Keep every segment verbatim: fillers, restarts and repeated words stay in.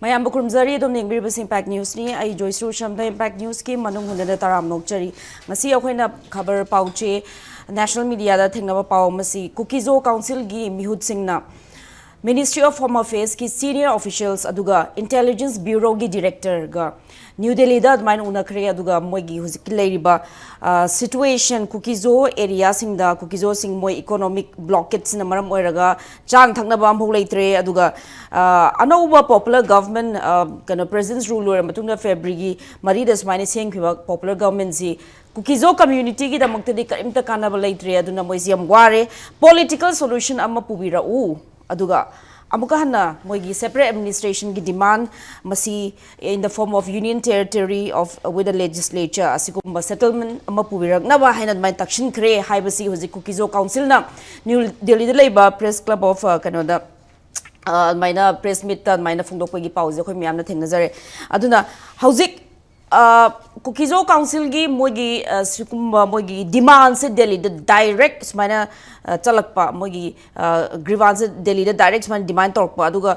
ꯃꯌꯥꯝꯕꯨ ꯈꯨꯔꯨꯝꯖꯔꯤ꯫ ꯑꯗꯨꯝ ꯌꯦꯡꯕꯤꯔꯤꯕꯁꯤ ꯏꯝꯄꯦꯛ ꯅ꯭ꯌꯨꯁꯅꯤ꯫ ꯑꯩ ꯖꯣꯏꯁ꯭ꯔꯤ ꯎꯁꯝꯗ ꯏꯝꯄꯦꯛ ꯅ꯭ꯌꯨꯁꯀꯤ ꯃꯅꯨꯡ ꯍꯨꯟꯗꯅ ꯇꯔꯥꯝꯅ ꯑꯣꯛꯆꯔꯤ꯫ ꯉꯁꯤ ꯑꯩꯈꯣꯏꯅ ꯈꯕꯔ ꯄꯥꯎꯆꯦ, ꯅꯦꯁꯅꯦꯜ ꯃꯤꯗꯤꯌꯥꯗ ꯊꯦꯡꯅꯕ ꯄꯥꯎ ꯑꯃꯁꯤ ꯀꯨꯀꯤꯖꯣ ꯀꯥꯎꯟꯁꯤꯜꯒꯤ ꯃꯤꯍꯨꯠꯁꯤꯡꯅ Ministry of Home Affairsꯀꯤ senior officials ꯑꯗꯨꯒ Intelligence Bureauꯒꯤ directorꯒ ꯅ꯭ꯌꯨ ꯗꯦꯜꯂꯤꯗ ꯑꯗꯨꯃꯥꯏꯅ ꯎꯅꯈ꯭ꯔꯦ꯫ ꯑꯗꯨꯒ ꯃꯣꯏꯒꯤ ꯍꯧꯖꯤꯛꯀꯤ ꯂꯩꯔꯤꯕ, ꯑ, situation, ꯀꯨꯀꯤꯖꯣ ꯑꯦꯔꯤꯌꯥꯁꯤꯡꯗ ꯀꯨꯀꯤꯖꯣꯁꯤꯡ ꯃꯣꯏ economic blockadeꯁꯤꯅ ꯃꯔꯝ ꯑꯣꯏꯔꯒ ꯆꯥꯅ ꯊꯛꯅꯕ ꯑꯃꯐꯥꯎ ꯂꯩꯇ꯭ꯔꯦ꯫ ꯑꯗꯨꯒ, ꯑ, ꯑꯅꯧꯕ popular government, ꯑ, ꯀꯩꯅꯣ, president's rule ꯂꯣꯏꯔ ꯃꯇꯨꯡꯗ ꯐꯦꯕ꯭ꯔꯨꯋꯥꯔꯤꯒꯤ ꯃꯔꯤꯗ ꯁꯨꯃꯥꯏꯅ ꯁꯦꯝꯈꯤꯕ popular governmentꯁꯤ ꯀꯨꯀꯤꯖꯣ communityꯒꯤꯗꯃꯛꯇꯗꯤ ꯀꯔꯤꯝꯇ ꯀꯥꯟꯅꯕ ꯂꯩꯇ꯭ꯔꯦ꯫ ꯑꯗꯨꯅ ꯃꯣꯏꯁꯤ ꯌꯥꯝ ꯋꯥꯔꯦ꯫ Political solution ꯑꯃ ꯄꯨꯕꯤꯔꯛꯎ꯫ ꯑꯗꯨꯒ ꯑꯃꯨꯛꯀ ꯍꯟꯅ ꯃꯣꯏꯒꯤ separate administrationꯒꯤ demand, ꯃꯁꯤ in the form of union territory of, with the legislature, ꯑꯁꯤꯒꯨꯝꯕ settlement ꯑꯃ ꯄꯨꯕꯤꯔꯛꯅꯕ ꯍꯥꯏꯅ ꯑꯗꯨꯃꯥꯏꯅ ꯇꯛꯁꯤꯟꯈ꯭ꯔꯦ ꯍꯥꯏꯕꯁꯤ ꯍꯧꯖꯤꯛ ꯀꯨꯀꯤꯖꯣ ꯀꯥꯎꯟꯁꯤꯜꯅ ꯅ꯭ꯌꯨ ꯗꯦꯜꯂꯤꯗ ꯂꯩꯕ press club of, ꯑ, ꯀꯩꯅꯣꯗ, ꯑ, ꯑꯗꯨꯃꯥꯏꯅ press meetꯇ ꯑꯗꯨꯃꯥꯏꯅ ꯐꯣꯡꯗꯣꯛꯄꯒꯤ ꯄꯥꯎꯁꯦ ꯑꯩꯈꯣꯏ ꯃꯌꯥꯝꯅ ꯊꯦꯡꯅꯖꯔꯦ꯫ ꯑꯗꯨꯅ ꯍꯧꯖꯤꯛ, ꯑ, ꯀꯨꯀꯤꯖꯣ ꯀꯥꯎꯟꯁꯤꯜꯒꯤ ꯃꯣꯏꯒꯤ, ꯑ, ꯁꯤꯒꯨꯝꯕ ꯃꯣꯏꯒꯤ demandꯁꯦ ꯗꯦꯜꯂꯤꯗ direct ꯁꯨꯃꯥꯏꯅ, ꯑ, ꯆꯠꯂꯛꯄ, ꯃꯣꯏꯒꯤ, ꯑ, grievanceꯁꯦ ꯗꯦꯜꯂꯤꯗ direct ꯁꯨꯃꯥꯏꯅ demand ꯇꯧꯔꯛꯄ, ꯑꯗꯨꯒ,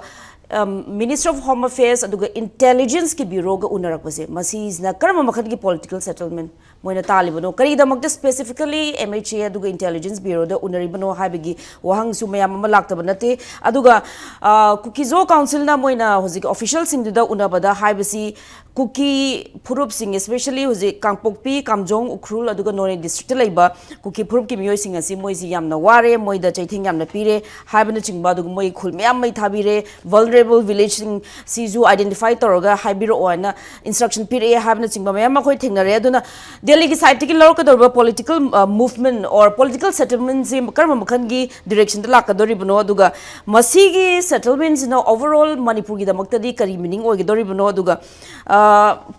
ꯑꯝ, Ministry of Home Affairs ꯑꯗꯨꯒ Intelligenceꯀꯤ Bureauꯒ ꯎꯅꯔꯛꯄꯁꯦ, ꯃꯁꯤꯁꯤꯅ ꯀꯔꯝꯕ ꯃꯈꯜꯒꯤ political settlement ꯃꯣꯏꯅ ꯇꯥꯜꯂꯤꯕꯅꯣ? ꯀꯔꯤꯒꯤꯗꯃꯛꯇ specifically MHA ꯑꯗꯨꯒ Intelligence Bureauꯗ ꯎꯅꯔꯤꯕꯅꯣ ꯍꯥꯏꯕꯒꯤ ꯋꯥꯍꯪꯁꯨ ꯃꯌꯥꯝ ꯑꯃ ꯂꯥꯛꯇꯕ ꯅꯠꯇꯦ꯫ ꯑꯗꯨꯒ, ꯑ, ꯀꯨꯀꯤꯖꯣ ꯀꯥꯎꯟꯁꯤꯜꯅ ꯃꯣꯏꯅ ꯍꯧꯖꯤꯛ officialꯁꯤꯡꯗꯨꯗ ꯎꯅꯕꯗ ꯍꯥꯏꯕꯁꯤ, ꯀꯨꯀꯤ ꯐꯨꯔꯨꯞꯁꯤꯡ, especially ꯍꯧꯖꯤꯛ ꯀꯥꯡꯄꯣꯛꯄꯤ, ꯀꯥꯝꯖꯣꯡ, ꯎꯈ꯭ꯔꯨꯜ ꯑꯗꯨꯒ ꯅꯣꯅꯦ districtꯇ ꯂꯩꯕ ꯀꯨꯀꯤ ꯐꯨꯔꯨꯞꯀꯤ ꯃꯤꯑꯣꯏꯁꯤꯡ ꯑꯁꯤ ꯃꯣꯏꯁꯤ ꯌꯥꯝꯅ ꯋꯥꯔꯦ, ꯃꯣꯏꯗ ꯆꯩꯊꯦꯡ ꯌꯥꯝꯅ ꯄꯤꯔꯦ ꯍꯥꯏꯕꯅꯆꯤꯡꯕ, ꯑꯗꯨꯒ ꯃꯣꯏ ꯈꯨꯜ ꯃꯌꯥꯝ ꯃꯩ ꯊꯥꯕꯤꯔꯦ, vulnerable villageꯁꯤꯡ ꯁꯤꯁꯨ identify ꯇꯧꯔꯒ ꯍꯥꯏꯕꯤꯔꯛꯑꯣ ꯍꯥꯏꯅ instruction ꯄꯤꯔꯛꯑꯦ ꯍꯥꯏꯕꯅꯆꯤꯡꯕ ꯃꯌꯥꯝ ꯑꯩꯈꯣꯏ ꯊꯦꯡꯅꯔꯦ꯫ ꯑꯗꯨꯅ ꯗꯦꯜꯂꯤꯒꯤ sideꯇꯒꯤ ꯂꯧꯔꯛꯀꯗꯧꯔꯤꯕ political, ꯑ, movement or political settlementꯁꯤ ꯀꯔꯝꯕ ꯃꯈꯜꯒꯤ directionꯗ ꯂꯥꯛꯀꯗꯧꯔꯤꯕꯅꯣ? ꯑꯗꯨꯒ ꯃꯁꯤꯒꯤ settlementꯁꯤꯅ overall ꯃꯅꯤꯄꯨꯔꯒꯤꯗꯃꯛꯇꯗꯤ ꯀꯔꯤ meaning ꯑꯣꯏꯒꯗꯧꯔꯤꯕꯅꯣ? ꯑꯗꯨꯒ, ꯑ,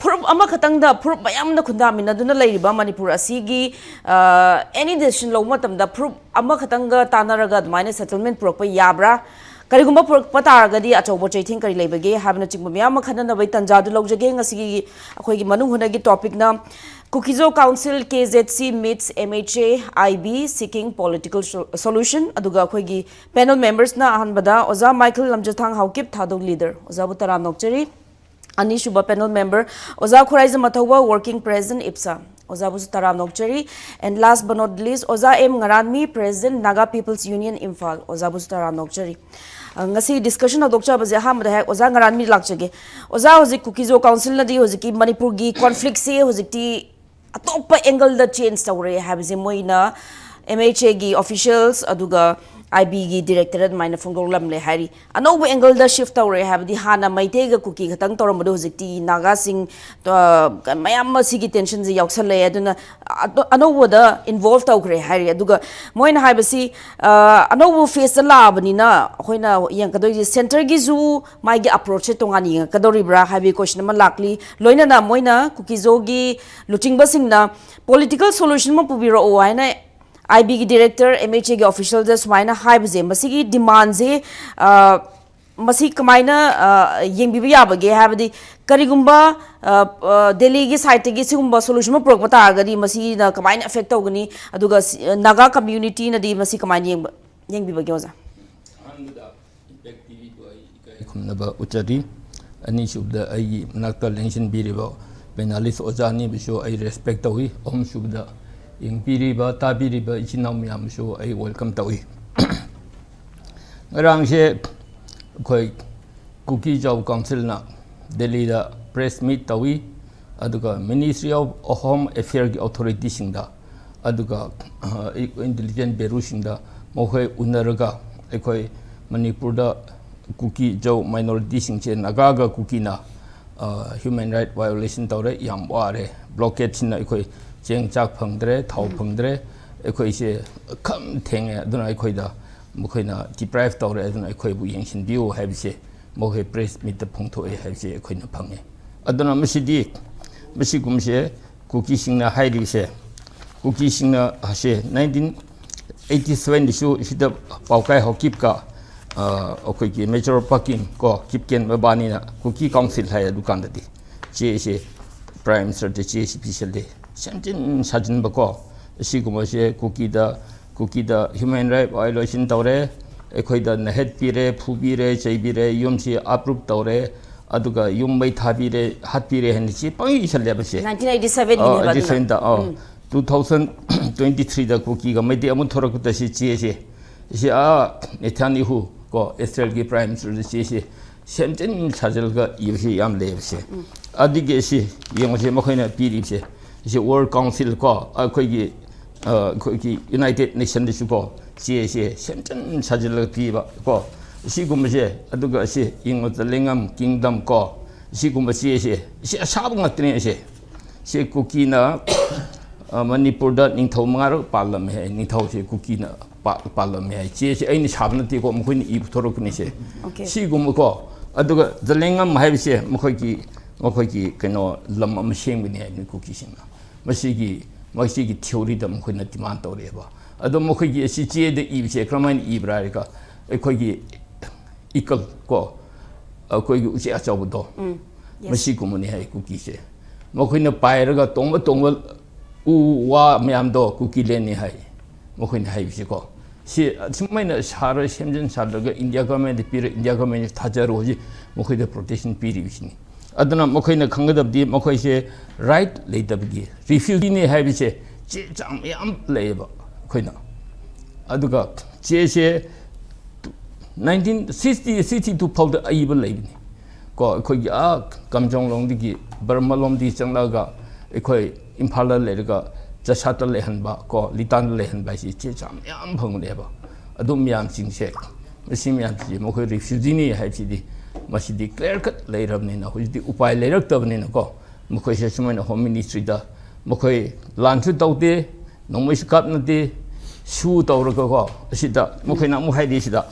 ꯐꯨꯔꯨꯞ ꯑꯃꯈꯛꯇꯪꯗ, ꯐꯨꯔꯨꯞ ꯃꯌꯥꯝꯅ ꯈꯨꯟꯗꯥꯃꯤꯟꯅꯗꯨꯅ ꯂꯩꯔꯤꯕ ꯃꯅꯤꯄꯨꯔ ꯑꯁꯤꯒꯤ, ꯑ, any decision ꯂꯧꯕ ꯃꯇꯝꯗ ꯐꯨꯔꯨꯞ ꯑꯃꯈꯛꯇꯪꯒ ꯇꯥꯟꯅꯔꯒ ꯑꯗꯨꯃꯥꯏꯅ settlement ꯄꯨꯔꯛꯄ ꯌꯥꯕ꯭ꯔꯥ? ꯀꯔꯤꯒꯨꯝꯕ ꯄꯨꯔꯛꯄ ꯇꯥꯔꯒꯗꯤ ꯑꯆꯧꯕ ꯆꯩꯊꯦꯡ ꯀꯔꯤ ꯂꯩꯕꯒꯦ ꯍꯥꯏꯕꯅꯆꯤꯡꯕ ꯃꯌꯥꯝ ꯑꯃ ꯈꯟꯅꯅꯕꯒꯤ ꯇꯥꯟꯖꯥꯗꯨ ꯂꯧꯖꯒꯦ꯫ ꯉꯁꯤꯒꯤ ꯑꯩꯈꯣꯏꯒꯤ ꯃꯅꯨꯡ ꯍꯨꯠꯅꯒꯤ topicꯅ Kuki-Zo Council, K Z C meets M H A I B seeking political sol- solution. ꯑꯗꯨꯒ ꯑꯩꯈꯣꯏꯒꯤ panel members ꯅ ꯑꯍꯥꯟꯕꯗ ꯑꯣꯖꯥ ꯃꯥꯏꯀꯦꯜ ꯂꯝꯖꯊꯥꯡ ꯍꯥꯎꯀꯤꯞ, ꯊꯥꯗꯧ leader, ꯑꯣꯖꯥꯕꯨ ꯇꯔꯥꯝꯅ ꯑꯣꯛꯆꯔꯤ꯫ ꯑꯅꯤꯁꯨꯕ panel member ꯑꯣꯖꯥ ꯈꯨꯔꯥꯏꯖꯝ ꯑꯊꯧꯕ, working president, ꯏꯞꯁꯥ, ꯑꯣꯖꯥꯕꯨꯁꯨ ꯇꯔꯥꯝꯅ ꯑꯣꯛꯆꯔꯤ꯫ And last but not least, ꯑꯣꯖꯥ M Ngaranmi, president, Naga People's Union, Imphal, ꯑꯣꯖꯥꯕꯨꯁꯨ ꯇꯔꯥꯝꯅ ꯑꯣꯛꯆꯔꯤ꯫ ꯑ, ꯉꯁꯤ discussion ꯍꯧꯗꯣꯛꯆꯕꯁꯦ ꯑꯍꯥꯟꯕꯗ ꯍꯦꯛ ꯑꯣꯖꯥ ꯉꯔꯥꯟꯃꯤ ꯂꯥꯛꯆꯒꯦ꯫ ꯑꯣꯖꯥ, ꯍꯧꯖꯤꯛ Kuki-Zo Council ꯅꯗꯤ ꯍꯧꯖꯤꯛꯀꯤ ꯃꯅꯤꯄꯨꯔꯒꯤ conflict ꯁꯦ ꯍꯧꯖꯤꯛꯇꯤ ꯑꯇꯣꯞꯄ angle ꯗ change ꯇꯧꯔꯦ ꯍꯥꯏꯕꯁꯦ ꯃꯣꯏꯅ M H A ꯒꯤ officials ꯑꯗꯨꯒ I B ꯒꯤ director ꯑꯗꯨꯃꯥꯏꯅ ꯐꯣꯡꯗꯣꯛꯂꯝꯂꯦ ꯍꯥꯏꯔꯤ꯫ ꯑꯅꯧꯕ angle ꯗ shift ꯇꯧꯔꯦ ꯍꯥꯏꯕꯗꯤ ꯍꯥꯟꯅ ꯃꯩꯇꯩꯒ ꯀꯨꯀꯤ ꯈꯛꯇꯪ ꯇꯧꯔꯝꯕꯗꯣ ꯍꯧꯖꯤꯛꯇꯤ ꯅꯥꯒꯥꯁꯤꯡ, ꯑ, ꯃꯌꯥꯝ ꯑꯃ ꯁꯤꯒꯤ tension ꯁꯦ ꯌꯥꯎꯁꯜꯂꯛꯑꯦ꯫ ꯑꯗꯨꯅ ꯑꯗꯣ-, ꯑꯅꯧꯕꯗ involve ꯇꯧꯈ꯭ꯔꯦ ꯍꯥꯏꯔꯤ꯫ ꯑꯗꯨꯒ ꯃꯣꯏꯅ ꯍꯥꯏꯕꯁꯤ, ꯑ, ꯑꯅꯧꯕ phase ꯇ ꯂꯥꯛꯑꯕꯅꯤꯅ ꯑꯩꯈꯣꯏꯅ ꯌꯦꯡꯉꯛꯀꯗꯣꯏꯁꯦ centre ꯒꯤꯁꯨ ꯃꯥꯒꯤ approach ꯁꯦ ꯇꯣꯉꯥꯟꯅ ꯌꯦꯡꯉꯛꯀꯗꯧꯔꯤꯕ꯭ꯔꯥ ꯍꯥꯏꯕꯒꯤ question ꯑꯃ ꯂꯥꯛꯂꯤ꯫ ꯂꯣꯏꯅꯅ ꯃꯣꯏꯅ Kuki-Zo ꯒꯤ ꯂꯨꯆꯤꯡꯕꯁꯤꯡꯅ political solution ꯑꯃ ꯄꯨꯕꯤꯔꯛꯑꯣ ꯍꯥꯏꯅ I B ꯒꯤ director, M H A ꯒꯤ official ꯗ ꯁꯨꯃꯥꯏꯅ ꯍꯥꯏꯕꯁꯦ, ꯃꯁꯤꯒꯤ demand ꯁꯦ, ꯑ, ꯃꯁꯤ ꯀꯃꯥꯏꯅ, ꯑ, ꯌꯦꯡꯕꯤꯕ ꯌꯥꯕꯒꯦ? ꯍꯥꯏꯕꯗꯤ ꯀꯔꯤꯒꯨꯝꯕ, ꯑ, ꯑ, ꯗꯦꯜꯂꯤꯒꯤ side ꯇꯒꯤ ꯁꯤꯒꯨꯝꯕ solution ꯑꯃ ꯄꯨꯔꯛꯄ ꯇꯥꯔꯒꯗꯤ ꯃꯁꯤꯅ ꯀꯃꯥꯏꯅ affect ꯇꯧꯒꯅꯤ? ꯑꯗꯨꯒ ꯁꯤ, ꯑ, ꯅꯥꯒꯥ community ꯅꯗꯤ ꯃꯁꯤ ꯀꯃꯥꯏꯅ ꯌꯦꯡꯕ-, ꯌꯦꯡꯕꯤꯕꯒꯦ, ꯑꯣꯖꯥ? ꯑꯍꯥꯟꯕꯗ Impact T V ꯕꯨ ꯑꯩ ꯏꯀꯥꯏ ꯈꯨꯝꯅꯕ ꯎꯠꯆꯔꯤ꯫ ꯑꯅꯤꯁꯨꯕꯗ ꯑꯩꯒꯤ ꯃꯅꯥꯛꯇ ꯂꯦꯡꯁꯤꯟꯕꯤꯔꯤꯕ panelist ꯑꯣꯖꯥ ꯑꯅꯤꯕꯨꯁꯨ ꯑꯩ respect ꯇꯧꯏ꯫ ꯑꯍꯨꯝꯁꯨꯕꯗ ꯌꯦꯡꯕꯤꯔꯤꯕ, ꯇꯥꯕꯤꯔꯤꯕ ꯏꯆꯤꯟ ꯏꯅꯥꯎ ꯃꯌꯥꯝꯕꯨꯁꯨ ꯑꯩ welcome ꯇꯧꯏ꯫ ꯉꯔꯥꯡꯁꯦ ꯑꯩꯈꯣꯏ Kuki-Zo Council ꯅ ꯗꯦꯜꯂꯤꯗ press meet ꯇꯧꯏ꯫ ꯑꯗꯨꯒ Ministry of Home Affair ꯒꯤ authority ꯁꯤꯡꯗ, ꯑꯗꯨꯒ, ꯑ, intelligence bureau ꯁꯤꯡꯗ ꯃꯈꯣꯏ ꯎꯅꯔꯒ ꯑꯩꯈꯣꯏ ꯃꯅꯤꯄꯨꯔꯗ Kuki-Zo minority ꯁꯤꯡꯁꯦ, ꯅꯥꯒꯥꯒ ꯀꯨꯀꯤꯅ, ꯑ, human right violation ꯇꯧꯔꯦ, ꯌꯥꯝ ꯋꯥꯔꯦ, blockade ꯁꯤꯅ ꯑꯩꯈꯣꯏ ꯆꯦꯡ ꯆꯥꯛ ꯐꯪꯗ꯭ꯔꯦ, ꯊꯥꯎ ꯐꯪꯗ꯭ꯔꯦ, ꯑꯩꯈꯣꯏꯁꯦ ꯈꯝ ꯊꯦꯡꯉꯦ, ꯑꯗꯨꯅ ꯑꯩꯈꯣꯏꯗ ꯃꯈꯣꯏꯅ deprive ꯇꯧꯔꯦ, ꯑꯗꯨꯅ ꯑꯩꯈꯣꯏꯕꯨ ꯌꯦꯡꯁꯤꯟꯕꯤꯌꯨ ꯍꯥꯏꯕꯁꯦ ꯃꯈꯣꯏ press meet ꯇ ꯐꯣꯡꯊꯣꯛꯑꯦ ꯍꯥꯏꯕꯁꯦ ꯑꯩꯈꯣꯏꯅ ꯐꯪꯉꯦ꯫ ꯑꯗꯨꯅ ꯃꯁꯤꯗꯤ, ꯃꯁꯤꯒꯨꯝꯕꯁꯦ ꯀꯨꯀꯤꯁꯤꯡꯅ ꯍꯥꯏꯔꯤꯁꯦ, ꯀꯨꯀꯤꯁꯤꯡꯅ ꯍꯥꯏꯁꯦ nineteen eighty seven ꯗꯁꯨ ꯁꯤꯗ ꯄꯥꯎꯀꯥꯏ ꯍꯥꯎꯀꯤꯞꯀ, ꯑ, ꯑꯩꯈꯣꯏꯒꯤ Major Paking ꯀꯣ, ꯀꯤꯞꯀꯦꯟ ꯃꯕꯥꯅꯤꯅ Kuki Council ꯍꯥꯏ ꯑꯗꯨꯀꯥꯟꯗꯗꯤ, ꯆꯦꯁꯦ Prime Minister ꯗ ꯆꯦꯁꯤ ꯄꯤꯁꯜꯂꯤ꯫ ꯁꯦꯝꯖꯤꯟ ꯁꯥꯖꯤꯟꯕꯀꯣ, ꯑꯁꯤꯒꯨꯝꯕꯁꯦ ꯀꯨꯀꯤꯗ, ꯀꯨꯀꯤꯗ human right violation ꯇꯧꯔꯦ, ꯑꯩꯈꯣꯏꯗ ꯅꯦꯠꯄꯤꯔꯦ, ꯐꯨꯕꯤꯔꯦ, ꯆꯩꯕꯤꯔꯦ, ꯌꯨꯝꯁꯤ uproot ꯇꯧꯔꯦ, ꯑꯗꯨꯒ ꯌꯨꯝ ꯃꯩ ꯊꯥꯕꯤꯔꯦ, ꯍꯥꯠꯄꯤꯔꯦ ꯍꯥꯏꯅ ꯆꯦ ꯄꯪꯏ ꯏꯁꯜꯂꯦꯕ ꯁꯦ꯫ ꯅꯥꯏꯟꯇꯤꯟ ꯑꯩꯠꯇꯤ ꯁꯚꯦꯟꯒꯤꯅꯦꯕ ꯑꯗꯨꯅ꯫ ꯑꯗꯨꯅ ꯇꯨ ꯊꯥꯎꯖꯟ ꯇ꯭ꯋꯦꯟꯇꯤ ꯊ꯭ꯔꯤꯗ ꯀꯨꯀꯤꯒ ꯃꯩꯇꯩ ꯑꯃꯨꯛ ꯊꯣꯔꯛꯄꯗ ꯁꯤ ꯆꯦꯁꯦ, ꯁꯤ ꯑꯥ ꯅꯦꯊꯥꯅꯤꯍꯨ ꯀꯣ, ꯏꯁꯔꯥꯏꯜꯒꯤ prime ministerꯗ ꯆꯦꯁꯦ ꯁꯦꯝꯖꯤꯟ ꯁꯥꯖꯤꯜꯂꯒ ꯏꯕꯁꯤ ꯌꯥꯝ ꯂꯩꯌꯦꯕꯁꯦ꯫ ꯑꯗꯨꯒꯤ ꯁꯤ ꯌꯦꯡꯉꯨꯁꯦ, ꯃꯈꯣꯏꯅ ꯄꯤꯔꯤꯕꯁꯦ, ꯁꯤ World Council ꯀꯣ, ꯑꯩꯈꯣꯏꯒꯤ, ꯑ, ꯑꯩꯈꯣꯏꯒꯤ United Nationꯗꯁꯨ ꯀꯣ, ꯆꯦꯁꯦ ꯁꯦꯝꯖꯤꯟ ꯁꯥꯖꯤꯜꯂꯒ ꯄꯤꯕ ꯀꯣ, ꯁꯤꯒꯨꯝꯕꯁꯦ꯫ ꯑꯗꯨꯒ ꯁꯤ ꯌꯦꯡꯉꯨ, ꯖꯂꯦꯡꯉꯝ Kingdom ꯀꯣ, ꯁꯤꯒꯨꯝꯕ ꯆꯦꯁꯦ, ꯁꯤ ꯑꯁꯥꯕ ꯉꯥꯛꯇꯅꯦ ꯁꯦ꯫ ꯁꯤ ꯀꯨꯀꯤꯅ, ꯑ, ꯃꯅꯤꯄꯨꯔꯗ ꯅꯤꯡꯊꯧ ꯃꯉꯥꯔꯛ ꯄꯥꯜꯂꯝꯃꯦ ꯍꯥꯏ, ꯅꯤꯡꯊꯧꯁꯦ ꯀꯨꯀꯤꯅ ꯄꯥ-, ꯄꯥꯜꯂꯝꯃꯦ ꯍꯥꯏ꯫ ꯆꯦꯁꯦ ꯑꯩꯅ ꯁꯥꯕ ꯅꯠꯇꯦꯀꯣ, ꯃꯈꯣꯏꯅ ꯏ ꯄꯨꯊꯣꯔꯛꯄꯅꯤꯁꯦ꯫ Okay. ꯁꯤꯒꯨꯝꯕꯀꯣ, ꯑꯗꯨꯒ ꯖꯂꯦꯡꯉꯝ ꯍꯥꯏꯕꯁꯦ ꯃꯈꯣꯏꯒꯤ, ꯃꯈꯣꯏꯒꯤ ꯀꯩꯅꯣ, ꯂꯝ ꯑꯃ ꯁꯦꯝꯒꯅꯤ ꯍꯥꯏꯕꯅꯤ ꯀꯨꯀꯤꯁꯤꯡꯅ꯫ ꯃꯁꯤꯒꯤ, ꯃꯁꯤꯒꯤ theoryꯗ ꯃꯈꯣꯏꯅ demand ꯇꯧꯔꯛꯑꯦꯕ꯫ ꯑꯗꯣ ꯃꯈꯣꯏꯒꯤ ꯑꯁꯤ ꯆꯦꯗ ꯏꯕꯁꯦ ꯀꯔꯝꯍꯥꯏꯅ ꯏꯕ꯭ꯔꯥ ꯍꯥꯏꯔꯒ, ꯑꯩꯈꯣꯏꯒꯤ eagle ꯀꯣ, ꯑꯩꯈꯣꯏꯒꯤ ꯎꯆꯦꯛ ꯑꯆꯧꯕꯗꯣ, Yes. ꯃꯁꯤꯒꯨꯝꯕꯅꯤ ꯍꯥꯏ ꯀꯨꯀꯤꯁꯦ꯫ ꯃꯈꯣꯏꯅ ꯄꯥꯏꯔꯒ ꯇꯣꯡꯕ ꯇꯣꯡꯕ ꯎ ꯋꯥ ꯃꯌꯥꯝꯗꯣ ꯀꯨꯀꯤꯂꯦꯟꯅꯤ ꯍꯥꯏ, ꯃꯈꯣꯏꯅ ꯍꯥꯏꯕꯁꯦꯀꯣ꯫ ꯁꯤ ꯑꯁꯨꯃꯥꯏꯅ ꯁꯥꯔ, ꯁꯦꯝꯖꯤꯟ ꯁꯥꯗ꯭ꯔꯒ ꯏꯟꯗꯤꯌꯥ ꯒꯚꯔꯟꯃꯦꯟꯗ ꯄꯤꯔ, ꯏꯟꯗꯤꯌꯥ ꯒꯚꯔꯟꯃꯦꯟꯅ ꯊꯥꯖꯔꯣ ꯍꯧꯖꯤꯛ ꯃꯈꯣꯏꯗ protection ꯄꯤꯔꯤꯕꯁꯤꯅꯤ꯫ ꯑꯗꯨꯅ ꯃꯈꯣꯏꯅ ꯈꯪꯒꯗꯕꯗꯤ ꯃꯈꯣꯏꯁꯦ right ꯂꯩꯇꯕꯒꯤ refugeeꯅꯤ ꯍꯥꯏꯕꯁꯦ ꯆꯦ ꯆꯥꯡ ꯃꯌꯥꯝ ꯂꯩꯌꯦꯕ ꯑꯩꯈꯣꯏꯅ꯫ ꯑꯗꯨꯒ ꯆꯦꯁꯦ ꯅꯥꯏꯟꯇꯤꯟ ꯁꯤꯛꯁꯇꯤ, ꯁꯤꯛꯁꯇꯤ ꯇꯨ ꯐꯥꯎꯗ ꯑꯏꯕ ꯂꯩꯕꯅꯤ ꯀꯣ꯫ ꯑꯩꯈꯣꯏꯒꯤ ꯑꯥ ꯀꯝꯖꯣꯡꯂꯣꯡꯗꯒꯤ, ꯕꯔꯃꯥꯂꯣꯝꯗꯒꯤ ꯆꯪꯂꯛꯑꯒ ꯑꯩꯈꯣꯏ ꯏꯝꯐꯥꯜꯗ ꯂꯩꯔꯒ ꯆꯁꯥꯠꯇ ꯂꯩꯍꯟꯕ ꯀꯣ, ꯂꯤꯇꯥꯟꯗ ꯂꯩꯍꯟꯕ ꯍꯥꯏꯁꯤ ꯆꯦ ꯆꯥꯡ ꯃꯌꯥꯝ ꯐꯪꯕꯅꯦꯕ꯫ ꯑꯗꯨ ꯃꯌꯥꯝꯁꯤꯡꯁꯦ, ꯃꯁꯤ ꯃꯌꯥꯝꯁꯤꯗꯤ ꯃꯈꯣꯏ refugeeꯅꯤ ꯍꯥꯏꯕꯁꯤꯗꯤ ꯃꯁꯤꯗꯤ clear cut ꯂꯩꯔꯕꯅꯤꯅ ꯍꯧꯖꯤꯛꯇꯤ ꯎꯄꯥꯏ ꯂꯩꯔꯛꯇꯕꯅꯤꯅꯀꯣ, ꯃꯈꯣꯏꯁꯦ ꯁꯨꯃꯥꯏꯅ Home Ministryꯗ ꯃꯈꯣꯏ ꯂꯥꯟꯁꯨ ꯇꯧꯗꯦ, ꯅꯣꯡꯃꯩꯁꯨ ꯀꯥꯞꯅꯗꯦ, ꯁꯨ ꯇꯧꯔꯒꯀꯣ, ꯑꯁꯤꯗ ꯃꯈꯣꯏꯅ ꯑꯃꯨꯛ ꯍꯥꯏꯔꯤ ꯁꯤꯗ,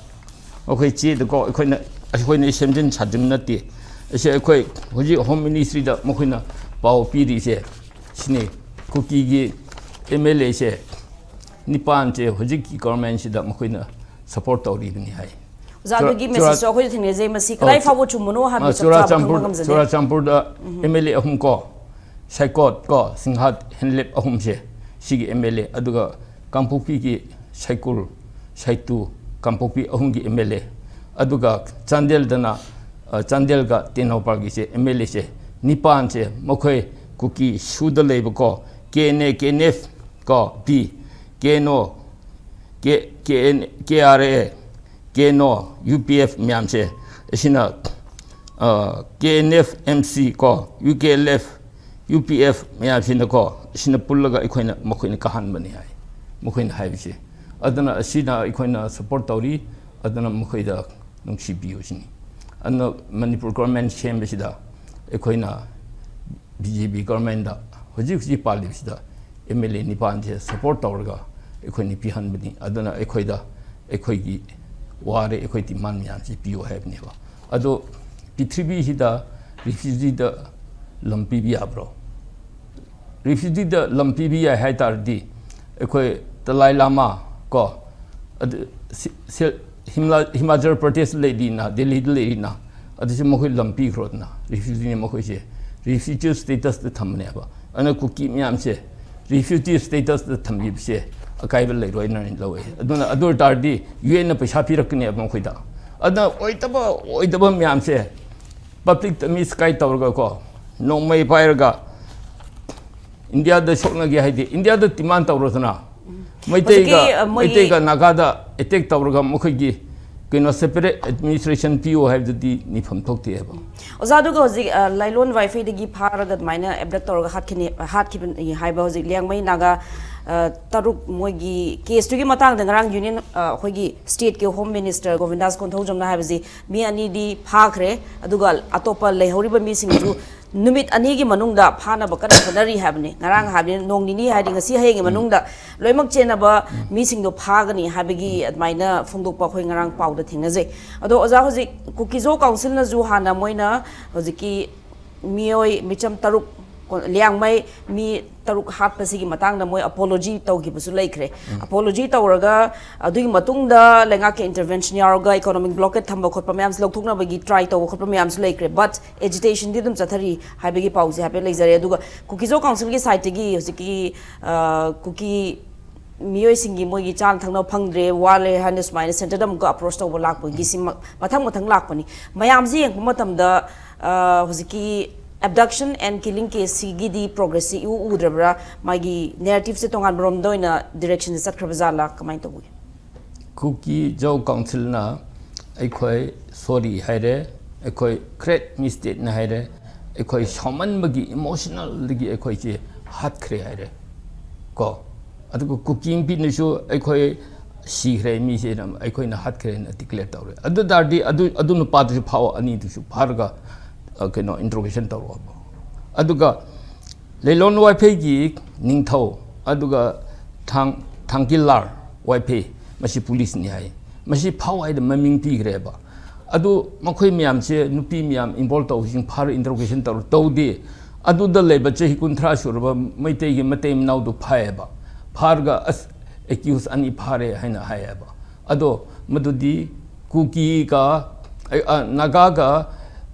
ꯃꯈꯣꯏ ꯆꯦꯗꯀꯣ, ꯑꯩꯈꯣꯏꯅ, ꯑꯩꯈꯣꯏꯅ ꯁꯦꯝꯖꯤꯟ ꯁꯥꯖꯤꯟ ꯅꯠꯇꯦ꯫ ꯑꯁꯤ ꯑꯩꯈꯣꯏ ꯍꯧꯖꯤꯛ Home Ministryꯗ ꯃꯈꯣꯏꯅ ꯄꯥꯎ ꯄꯤꯔꯤꯁꯦ ꯁꯤꯅꯤ, ꯀꯨꯀꯤꯒꯤ MLAꯁꯦ ꯅꯤꯄꯥꯟꯁꯦ ꯍꯧꯖꯤꯛꯀꯤ ꯒꯣꯔꯃꯦꯟꯁꯤꯗ ꯃꯈꯣꯏꯅ support ꯇꯧꯔꯤꯕꯅꯤ ꯍꯥꯏ꯫ ꯑꯣꯖꯥ, ꯑꯗꯨꯒꯤ ꯆꯨꯔꯥ-, messageꯁꯨ ꯑꯩꯈꯣꯏꯁꯨ ꯊꯦꯡꯅꯖꯩ꯫ ꯃꯁꯤ ꯀꯗꯥꯏ ꯐꯥꯎꯕ ꯆꯨꯝꯕꯅꯣ ꯍꯥꯏꯕ ꯑ, ꯆꯞ ꯆꯥꯕ ꯈꯪꯕ ꯆꯨꯔꯥꯆꯥꯟꯄꯨꯔ, ꯉꯝꯖꯗꯦ꯫ ꯆꯨꯔꯥꯆꯥꯟꯄꯨꯔꯗ MLA ꯑꯍꯨꯝ ꯀꯣ, ꯁꯥꯏꯀꯣꯠ ꯀꯣ, ꯁꯤꯡꯍꯥꯠ, ꯍꯦꯟꯂꯦꯞ ꯑꯍꯨꯝꯁꯦ ꯁꯤꯒꯤ ꯑꯦꯝ ꯑꯦꯜ ꯑꯦ, ꯑꯗꯨꯒ ꯀꯥꯡꯄꯣꯛꯄꯤꯒꯤ ꯁꯥꯏꯀꯨꯜ, ꯁꯥꯏꯇꯨ, ꯀꯥꯡꯄꯣꯛꯄꯤ ꯑꯍꯨꯝꯒꯤ ꯑꯦꯝ ꯑꯦꯜ ꯑꯦ, ꯑꯗꯨꯒ ꯆꯥꯟꯗꯦꯜꯗꯅ, ꯑ, ꯆꯥꯟꯗꯦꯜꯒ ꯇꯦꯡꯅꯧꯄꯜꯒꯤꯁꯦ ꯑꯦꯝ ꯑꯦꯜ ꯑꯦꯁꯦ ꯅꯤꯄꯥꯟꯁꯦ ꯃꯈꯣꯏ ꯀꯨꯀꯤ ꯁꯨꯗ ꯂꯩꯕꯀꯣ, K N A, K N F ꯀꯣ, B, K N O, K, K N, K R A, K N O, U P F ꯃꯌꯥꯝꯁꯦ, ꯑꯁꯤꯅ, ꯑ, K N F M C ꯀꯣ, U K L F, U P F ꯃꯌꯥꯝꯁꯤꯅꯀꯣ, ꯑꯁꯤꯅ ꯄꯨꯜꯂꯒ ꯑꯩꯈꯣꯏꯅ, ꯃꯈꯣꯏꯅ ꯀꯥꯍꯟꯕꯅꯤ ꯍꯥꯏ, ꯃꯈꯣꯏꯅ ꯍꯥꯏꯕꯁꯦ꯫ ꯑꯗꯨꯅ ꯑꯁꯤꯅ ꯑꯩꯈꯣꯏꯅ ꯁꯄꯣꯔꯠ ꯇꯧꯔꯤ, ꯑꯗꯨꯅ ꯃꯈꯣꯏꯗ ꯅꯨꯡꯁꯤꯕꯤꯌꯨ ꯁꯤꯅꯤ꯫ ꯑꯗꯨꯅ ꯃꯅꯤꯄꯨꯔ ꯒꯣꯔꯃꯦꯟ ꯁꯦꯝꯕꯁꯤꯗ ꯑꯩꯈꯣꯏꯅ ꯕꯤ ꯖꯦ ꯄꯤ ꯒꯣꯔꯃꯦꯟꯗ ꯍꯧꯖꯤꯛ ꯍꯧꯖꯤꯛ ꯄꯥꯜꯂꯤꯕꯁꯤꯗ ꯑꯦꯝ ꯑꯦꯜ ꯑꯦ ꯅꯤꯄꯥꯟꯁꯦ ꯁꯄꯣꯔꯠ ꯇꯧꯔꯒ ꯑꯩꯈꯣꯏꯅ ꯄꯤꯍꯟꯕꯅꯤ꯫ ꯑꯗꯨꯅ ꯑꯩꯈꯣꯏꯗ, ꯑꯩꯈꯣꯏꯒꯤ ꯋꯥꯔꯦ, ꯑꯩꯈꯣꯏ ꯗꯤꯃꯥꯟ ꯃꯌꯥꯝꯁꯤ ꯄꯤꯌꯨ ꯍꯥꯏꯕꯅꯦꯕ꯫ ꯑꯗꯣ ꯄ꯭ꯔꯤꯊꯤꯕꯤꯁꯤꯗ ꯔꯤꯐ꯭ꯌꯨꯖꯤꯗ ꯂꯝ ꯄꯤꯕ ꯌꯥꯕ꯭ꯔꯣ? ꯔꯤꯐ꯭ꯌꯨꯖꯤꯗ ꯂꯝ ꯄꯤꯕ ꯌꯥꯏ ꯍꯥꯏ ꯇꯥꯔꯗꯤ, ꯑꯩꯈꯣꯏ ꯗꯂꯥꯏ ꯂꯥꯃꯥ ꯀꯣ, ꯑꯗꯨ ꯁꯤ-, ꯁꯤ-, ꯍꯤꯃꯥ-, ꯍꯤꯃꯥꯆꯜ ꯄ꯭ꯔꯗꯦꯁ ꯂꯩꯔꯤꯅ, ꯗꯦꯜꯂꯤꯗ ꯂꯩꯔꯤꯅ, ꯑꯗꯨꯁꯨ ꯃꯈꯣꯏ ꯂꯝ ꯄꯤꯈ꯭ꯔꯣꯗꯅ, ꯔꯤꯐ꯭ꯌꯨꯖꯤꯅꯤ ꯃꯈꯣꯏꯁꯦ, ꯔꯤꯐ꯭ꯌꯨꯖꯤ ꯁ꯭ꯇꯦꯇꯁꯇ ꯊꯝꯕꯅꯦꯕ꯫ ꯑꯗꯨꯅ ꯀꯨꯀꯤ ꯃꯌꯥꯝꯁꯦ ꯔꯤꯐ꯭ꯌꯨꯖꯤ ꯁ꯭ꯇꯦꯇꯁꯇ ꯊꯝꯕꯤꯕꯁꯦ ꯑꯀꯥꯏꯕ ꯂꯩꯔꯣꯏꯅ ꯑꯩꯅ ꯂꯧꯋꯦ꯫ ꯑꯗꯨꯅ ꯑꯗꯨ ꯑꯣꯏ ꯇꯥꯔꯗꯤ ꯌꯨ ꯑꯦꯟꯅ ꯄꯩꯁꯥ ꯄꯤꯔꯛꯀꯅꯦꯕ ꯃꯈꯣꯏꯗ꯫ ꯑꯗꯨꯅ ꯑꯣꯏꯗꯕ, ꯑꯣꯏꯗꯕ ꯃꯌꯥꯝꯁꯦ ꯄꯕ꯭ꯂꯤꯛꯇ ꯃꯤꯁꯒꯥꯏꯗ ꯇꯧꯔꯒꯀꯣ, ꯅꯣꯡꯃꯩ ꯄꯥꯏꯔꯒ ꯏꯟꯗꯤꯌꯥꯗ ꯁꯣꯛꯅꯒꯦ ꯍꯥꯏꯗꯤ, ꯏꯟꯗꯤꯌꯥꯗ ꯗꯤꯃꯥꯟ ꯇꯧꯔꯣꯗꯅ꯫ ꯃꯩꯇꯩꯒ, ꯍꯧꯖꯤꯛꯀꯤ, ꯑ, ꯃꯣꯏꯒꯤ ꯃꯩꯇꯩꯒ ꯅꯥꯒꯥꯗ ꯑꯦꯇꯦꯛ ꯇꯧꯔꯒ ꯃꯈꯣꯏꯒꯤ ꯀꯩꯅꯣ separate administration ꯄꯤꯌꯨ ꯍꯥꯏꯕꯗꯨꯗꯤ ꯅꯤꯐꯝ ꯊꯣꯛꯇꯦ ꯍꯥꯏꯕ꯫ ꯑꯣꯖꯥ, ꯑꯗꯨꯒ ꯍꯧꯖꯤꯛ, ꯑ, ꯂꯥꯏꯂꯣꯟ ꯋꯥꯏꯐꯩꯗꯒꯤ ꯐꯥꯔꯒ ꯑꯗꯨꯃꯥꯏꯅ ꯑꯦꯕꯗꯛ ꯇꯧꯔꯒ ꯍꯥꯠꯈꯤꯅꯤ, ꯍꯥꯠꯈꯤꯕꯅꯤ ꯍꯥꯏꯕ ꯍꯧꯖꯤꯛ ꯂꯤꯌꯥꯡꯃꯩ ꯅꯥꯒꯥ, ꯑ, ꯇꯔꯨꯛ ꯃꯣꯏꯒꯤ ꯀꯦꯁꯇꯨꯒꯤ ꯃꯇꯥꯡꯗ ꯉꯔꯥꯡ ꯌꯨꯅꯤꯌꯟ, ꯑ, ꯑꯩꯈꯣꯏꯒꯤ ꯁ꯭ꯇꯦꯠꯀꯤ ꯍꯣꯝ ꯃꯤꯅꯤꯁꯇꯔ ꯒꯣꯕꯤꯟꯗꯥꯁ ꯀꯣꯟꯊꯧꯖꯝꯅ ꯍꯥꯏꯕꯁꯤ ꯃꯤ ꯑꯅꯤꯗꯤ ꯐꯥꯈ꯭ꯔꯦ, ꯑꯗꯨꯒ ꯑꯇꯣꯞꯄ ꯂꯩꯍꯧꯔꯤꯕ ꯃꯤꯁꯤꯡꯁꯨ ꯅꯨꯃꯤꯠ ꯑꯅꯤꯒꯤ ꯃꯅꯨꯡꯗ ꯐꯥꯅꯕ ꯀꯟꯅ ꯍꯣꯠꯅꯔꯤ ꯍꯥꯏꯕꯅꯤ꯫ ꯉꯔꯥꯡ ꯍꯥꯏꯕꯅꯤ, ꯅꯣꯡ ꯅꯤꯅꯤ ꯍꯥꯏꯗꯤ ꯉꯁꯤ ꯍꯌꯦꯡꯒꯤ ꯃꯅꯨꯡꯗ ꯂꯣꯏꯅꯃꯛ ꯆꯦꯟꯅꯕ ꯃꯤꯁꯤꯡꯗꯣ ꯐꯥꯒꯅꯤ ꯍꯥꯏꯕꯒꯤ ꯑꯗꯨꯃꯥꯏꯅ ꯐꯣꯡꯗꯣꯛꯄ ꯑꯩꯈꯣꯏ ꯉꯔꯥꯡ ꯄꯥꯎꯗ ꯊꯦꯡꯅꯖꯩ꯫ ꯑꯗꯣ ꯑꯣꯖꯥ, ꯍꯧꯖꯤꯛ ꯀꯨꯀꯤꯖꯣ ꯀꯥꯎꯟꯁꯤꯜꯅꯁꯨ ꯍꯥꯟꯅ ꯃꯣꯏꯅ ꯍꯧꯖꯤꯛꯀꯤ ꯃꯤꯑꯣꯏ ꯃꯤꯆꯝ ꯇꯔꯨꯛ ꯂꯤꯌꯥꯡꯃꯩ ꯃꯤ ꯇꯔꯨꯛ ꯍꯥꯠꯄꯁꯤꯒꯤ ꯃꯇꯥꯡꯗ ꯃꯣꯏ ꯑꯄꯣꯂꯣꯖꯤ ꯇꯧꯈꯤꯕꯁꯨ ꯂꯩꯈ꯭ꯔꯦ꯫ ꯑꯄꯣꯂꯣꯖꯤ ꯇꯧꯔꯒ ꯑꯗꯨꯒꯤ ꯃꯇꯨꯡꯗ ꯂꯩꯉꯥꯛꯀꯤ ꯏꯟꯇꯔꯚꯦꯟꯁꯟ ꯌꯥꯎꯔꯒ ꯏꯀꯣꯅꯣꯃꯤꯛ ꯕ꯭ꯂꯣꯀꯦꯠ ꯊꯝꯕ ꯈꯣꯠꯄ ꯃꯌꯥꯝꯁꯨ ꯂꯧꯊꯣꯛꯅꯕꯒꯤ ꯇ꯭ꯔꯥꯏ ꯇꯧꯕ ꯈꯣꯠꯄ ꯃꯌꯥꯝꯁꯨ ꯂꯩꯈ꯭ꯔꯦ꯫ ꯕꯠ ꯑꯦꯖꯤꯇꯦꯁꯟꯗꯤ ꯑꯗꯨꯝ ꯆꯠꯊꯔꯤ ꯍꯥꯏꯕꯒꯤ ꯄꯥꯎꯁꯦ ꯍꯥꯏꯐꯦꯠ ꯂꯩꯖꯔꯦ꯫ ꯑꯗꯨꯒ ꯀꯨꯀꯤꯖꯣ ꯀꯥꯎꯟꯁꯤꯜꯒꯤ ꯁꯥꯏꯠꯇꯒꯤ ꯍꯧꯖꯤꯛꯀꯤ, ꯑ, ꯀꯨꯀꯤ ꯃꯤꯑꯣꯏꯁꯤꯡꯒꯤ ꯃꯣꯏꯒꯤ ꯆꯥꯅ ꯊꯛꯅꯕ ꯐꯪꯗ꯭ꯔꯦ, ꯋꯥꯠꯂꯦ ꯍꯥꯏꯅ ꯁꯨꯃꯥꯏꯅ ꯁꯦꯟꯇꯔꯗ ꯑꯃꯨꯛꯀ ꯑꯦꯄ꯭ꯔꯣꯁ ꯇꯧꯕ ꯂꯥꯛꯄꯒꯤ ꯁꯤ ꯃ-, ꯃꯊꯪ ꯃꯊꯪ ꯂꯥꯛꯄꯅꯤ꯫ ꯃꯌꯥꯝꯁꯤ ꯌꯦꯡꯕ ꯃꯇꯝꯗ, ꯑ, ꯍꯧꯖꯤꯛꯀꯤ ꯑꯦꯕꯗꯛꯁꯟ ꯑꯦꯟ ꯀꯤꯂꯤꯡ ꯀꯦꯁꯁꯤꯒꯤꯗꯤ ꯄ꯭ꯔꯣꯒ꯭ꯔꯦꯁꯁꯤ ꯏꯎ ꯎꯗ꯭ꯔꯕ꯭ꯔꯥ? ꯃꯥꯒꯤ ꯅꯦꯔꯦꯇꯤꯞꯁꯦ ꯇꯣꯉꯥꯟꯕ ꯔꯣꯝꯗ ꯑꯣꯏꯅ ꯗꯤꯔꯦꯛꯁꯟꯁꯦ ꯆꯠꯈ꯭ꯔꯕ ꯖꯥꯠꯂꯥ? ꯀꯃꯥꯏꯅ ꯇꯧꯕꯒꯦ? ꯀꯨꯀꯤ ꯖꯧ ꯀꯥꯎꯟꯁꯤꯜꯅ ꯑꯩꯈꯣꯏ ꯁꯣꯔꯤ ꯍꯥꯏꯔꯦ, ꯑꯩꯈꯣꯏ ꯒ꯭ꯔꯦꯠ ꯃꯤꯁꯇꯦꯛꯅ ꯍꯥꯏꯔꯦ, ꯑꯩꯈꯣꯏ ꯁꯥꯎꯃꯟꯕꯒꯤ ꯏꯃꯣꯁꯅꯦꯜꯗꯒꯤ ꯑꯩꯈꯣꯏꯁꯦ ꯍꯥꯠꯈ꯭ꯔꯦ ꯍꯥꯏꯔꯦ ꯀꯣ꯫ ꯑꯗꯨꯒ ꯀꯨꯀꯤ ꯅꯨꯄꯤꯅꯁꯨ ꯑꯩꯈꯣꯏ ꯁꯤꯈ꯭ꯔꯦ, ꯃꯤꯁꯦ ꯑꯩꯈꯣꯏꯅ ꯍꯥꯠꯈ꯭ꯔꯦꯅ ꯗꯤꯀ꯭ꯂꯦꯌꯔ ꯇꯧꯔꯦ꯫ ꯑꯗꯨ ꯇꯥꯔꯗꯤ ꯑꯗꯨ, ꯑꯗꯨ ꯅꯨꯄꯥꯗꯨꯁꯨ ꯐꯥꯎ, ꯑꯅꯤꯗꯨꯁꯨ ꯐꯥꯔꯒ, ꯑ, ꯀꯩꯅꯣ, ꯏꯟꯇ꯭ꯔꯣꯒꯦꯁꯟ ꯇꯧꯔꯛꯑꯣꯕ꯫ ꯑꯗꯨꯒ ꯂꯤꯂꯣꯡ ꯋꯥꯏꯐꯩꯒꯤ ꯅꯤꯡꯊꯧ, ꯑꯗꯨꯒ ꯊꯥꯡ-, ꯊꯥꯡꯀꯤꯂꯥꯔ ꯋꯥꯏꯐꯩ, ꯃꯁꯤ ꯄꯨꯂꯤꯁꯅꯤ ꯍꯥꯏ꯫ ꯃꯁꯤ ꯐꯥꯎ ꯍꯥꯏꯅ ꯃꯃꯤꯡ ꯄꯤꯈ꯭ꯔꯦꯕ꯫ ꯑꯗꯨ ꯃꯈꯣꯏ ꯃꯌꯥꯝꯁꯦ, ꯅꯨꯄꯤ ꯃꯌꯥꯝ ꯏꯟꯚꯣꯜꯕ ꯇꯧꯕꯁꯤꯡ ꯐꯥꯔ ꯏꯟꯇ꯭ꯔꯣꯒꯦꯁꯟ ꯇꯧꯔ ꯇꯧꯗꯦ꯫ ꯑꯗꯨꯗ ꯂꯩꯕ ꯆꯍꯤ ꯀꯨꯟꯊ꯭ꯔꯥ ꯁꯨꯔꯕ ꯃꯩꯇꯩꯒꯤ ꯃꯇꯩ ꯃꯅꯥꯎꯗꯨ ꯐꯥꯏꯌꯦꯕ꯫ ꯐꯥꯔꯒ ꯑꯁ, ꯑꯦꯀ꯭ꯌꯨꯁ ꯑꯅꯤ ꯐꯥꯔꯦ ꯍꯥꯏꯅ ꯍꯥꯏꯌꯦꯕ꯫ ꯑꯗꯣ ꯃꯗꯨꯗꯤ ꯀꯨꯀꯤꯒ, ꯑ, ꯅꯥꯒꯥꯒ,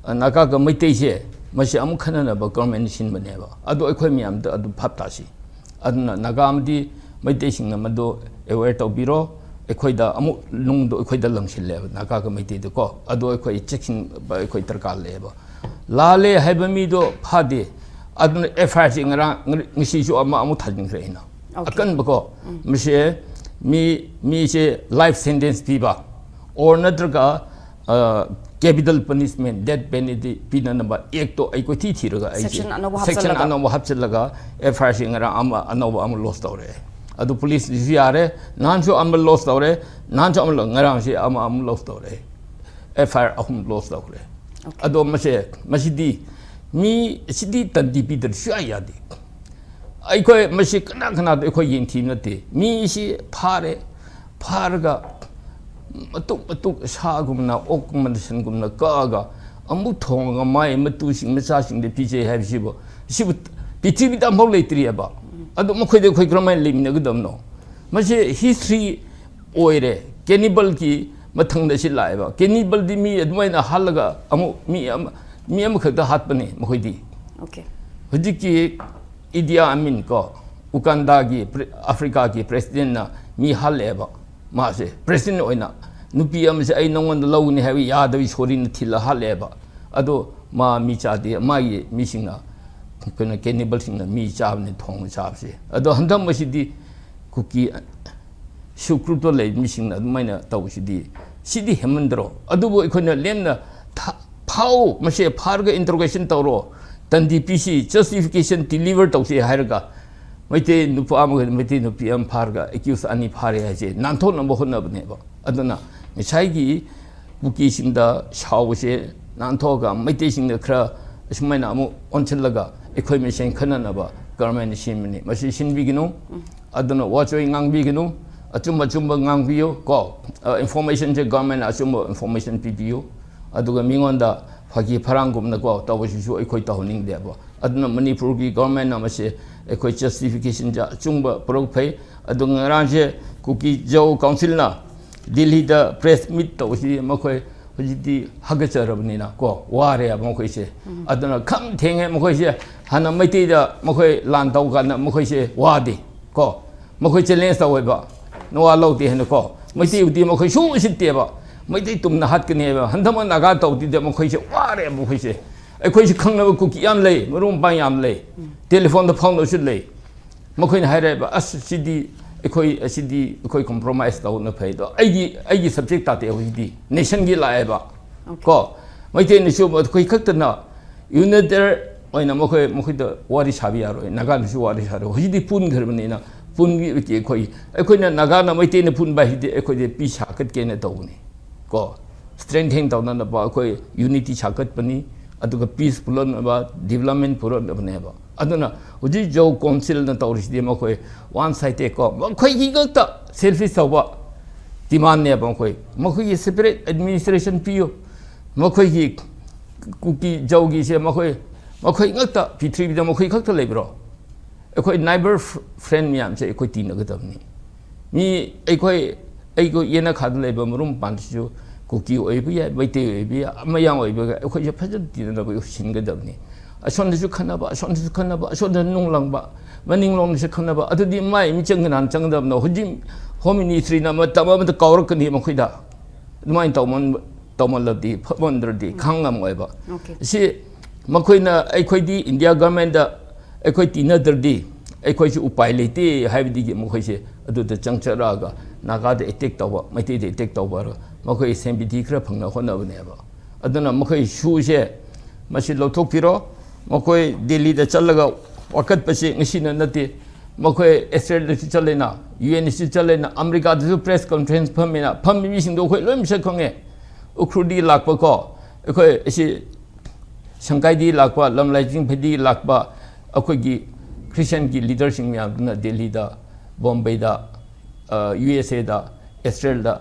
ꯑ, ꯅꯥꯒꯥꯒ ꯃꯩꯇꯩꯁꯦ, ꯃꯁꯤ ꯑꯃꯨꯛ ꯈꯟꯅꯅꯕ ꯒꯣꯔꯃꯦꯟ ꯁꯤꯟꯕꯅꯦꯕ꯫ ꯑꯗꯣ ꯑꯩꯈꯣꯏ ꯃꯌꯥꯝꯗ ꯑꯗꯨ ꯚꯥꯞ ꯇꯥꯁꯤ꯫ ꯑꯗꯨꯅ ꯅꯥꯒꯥ ꯑꯃꯗꯤ ꯃꯩꯇꯩꯁꯤꯡꯅ ꯃꯗꯨ ꯑꯦꯋꯦꯌꯔ ꯇꯧꯕꯤꯔꯣ꯫ ꯑꯩꯈꯣꯏꯗ ꯑꯃꯨꯛ ꯅꯨꯡꯗꯣ ꯑꯩꯈꯣꯏꯗ ꯂꯪꯁꯤꯜꯂꯦꯕ, ꯅꯥꯒꯥꯒ ꯃꯩꯇꯩꯗꯀꯣ꯫ ꯑꯗꯣ ꯑꯩꯈꯣꯏ ꯆꯦꯛꯁꯤꯟꯕ ꯑꯩꯈꯣꯏ ꯗꯔꯀꯥꯔ ꯂꯩꯌꯦꯕ꯫ ꯂꯥꯜꯂꯦ ꯍꯥꯏꯕ ꯃꯤꯗꯣ ꯐꯥꯗꯦ꯫ ꯑꯗꯨꯅ ꯑꯦꯐ ꯑꯥꯏ ꯑꯥꯔꯁꯤ ꯉꯔꯥꯡ, ꯉ-, ꯉꯁꯤꯁꯨ ꯑꯃ ꯑꯃꯨꯛ ꯊꯥꯖꯤꯟꯈ꯭ꯔꯦ ꯑꯩꯅ꯫ Okay. ꯑꯀꯟꯕꯀꯣ꯫ ꯃꯁꯦ ꯃꯤ, ꯃꯤꯁꯦ ꯂꯥꯏꯐ ꯁꯦꯟꯇꯦꯟꯁ ꯄꯤꯕ, ꯑꯣꯔ ꯅꯠꯇ꯭ꯔꯒ, ꯑ, ꯀꯦꯄꯤꯇꯦꯜ ꯄꯅꯤꯁꯃꯦꯟ, ꯗꯦꯠ ꯄꯦꯅꯜꯇꯤ ꯄꯤꯅꯅꯕ ꯑꯦꯛꯇꯣ ꯑꯩ ꯀꯣꯏꯊꯤ ꯊꯤꯔꯒ ꯑꯩꯁꯦ Section ꯑꯅꯧꯕ ꯁꯦꯛꯁꯟ ꯍꯥꯞꯆꯜꯂꯒ꯫ ꯑꯅꯧꯕ ꯍꯥꯞꯆꯤꯜꯂꯒ ꯑꯦꯐ ꯑꯥꯏ ꯑꯥꯔꯁꯤ ꯉꯔꯥꯡ ꯑꯃ, ꯑꯅꯧꯕ ꯑꯃ ꯂꯣꯟꯆ ꯇꯧꯔꯦ꯫ ꯑꯗꯨ ꯄꯨꯂꯤꯁꯅꯁꯨ ꯌꯥꯔꯦ, ꯅꯍꯥꯟꯁꯨ ꯑꯃ ꯂꯣꯟꯆ ꯇꯧꯔꯦ, ꯅꯍꯥꯟꯁꯨ ꯑꯃ ꯂꯣꯟ-, ꯉꯔꯥꯡꯁꯦ ꯑꯃ ꯑꯃ ꯂꯣꯟꯆ ꯇꯧꯔꯦ꯫ ꯑꯦꯐ ꯑꯥꯏ ꯑꯥꯔ ꯑꯍꯨꯝ ꯂꯣꯟꯆ ꯇꯧꯈ꯭ꯔꯦ꯫ ꯑꯗꯣ ꯃꯁꯦ, ꯃꯁꯤꯗꯤ ꯃꯤ, ꯁꯤꯗꯤ ꯇꯟꯗꯤ ꯄꯤꯗ꯭ꯔꯗꯤ ꯁꯨꯡꯌꯥ ꯌꯥꯗꯦ꯫ ꯑꯩꯈꯣꯏ ꯃꯁꯤ ꯀꯅꯥ ꯀꯅꯥꯗ ꯑꯩꯈꯣꯏ ꯌꯦꯡꯊꯤꯕ ꯅꯠꯇꯦ꯫ ꯃꯤꯁꯤ ꯐꯥꯔꯦ, ꯐꯥꯔꯒ ꯃꯇꯨꯛ ꯃꯇꯨꯛ ꯁꯥꯒꯨꯝꯅ, ꯑꯣꯛꯀꯨꯝꯅ, ꯁꯟꯒꯨꯝꯅ ꯀꯛꯑꯒ ꯑꯃꯨꯛ ꯊꯣꯡꯉꯒ ꯃꯥꯏ ꯃꯇꯨꯁꯤꯡ ꯃꯆꯥꯁꯤꯡꯗ ꯄꯤꯖꯩ ꯍꯥꯏꯕꯁꯤꯕꯨ, ꯁꯤꯕꯨ ꯄ꯭ꯔꯤꯊꯤꯕꯤꯗ ꯑꯃꯐꯥꯎ ꯂꯩꯇ꯭ꯔꯤꯑꯕ꯫ ꯑꯗꯣ ꯃꯈꯣꯏꯗ ꯑꯩꯈꯣꯏ ꯀꯔꯝꯍꯥꯏꯅ ꯂꯩꯃꯤꯟꯅꯒꯗꯕꯅꯣ? ꯃꯁꯤ ꯍꯤꯁꯇ꯭ꯔꯤ ꯑꯣꯏꯔꯦ꯫ ꯀꯦꯅꯤꯕꯜꯒꯤ ꯃꯊꯪꯗ ꯁꯤ ꯂꯥꯛꯑꯦꯕ꯫ ꯀꯦꯅꯤꯕꯜꯗꯤ ꯃꯤ ꯑꯗꯨꯃꯥꯏꯅ ꯍꯥꯠꯂꯒ ꯑꯃꯨꯛ ꯃꯤ ꯑꯃ, ꯃꯤ ꯑꯃꯈꯛꯇ ꯍꯥꯠꯄꯅꯦ ꯃꯈꯣꯏꯗꯤ꯫ Okay. ꯍꯧꯖꯤꯛꯀꯤ ꯏꯗꯤꯌꯥ ꯑꯃꯤꯟ ꯀꯣ, ꯎꯒꯥꯟꯗꯥꯒꯤ ꯄ꯭ꯔꯦ-, ꯑꯐ꯭ꯔꯤꯀꯥꯒꯤ ꯄ꯭ꯔꯦꯁꯤꯗꯦꯟꯠꯅ ꯃꯤ ꯍꯥꯠꯂꯛꯑꯦꯕ꯫ ꯃꯥꯁꯦ ꯄ꯭ꯔꯦꯁꯤꯗꯦꯟꯠ ꯑꯣꯏꯅ ꯅꯨꯄꯤ ꯑꯃꯁꯦ ꯑꯩ ꯅꯉꯣꯟꯗ ꯂꯧꯒꯅꯤ ꯍꯥꯏꯕ ꯌꯥꯗꯕꯒꯤ ꯁꯣꯔꯤꯅ ꯊꯤꯜꯂ ꯍꯥꯠꯂꯛꯑꯦꯕ꯫ ꯑꯗꯣ ꯃꯥ ꯃꯤ ꯆꯥꯗꯦ, ꯃꯥꯒꯤ ꯃꯤꯁꯤꯡꯅ, ꯀꯩꯅꯣ, ꯀꯦꯅꯤꯕꯜꯁꯤꯡꯅ ꯃꯤ ꯆꯥꯕꯅꯤ, ꯊꯣꯡꯅ ꯆꯥꯕꯁꯦ꯫ ꯑꯗꯣ ꯍꯟꯗꯛ ꯃꯁꯤꯗꯤ ꯀꯨꯀꯤ ꯁꯨꯒ꯭ꯔꯨꯞꯇ ꯂꯩꯕ ꯃꯤꯁꯤꯡꯅ ꯑꯗꯨꯃꯥꯏꯅ ꯇꯧꯕꯁꯤꯗꯤ, ꯁꯤꯗꯤ ꯍꯦꯟꯃꯟꯗ꯭ꯔꯣ? ꯑꯗꯨꯕꯨ ꯑꯩꯈꯣꯏꯅ ꯂꯦꯝꯅ ꯊꯥ-, ꯐꯥꯎ, ꯃꯁꯦ ꯐꯥꯔꯒ ꯏꯟꯇꯔꯣꯒꯦꯁꯟ ꯇꯧꯔꯣ, ꯇꯟꯗꯤ ꯄꯤꯁꯤ, ꯖꯁꯇꯤꯐꯤꯀꯦꯁꯟ ꯗꯤꯂꯤꯚꯔ ꯇꯧꯁꯤ ꯍꯥꯏꯔꯒ ꯃꯩꯇꯩ ꯅꯨꯄꯥ ꯑꯃꯒ ꯃꯩꯇꯩ ꯅꯨꯄꯤ ꯑꯃ ꯐꯥꯔꯒ ꯑꯦꯀ꯭ꯌꯨꯁ ꯑꯅꯤ ꯐꯥꯔꯦ ꯍꯥꯏꯁꯦ ꯅꯥꯟꯊꯣꯛꯅꯕ ꯍꯣꯠꯅꯕꯅꯦꯕ꯫ ꯑꯗꯨꯅ ꯉꯁꯥꯏꯒꯤ ꯀꯨꯀꯤꯁꯤꯡꯗ ꯁꯥꯎꯕꯁꯦ ꯅꯥꯟꯊꯣꯛꯑꯒ ꯃꯩꯇꯩꯁꯤꯡꯗ ꯈꯔ ꯑꯁꯨꯃꯥꯏꯅ ꯑꯃꯨꯛ ꯑꯣꯟꯁꯤꯜꯂꯒ ꯑꯩꯈꯣꯏ ꯃꯁꯦꯟ ꯈꯟꯅꯅꯕ ꯒꯚꯔꯟꯃꯦꯟꯠꯅ ꯁꯦꯝꯕꯅꯤ꯫ ꯃꯁꯤ ꯁꯤꯟꯕꯤꯒꯅꯨ꯫ ꯑꯗꯨꯅ ꯋꯥꯆꯣꯏ ꯉꯥꯡꯕꯤꯒꯅꯨ, ꯑꯆꯨꯝ ꯑꯆꯨꯝꯕ ꯉꯥꯡꯕꯤꯌꯨ ꯀꯣ꯫ ꯏꯟꯐꯣꯔꯃꯦꯁꯟꯁꯦ ꯒꯚꯔꯟꯃꯦꯟꯠꯅ ꯑꯆꯨꯝꯕ ꯏꯟꯐꯣꯔꯃꯦꯁꯟ ꯄꯤꯕꯤꯌꯨ꯫ ꯑꯗꯨꯒ ꯃꯤꯉꯣꯟꯗ ꯐꯥꯒꯤ ꯐꯔꯥꯡꯒꯨꯝꯅꯀꯣ ꯇꯧꯕꯁꯤꯁꯨ ꯑꯩꯈꯣꯏ ꯇꯧꯍꯟꯅꯤꯡꯗꯦꯕ꯫ ꯑꯗꯨꯅ ꯃꯅꯤꯄꯨꯔꯒꯤ ꯒꯚꯔꯟꯃꯦꯟꯠꯅ ꯃꯁꯤ ꯑꯩꯈꯣꯏ ꯖꯁꯇꯤꯐꯤꯀꯦꯁꯟꯁꯦ ꯑꯆꯨꯝꯕ ꯄꯨꯔꯛ ꯐꯩ꯫ ꯑꯗꯨ ꯉꯔꯥꯡꯁꯦ ꯀꯨꯀꯤ ꯖꯧ ꯀꯥꯎꯟꯁꯤꯜꯅ ꯗꯤꯜꯂꯤꯗ ꯄ꯭ꯔꯦꯁ ꯃꯤꯠ ꯇꯧꯕꯁꯤ ꯃꯈꯣꯏ ꯍꯧꯖꯤꯛꯇꯤ ꯍꯥꯒꯠꯆꯔꯕꯅꯤꯅ ꯀꯣ, ꯋꯥꯔꯦꯕ ꯃꯈꯣꯏꯁꯦ꯫ ꯑꯗꯨꯅ ꯈꯝ ꯊꯦꯡꯉꯦ ꯃꯈꯣꯏꯁꯦ꯫ ꯍꯥꯟꯅ ꯃꯩꯇꯩꯗ ꯃꯈꯣꯏ ꯂꯥꯟ ꯇꯧ ꯀꯥꯟꯗ ꯃꯈꯣꯏꯁꯦ ꯋꯥꯗꯦ ꯀꯣ, ꯃꯈꯣꯏ ꯆꯦꯂꯦꯟꯖ ꯇꯧꯋꯦꯕ, ꯅꯋꯥ ꯂꯧꯗꯦ ꯍꯥꯏꯅ ꯀꯣ꯫ ꯃꯩꯇꯩꯕꯨꯗꯤ ꯃꯈꯣꯏ ꯁꯨ ꯎꯁꯤꯠꯇꯦꯕ꯫ ꯃꯩꯇꯩ ꯇꯨꯝꯅ ꯍꯥꯠꯀꯅꯦꯕ꯫ ꯍꯟꯗꯛꯃꯛ ꯅꯥꯒꯥ ꯇꯧꯗꯦꯗ ꯃꯈꯣꯏꯁꯦ ꯋꯥꯔꯦꯕ ꯃꯈꯣꯏꯁꯦ꯫ ꯑꯩꯈꯣꯏꯁꯨ ꯈꯪꯅꯕ ꯀꯨꯀꯤ ꯌꯥꯝ ꯂꯩ, ꯃꯔꯨꯞ ꯃꯄꯥꯡ ꯌꯥꯝ ꯂꯩ, ꯇꯦꯂꯤꯐꯣꯟꯗ ꯐꯥꯎꯅꯕꯁꯨ ꯂꯩ꯫ ꯃꯈꯣꯏꯅ ꯍꯥꯏꯔꯛꯑꯦꯕ, "ꯑꯁ, ꯁꯤꯗꯤ ꯑꯩꯈꯣꯏ, ꯑꯁꯤꯗꯤ ꯑꯩꯈꯣꯏ ꯀꯣꯝꯄ꯭ꯔꯣꯃꯥꯏꯁ ꯇꯧꯕꯅ ꯐꯩ"꯫ ꯑꯗꯣ ꯑꯩꯒꯤ, ꯑꯩꯒꯤ ꯁꯕꯖꯦꯛ ꯇꯥꯗꯦ ꯍꯧꯖꯤꯛꯇꯤ, ꯅꯦꯁꯟꯒꯤ ꯂꯥꯛꯑꯦꯕ ꯀꯣ꯫ ꯃꯩꯇꯩꯅꯁꯨ ꯑꯩꯈꯣꯏ ꯈꯛꯇꯅ ꯌꯨꯅꯥꯏꯇꯦꯗ ꯑꯣꯏꯅ ꯃꯈꯣꯏ, ꯃꯈꯣꯏꯗ ꯋꯥꯔꯤ ꯁꯥꯕ ꯌꯥꯔꯣꯏ, ꯅꯥꯒꯥꯅꯁꯨ ꯋꯥꯔꯤ ꯁꯥꯔꯣꯏ꯫ ꯍꯧꯖꯤꯛꯇꯤ ꯄꯨꯟꯈ꯭ꯔꯕꯅꯤꯅ ꯄꯨꯟꯕꯒꯤ ꯑꯩꯈꯣꯏ, ꯑꯩꯈꯣꯏꯅ ꯅꯥꯒꯥꯅ ꯃꯩꯇꯩꯅ ꯄꯨꯟꯕ ꯍꯥꯏꯁꯤꯗꯤ ꯑꯩꯈꯣꯏꯗꯤ ꯄꯤꯁ ꯁꯥꯒꯠꯀꯦꯅ ꯇꯧꯕꯅꯤ ꯀꯣ꯫ ꯁ꯭ꯇꯔꯦꯡꯊꯦꯟ ꯇꯧꯅꯅꯕ ꯑꯩꯈꯣꯏ ꯌꯨꯅꯤꯇꯤ ꯁꯥꯒꯠꯄꯅꯤ, ꯑꯗꯨꯒ ꯄꯤꯁ ꯄꯨꯔꯛꯅꯕ, ꯗꯤꯕ꯭ꯂꯞꯃꯦꯟ ꯄꯨꯔꯛꯅꯕꯅꯦꯕ꯫ ꯑꯗꯨꯅ ꯍꯧꯖꯤꯛ ꯖꯧ ꯀꯥꯎꯟꯁꯤꯜꯅ ꯇꯧꯔꯤꯁꯤꯗꯤ ꯃꯈꯣꯏ ꯋꯥꯟ ꯁꯥꯏꯗꯦꯗ ꯀꯣ, ꯃꯈꯣꯏꯒꯤ ꯈꯛꯇ ꯁꯦꯜꯐꯤꯁ ꯇꯧꯕ ꯗꯤꯃꯥꯟꯅꯦꯕ꯫ ꯃꯈꯣꯏ, ꯃꯈꯣꯏꯒꯤ ꯁꯦꯄꯔꯦꯠ ꯑꯦꯗꯃꯤꯅꯤꯁꯇ꯭ꯔꯦꯁꯟ ꯄꯤꯌꯨ, ꯃꯈꯣꯏꯒꯤ ꯀꯨꯀꯤ ꯖꯧꯒꯤꯁꯦ ꯃꯈꯣꯏ, ꯃꯈꯣꯏ ꯉꯛꯇ, ꯄ꯭ꯔꯤꯊꯤꯕꯤꯗ ꯃꯈꯣꯏ ꯈꯛꯇ ꯂꯩꯕ꯭ꯔꯣ? ꯑꯩꯈꯣꯏ neighbour friend ꯃꯌꯥꯝꯁꯦ ꯑꯩꯈꯣꯏ ꯇꯤꯟꯅꯒꯗꯕꯅꯤ꯫ ꯃꯤ ꯑꯩꯈꯣꯏ, ꯑꯩꯒ ꯌꯦꯅꯈꯥꯗ ꯂꯩꯕ ꯃꯔꯨꯞ ꯃꯄꯥꯡꯁꯤꯁꯨ ꯀꯨꯀꯤ ꯑꯣꯏꯕ ꯌꯥꯏ, ꯃꯩꯇꯩ ꯑꯣꯏꯕ ꯌꯥꯏ, ꯃꯌꯥꯡ ꯑꯣꯏꯕ ꯌꯥꯏ, ꯑꯩꯈꯣꯏꯁꯦ ꯐꯖꯅ ꯇꯤꯟꯅꯅꯕ ꯁꯤꯟꯒꯗꯕꯅꯤ꯫ ꯑꯁꯣꯝꯗꯁꯨ ꯈꯟꯅꯕ, ꯑꯁꯣꯝꯗꯁꯨ ꯈꯟꯅꯕ, ꯑꯁꯣꯝꯗ ꯅꯨꯡ ꯂꯪꯕ, ꯃꯅꯤꯡꯂꯣꯝꯗꯁꯨ ꯈꯟꯅꯕ, ꯑꯗꯨꯗꯤ ꯃꯥꯏ ꯃꯤꯆꯪ ꯀꯅꯥꯅ ꯆꯪꯒꯗꯕꯅꯣ? ꯍꯧꯖꯤꯛ Home Ministryꯅ ꯃꯇꯝ ꯑꯃꯗ ꯀꯥꯎꯔꯛꯀꯅꯤ ꯃꯈꯣꯏꯗ꯫ ꯑꯗꯨꯃꯥꯏꯅ ꯇꯧꯃꯟ-, ꯇꯧꯃꯜꯂꯕꯗꯤ, ꯐꯠꯃꯟꯗ꯭ꯔꯗꯤ ꯈꯪꯉꯝꯃꯣꯏꯕ꯫ Okay. ꯁꯤ ꯃꯈꯣꯏꯅ, ꯑꯩꯈꯣꯏꯗꯤ India governmentꯗ ꯑꯩꯈꯣꯏ ꯇꯤꯟꯅꯗ꯭ꯔꯗꯤ ꯑꯩꯈꯣꯏꯁꯨ ꯎꯄꯥꯏ ꯂꯩꯇꯦ ꯍꯥꯏꯕꯗꯒꯤ ꯃꯈꯣꯏꯁꯦ ꯑꯗꯨꯗ ꯆꯪꯆꯔꯛꯑꯒ ꯅꯥꯒꯥꯗ attack ꯇꯧꯕ, ꯃꯩꯇꯩꯗ attack ꯇꯧꯕ ꯍꯥꯏꯔꯒ ꯃꯈꯣꯏ sympathy ꯈꯔ ꯐꯪꯅ ꯍꯣꯠꯅꯕꯅꯦꯕ꯫ ꯑꯗꯨꯅ ꯃꯈꯣꯏ ꯁꯨꯁꯦ ꯃꯁꯤ ꯂꯧꯊꯣꯛꯄꯤꯔꯣ꯫ ꯃꯈꯣꯏ ꯗꯦꯜꯂꯤꯗ ꯆꯠꯂꯒ ꯋꯥꯀꯠꯄꯁꯤ ꯉꯁꯤꯅ ꯅꯠꯇꯦ꯫ ꯃꯈꯣꯏ ꯑꯁꯇ꯭ꯔꯦꯂꯤꯌꯥꯗꯁꯨ ꯆꯠꯂꯦꯅ, ꯌꯨ ꯑꯦꯟꯗꯁꯨ ꯆꯠꯂꯦꯅ, ꯑꯃꯦꯔꯤꯀꯥꯗꯁꯨ press conference ꯐꯝꯃꯦꯅ, ꯐꯝꯃꯤ ꯃꯤꯁꯤꯡꯗꯣ ꯑꯩꯈꯣꯏ ꯂꯣꯏ ꯃꯁꯛ ꯈꯪꯉꯦ꯫ ꯎꯈ꯭ꯔꯨꯜꯗꯒꯤ ꯂꯥꯛꯄꯀꯣ, ꯑꯩꯈꯣꯏ ꯑꯁꯤ ꯁꯪꯀꯥꯏꯗꯒꯤ ꯂꯥꯛꯄ, ꯂꯝꯂꯥꯏ ꯆꯤꯡꯐꯩꯗꯒꯤ ꯂꯥꯛꯄ ꯑꯩꯈꯣꯏꯒꯤ Christianꯒꯤ leaderꯁꯤꯡ ꯃꯌꯥꯝꯗꯨꯅ ꯗꯦꯜꯂꯤꯗ, ꯕꯣꯝꯕꯦꯗ, ꯌꯨ ꯑꯦꯁ ꯑꯦꯗ, ꯑꯁꯇ꯭ꯔꯦꯂꯤꯌꯥꯗ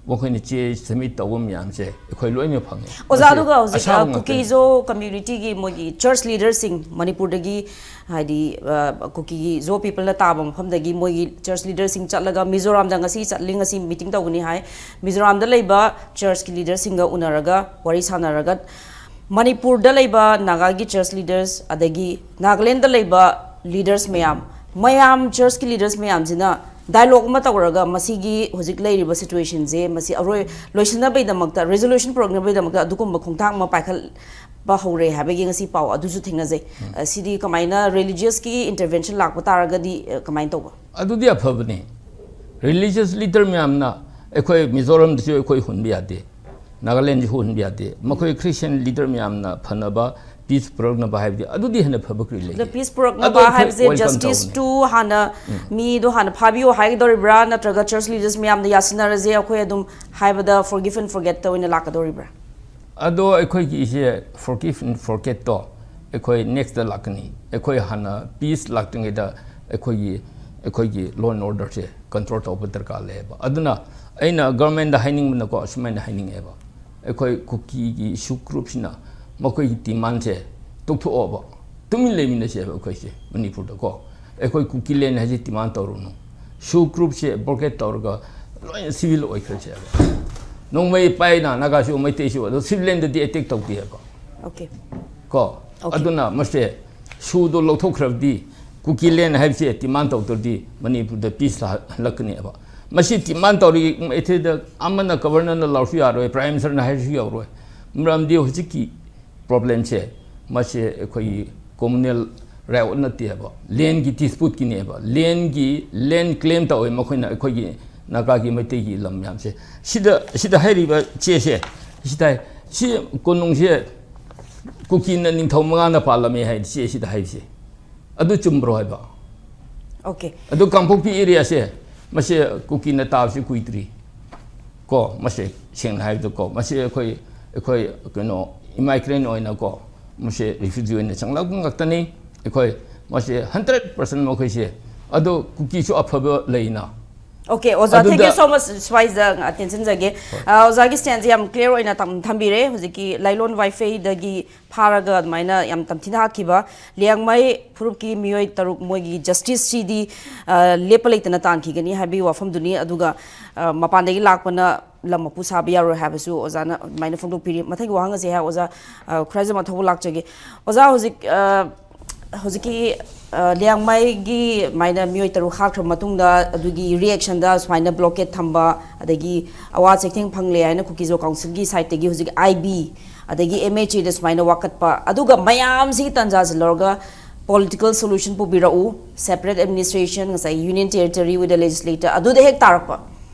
ꯃꯈꯣꯏꯅ ꯆꯦ submit ꯇꯧꯕ ꯃꯌꯥꯝꯁꯦ ꯑꯩꯈꯣꯏ ꯂꯣꯏꯅ ꯐꯪꯉꯦ꯫ ꯑꯣꯖꯥ, ꯃꯁꯤ ꯑꯗꯨꯒ ꯍꯧꯖꯤꯛ, ꯑꯁꯥꯕ ꯑ, ꯉꯥꯛꯇꯅꯤ꯫ ꯀꯨꯀꯤ ꯖꯣ communityꯒꯤ ꯃꯣꯏꯒꯤ church leaderꯁꯤꯡ ꯃꯅꯤꯄꯨꯔꯗꯒꯤ, ꯍꯥꯏꯗꯤ, ꯑ, ꯀꯨꯀꯤꯒꯤ ꯖꯣ peopleꯅ ꯇꯥꯕ ꯃꯐꯝꯗꯒꯤ ꯃꯣꯏꯒꯤ church leaderꯁꯤꯡ ꯆꯠꯂꯒ ꯃꯤꯖꯣꯔꯥꯝꯗ ꯉꯁꯤ ꯆꯠꯂꯤ, ꯉꯁꯤ meeting ꯇꯧꯒꯅꯤ ꯍꯥꯏ꯫ ꯃꯤꯖꯣꯔꯥꯝꯗ ꯂꯩꯕ churchꯀꯤ leaderꯁꯤꯡꯒ ꯎꯅꯔꯒ, ꯋꯥꯔꯤ ꯁꯥꯟꯅꯔꯒ, ꯃꯅꯤꯄꯨꯔꯗ ꯂꯩꯕ ꯅꯥꯒꯥꯒꯤ church leaders, ꯑꯗꯒꯤ ꯅꯥꯒꯥꯂꯦꯟꯗ ꯂꯩꯕ leaders ꯃꯌꯥꯝ, ꯃꯌꯥꯝ churchꯀꯤ leaders ꯃꯌꯥꯝꯁꯤꯅ dialogue ꯑꯃ ꯇꯧꯔꯒ ꯃꯁꯤꯒꯤ ꯍꯧꯖꯤꯛ ꯂꯩꯔꯤꯕ situationꯁꯦ ꯃꯁꯤ ꯑꯔꯣꯏ ꯂꯣꯏꯁꯤꯟꯅꯕꯒꯤꯗꯃꯛꯇ, resolution ꯄꯨꯔꯛꯅꯕꯒꯤꯗꯃꯛꯇ ꯑꯗꯨꯒꯨꯝꯕ ꯈꯣꯡꯊꯥꯡ ꯑꯃ ꯄꯥꯏꯈꯠꯄ ꯍꯧꯔꯦ ꯍꯥꯏꯕꯒꯤ ꯉꯁꯤ ꯄꯥꯎ ꯑꯗꯨꯁꯨ ꯊꯦꯡꯅꯖꯩ꯫ ꯑ, ꯁꯤꯗꯤ ꯀꯃꯥꯏꯅ religiousꯀꯤ intervention ꯂꯥꯛꯄ ꯇꯥꯔꯒꯗꯤ, ꯑ, ꯀꯃꯥꯏꯅ ꯇꯧꯕ? ꯑꯗꯨꯗꯤ ꯑꯐꯕꯅꯤ꯫ Religious leader ꯃꯌꯥꯝꯅ, ꯑꯩꯈꯣꯏ ꯃꯤꯖꯣꯔꯥꯝꯗꯁꯨ ꯑꯩꯈꯣꯏ ꯍꯨꯟꯕ ꯌꯥꯗꯦ, ꯅꯥꯒꯥꯂꯦꯟꯗꯁꯨ ꯍꯨꯟꯕ ꯌꯥꯗꯦ꯫ ꯃꯈꯣꯏ Christian leader ꯃꯌꯥꯝꯅ ꯐꯅꯕ, peace ꯄꯨꯔꯛꯅꯕ ꯍꯥꯏꯕꯗꯤ ꯑꯗꯨꯗꯤ ꯍꯦꯟꯅ ꯐꯕ ꯀꯔꯤ ꯂꯩꯒꯦ? ꯑꯗꯣ peace ꯄꯨꯔꯛꯅꯕ ꯑꯗꯣ ꯑꯩꯈꯣꯏ ꯍꯥꯏꯕꯁꯦ welcome justice ꯇꯧꯕꯅꯤ꯫ to ꯍꯥꯟꯅ, ꯃꯤꯗꯣ ꯍꯥꯟꯅ ꯐꯥꯕꯤꯌꯣ ꯍꯥꯏꯒꯗꯧꯔꯤꯕ꯭ꯔꯥ, ꯅꯠꯇ꯭ꯔꯒ church leaders ꯃꯌꯥꯝꯗ ꯌꯥꯁꯤꯟꯅꯔꯁꯦ, ꯑꯩꯈꯣꯏ ꯑꯗꯨꯝ ꯍꯥꯏꯕꯗ forgive and forgetꯇ ꯑꯣꯏꯅ ꯂꯥꯛꯀꯗꯧꯔꯤꯕ꯭ꯔꯥ? ꯑꯗꯣ ꯑꯩꯈꯣꯏꯒꯤꯁꯦ forgive and forgetꯇꯣ ꯑꯩꯈꯣꯏ nextꯇ ꯂꯥꯛꯀꯅꯤ꯫ ꯑꯩꯈꯣꯏ ꯍꯥꯟꯅ peace ꯂꯥꯛꯇ꯭ꯔꯤꯉꯩꯗ ꯑꯩꯈꯣꯏꯒꯤ, ꯑꯩꯈꯣꯏꯒꯤ law and orderꯁꯦ control ꯇꯧꯕ ꯗꯔꯀꯥꯔ ꯂꯩꯌꯦꯕ꯫ ꯑꯗꯨꯅ ꯑꯩꯅ governmentꯗ ꯍꯥꯏꯅꯤꯡꯕꯅꯀꯣ, ꯑꯁꯨꯃꯥꯏꯅ ꯍꯥꯏꯅꯤꯡꯉꯦꯕ, ꯑꯩꯈꯣꯏ ꯀꯨꯀꯤꯒꯤ issue groupꯁꯤꯅ ꯃꯈꯣꯏꯒꯤ ꯗꯤꯃꯥꯟꯁꯦ ꯇꯣꯛꯊꯣꯛꯑꯣꯕ, ꯇꯨꯃꯤꯟ ꯂꯩꯃꯤꯟꯅꯁꯦꯕ ꯑꯩꯈꯣꯏꯁꯦ ꯃꯅꯤꯄꯨꯔꯗꯀꯣ꯫ ꯑꯩꯈꯣꯏ ꯀꯨꯀꯤ ꯂꯦꯟ ꯍꯥꯏꯁꯦ ꯗꯤꯃꯥꯟ ꯇꯧꯔꯨꯅꯨ꯫ ꯁꯨ ꯒ꯭ꯔꯨꯞꯁꯦ ꯕ꯭ꯂꯣꯀꯦꯠ ꯇꯧꯔꯒ ꯂꯣꯏꯅ ꯁꯤꯚꯤꯜ ꯑꯣꯏꯈ꯭ꯔꯁꯦꯕ꯫ ꯅꯣꯡꯃꯩ ꯄꯥꯏꯅ ꯅꯥꯒꯥꯁꯨ ꯃꯩꯇꯩꯁꯨ ꯑꯗꯣ ꯁꯤꯚꯤꯂꯤꯌꯟꯗꯗꯤ ꯑꯦꯇꯦꯛ ꯇꯧꯗꯦꯕ꯫ Okay. ꯀꯣ Okay. ꯑꯗꯨꯅ ꯃꯁꯦ ꯁꯨꯗꯣ ꯂꯧꯊꯣꯛꯈ꯭ꯔꯕꯗꯤ ꯀꯨꯀꯤ ꯂꯦꯟ ꯍꯥꯏꯕꯁꯦ ꯗꯤꯃꯥꯟ ꯇꯧꯗ꯭ꯔꯗꯤ ꯃꯅꯤꯄꯨꯔꯗ ꯄꯤꯁ ꯂꯥꯛꯍꯜꯂꯛꯀꯅꯦꯕ꯫ ꯃꯁꯤ ꯗꯤꯃꯥꯟ ꯇꯧꯔꯤ ꯃꯩꯇꯩꯗ ꯑꯃꯅ ꯒꯕꯔꯅꯔꯅ ꯂꯥꯎꯔꯁꯨ ꯌꯥꯔꯣꯏ, ꯄ꯭ꯔꯥꯏꯝ ꯃꯤꯅꯤꯁꯇꯔꯅ ꯍꯥꯏꯔꯁꯨ ꯌꯥꯔꯣꯏ꯫ ꯃꯔꯝꯗꯤ ꯍꯧꯖꯤꯛꯀꯤ ꯄ꯭ꯔꯣꯕ꯭ꯂꯦꯝꯁꯦ ꯃꯁꯤ ꯑꯩꯈꯣꯏꯒꯤ ꯀꯣꯃꯨꯅꯦꯜ ꯔꯥꯏꯠ ꯅꯠꯇꯦꯕ, ꯂꯦꯟꯒꯤ ꯗꯤꯁꯄ꯭ꯌꯨꯠꯀꯤꯅꯦꯕ꯫ ꯂꯦꯟꯒꯤ ꯂꯦꯟ ꯀ꯭ꯂꯦꯝ ꯇꯧꯋꯦ ꯃꯈꯣꯏꯅ ꯑꯩꯈꯣꯏꯒꯤ ꯅꯥꯒꯥꯒꯤ ꯃꯩꯇꯩꯒꯤ ꯂꯝ ꯃꯌꯥꯝꯁꯦ꯫ ꯁꯤꯗ ꯁꯤꯗ ꯍꯥꯏꯔꯤꯕ ꯆꯦꯁꯦ ꯁꯤꯗ ꯁꯤ ꯀꯣꯅꯨꯡꯁꯦ ꯀꯨꯀꯤꯅ ꯅꯤꯡꯊꯧ ꯃꯉꯥꯅ ꯄꯥꯜꯂꯝꯃꯦ ꯍꯥꯏ ꯆꯦ ꯁꯤꯗ ꯍꯥꯏꯕꯁꯦ꯫ ꯑꯗꯨ ꯆꯨꯝꯕ꯭ꯔꯣ ꯍꯥꯏꯕ? Okay. ꯑꯗꯨ ꯀꯥꯡꯄꯣꯛꯄꯤ ꯑꯦꯔꯤꯌꯥꯁꯦ ꯃꯁꯤ ꯀꯨꯀꯤꯅ ꯇꯥꯕꯁꯤ ꯀꯨꯏꯗ꯭ꯔꯤ ꯀꯣ꯫ ꯃꯁꯤ ꯁꯦꯡꯅ ꯍꯥꯏꯕꯗꯀꯣ ꯃꯁꯤ ꯑꯩꯈꯣꯏ ꯑꯩꯈꯣꯏ ꯀꯩꯅꯣ ꯏꯃꯥꯏꯒ꯭ꯔꯦꯟ ꯑꯣꯏꯅꯀꯣ ꯃꯁꯤ ꯔꯤꯐ꯭ꯌꯨꯖꯤ ꯑꯣꯏꯅ ꯆꯪꯂꯛꯄ ꯉꯥꯛꯇꯅꯤ꯫ ꯑꯩꯈꯣꯏ ꯃꯁꯤ ꯍꯟꯗ꯭ꯔꯦꯠ ꯄꯥꯔꯁꯦꯟ ꯃꯈꯣꯏꯁꯦ꯫ ꯑꯗꯣ ꯀꯨꯀꯤꯁꯨ ꯑꯐꯕ ꯂꯩꯅ꯫ Okay, ꯑꯣꯖꯥ, thank you ꯑꯗꯨꯗ so much. ꯁ꯭ꯋꯥꯏꯁꯤꯗ ꯇꯦꯟꯁꯤꯟꯖꯒꯦ꯫ ꯑ, ꯑꯣꯖꯥꯒꯤ ꯁ꯭ꯇꯦꯟꯁꯦ ꯌꯥꯝ ꯀ꯭ꯂꯤꯌꯥꯔ ꯑꯣꯏꯅ ꯇꯝ- ꯊꯝꯕꯤꯔꯦ꯫ ꯍꯧꯖꯤꯛꯀꯤ ꯂꯥꯏꯂꯣꯟ ꯋꯥꯏꯐꯩꯗꯒꯤ ꯐꯥꯔꯒ ꯑꯗꯨꯃꯥꯏꯅ ꯌꯥꯝ ꯇꯝꯊꯤꯅ ꯍꯥꯠꯈꯤꯕ ꯂꯤꯌꯥꯡꯃꯩ ꯐꯨꯔꯨꯞꯀꯤ ꯃꯤꯑꯣꯏ ꯇꯔꯨꯛ ꯃꯣꯏꯒꯤ ꯖꯁꯇꯤꯁꯁꯤꯗꯤ, ꯑ, ꯂꯦꯞꯄ ꯂꯩꯇꯅ ꯇꯥꯟꯈꯤꯒꯅꯤ ꯍꯥꯏꯕꯒꯤ ꯋꯥꯐꯝꯗꯨꯅꯤ꯫ ꯑꯗꯨꯒ, ꯑ, ꯃꯄꯥꯟꯗꯒꯤ ꯂꯥꯛꯄꯅ ꯂꯝ ꯃꯄꯨ ꯁꯥꯕ ꯌꯥꯔꯣꯏ ꯍꯥꯏꯕꯁꯨ ꯑꯣꯖꯥꯅ ꯑꯗꯨꯃꯥꯏꯅ ꯐꯣꯡꯗꯣꯛꯄꯤꯔꯤ꯫ ꯃꯊꯪꯒꯤ ꯋꯥꯍꯪ ꯑꯁꯦ ꯑꯣꯖꯥ, ꯑ, ꯈꯨꯔꯥꯏꯖꯝ ꯑꯊꯧꯕ ꯂꯥꯛꯆꯒꯦ꯫ ꯑꯣꯖꯥ, ꯍꯧꯖꯤꯛ, ꯑ, ꯍꯧꯖꯤꯛꯀꯤ, ꯑ, ꯂꯤꯌꯥꯡꯃꯩꯒꯤ ꯑꯗꯨꯃꯥꯏꯅ ꯃꯤꯑꯣꯏ ꯇꯔꯨꯛ ꯍꯥꯠꯈ꯭ꯔꯕ ꯃꯇꯨꯡꯗ ꯑꯗꯨꯒꯤ ꯔꯤꯑꯦꯛꯁꯟꯗ ꯁꯨꯃꯥꯏꯅ ꯕ꯭ꯂꯣꯀꯦꯠ ꯊꯝꯕ, ꯑꯗꯒꯤ ꯑꯋꯥ ꯆꯩꯊꯦꯡ ꯐꯪꯂꯦ ꯍꯥꯏꯅ ꯀꯨꯀꯤꯖꯣ ꯀꯥꯎꯟꯁꯤꯜꯒꯤ ꯁꯥꯏꯠꯇꯒꯤ ꯍꯧꯖꯤꯛ ꯑꯥꯏ ꯕꯤ ꯑꯗꯒꯤ ꯑꯦꯝ ꯑꯩꯆ ꯑꯦꯗ ꯁꯨꯃꯥꯏꯅ ꯋꯥꯀꯠꯄ, ꯑꯗꯨꯒ ꯃꯌꯥꯝꯁꯤꯒꯤ ꯇꯥꯟꯖꯥꯁꯤ ꯂꯧꯔꯒ political solution ꯄꯨꯕꯤꯔꯛꯎ, separate administration, ꯉꯁꯥꯏ union territory with the legislature, ꯑꯗꯨꯗ ꯍꯦꯛ ꯇꯥꯔꯛꯄ,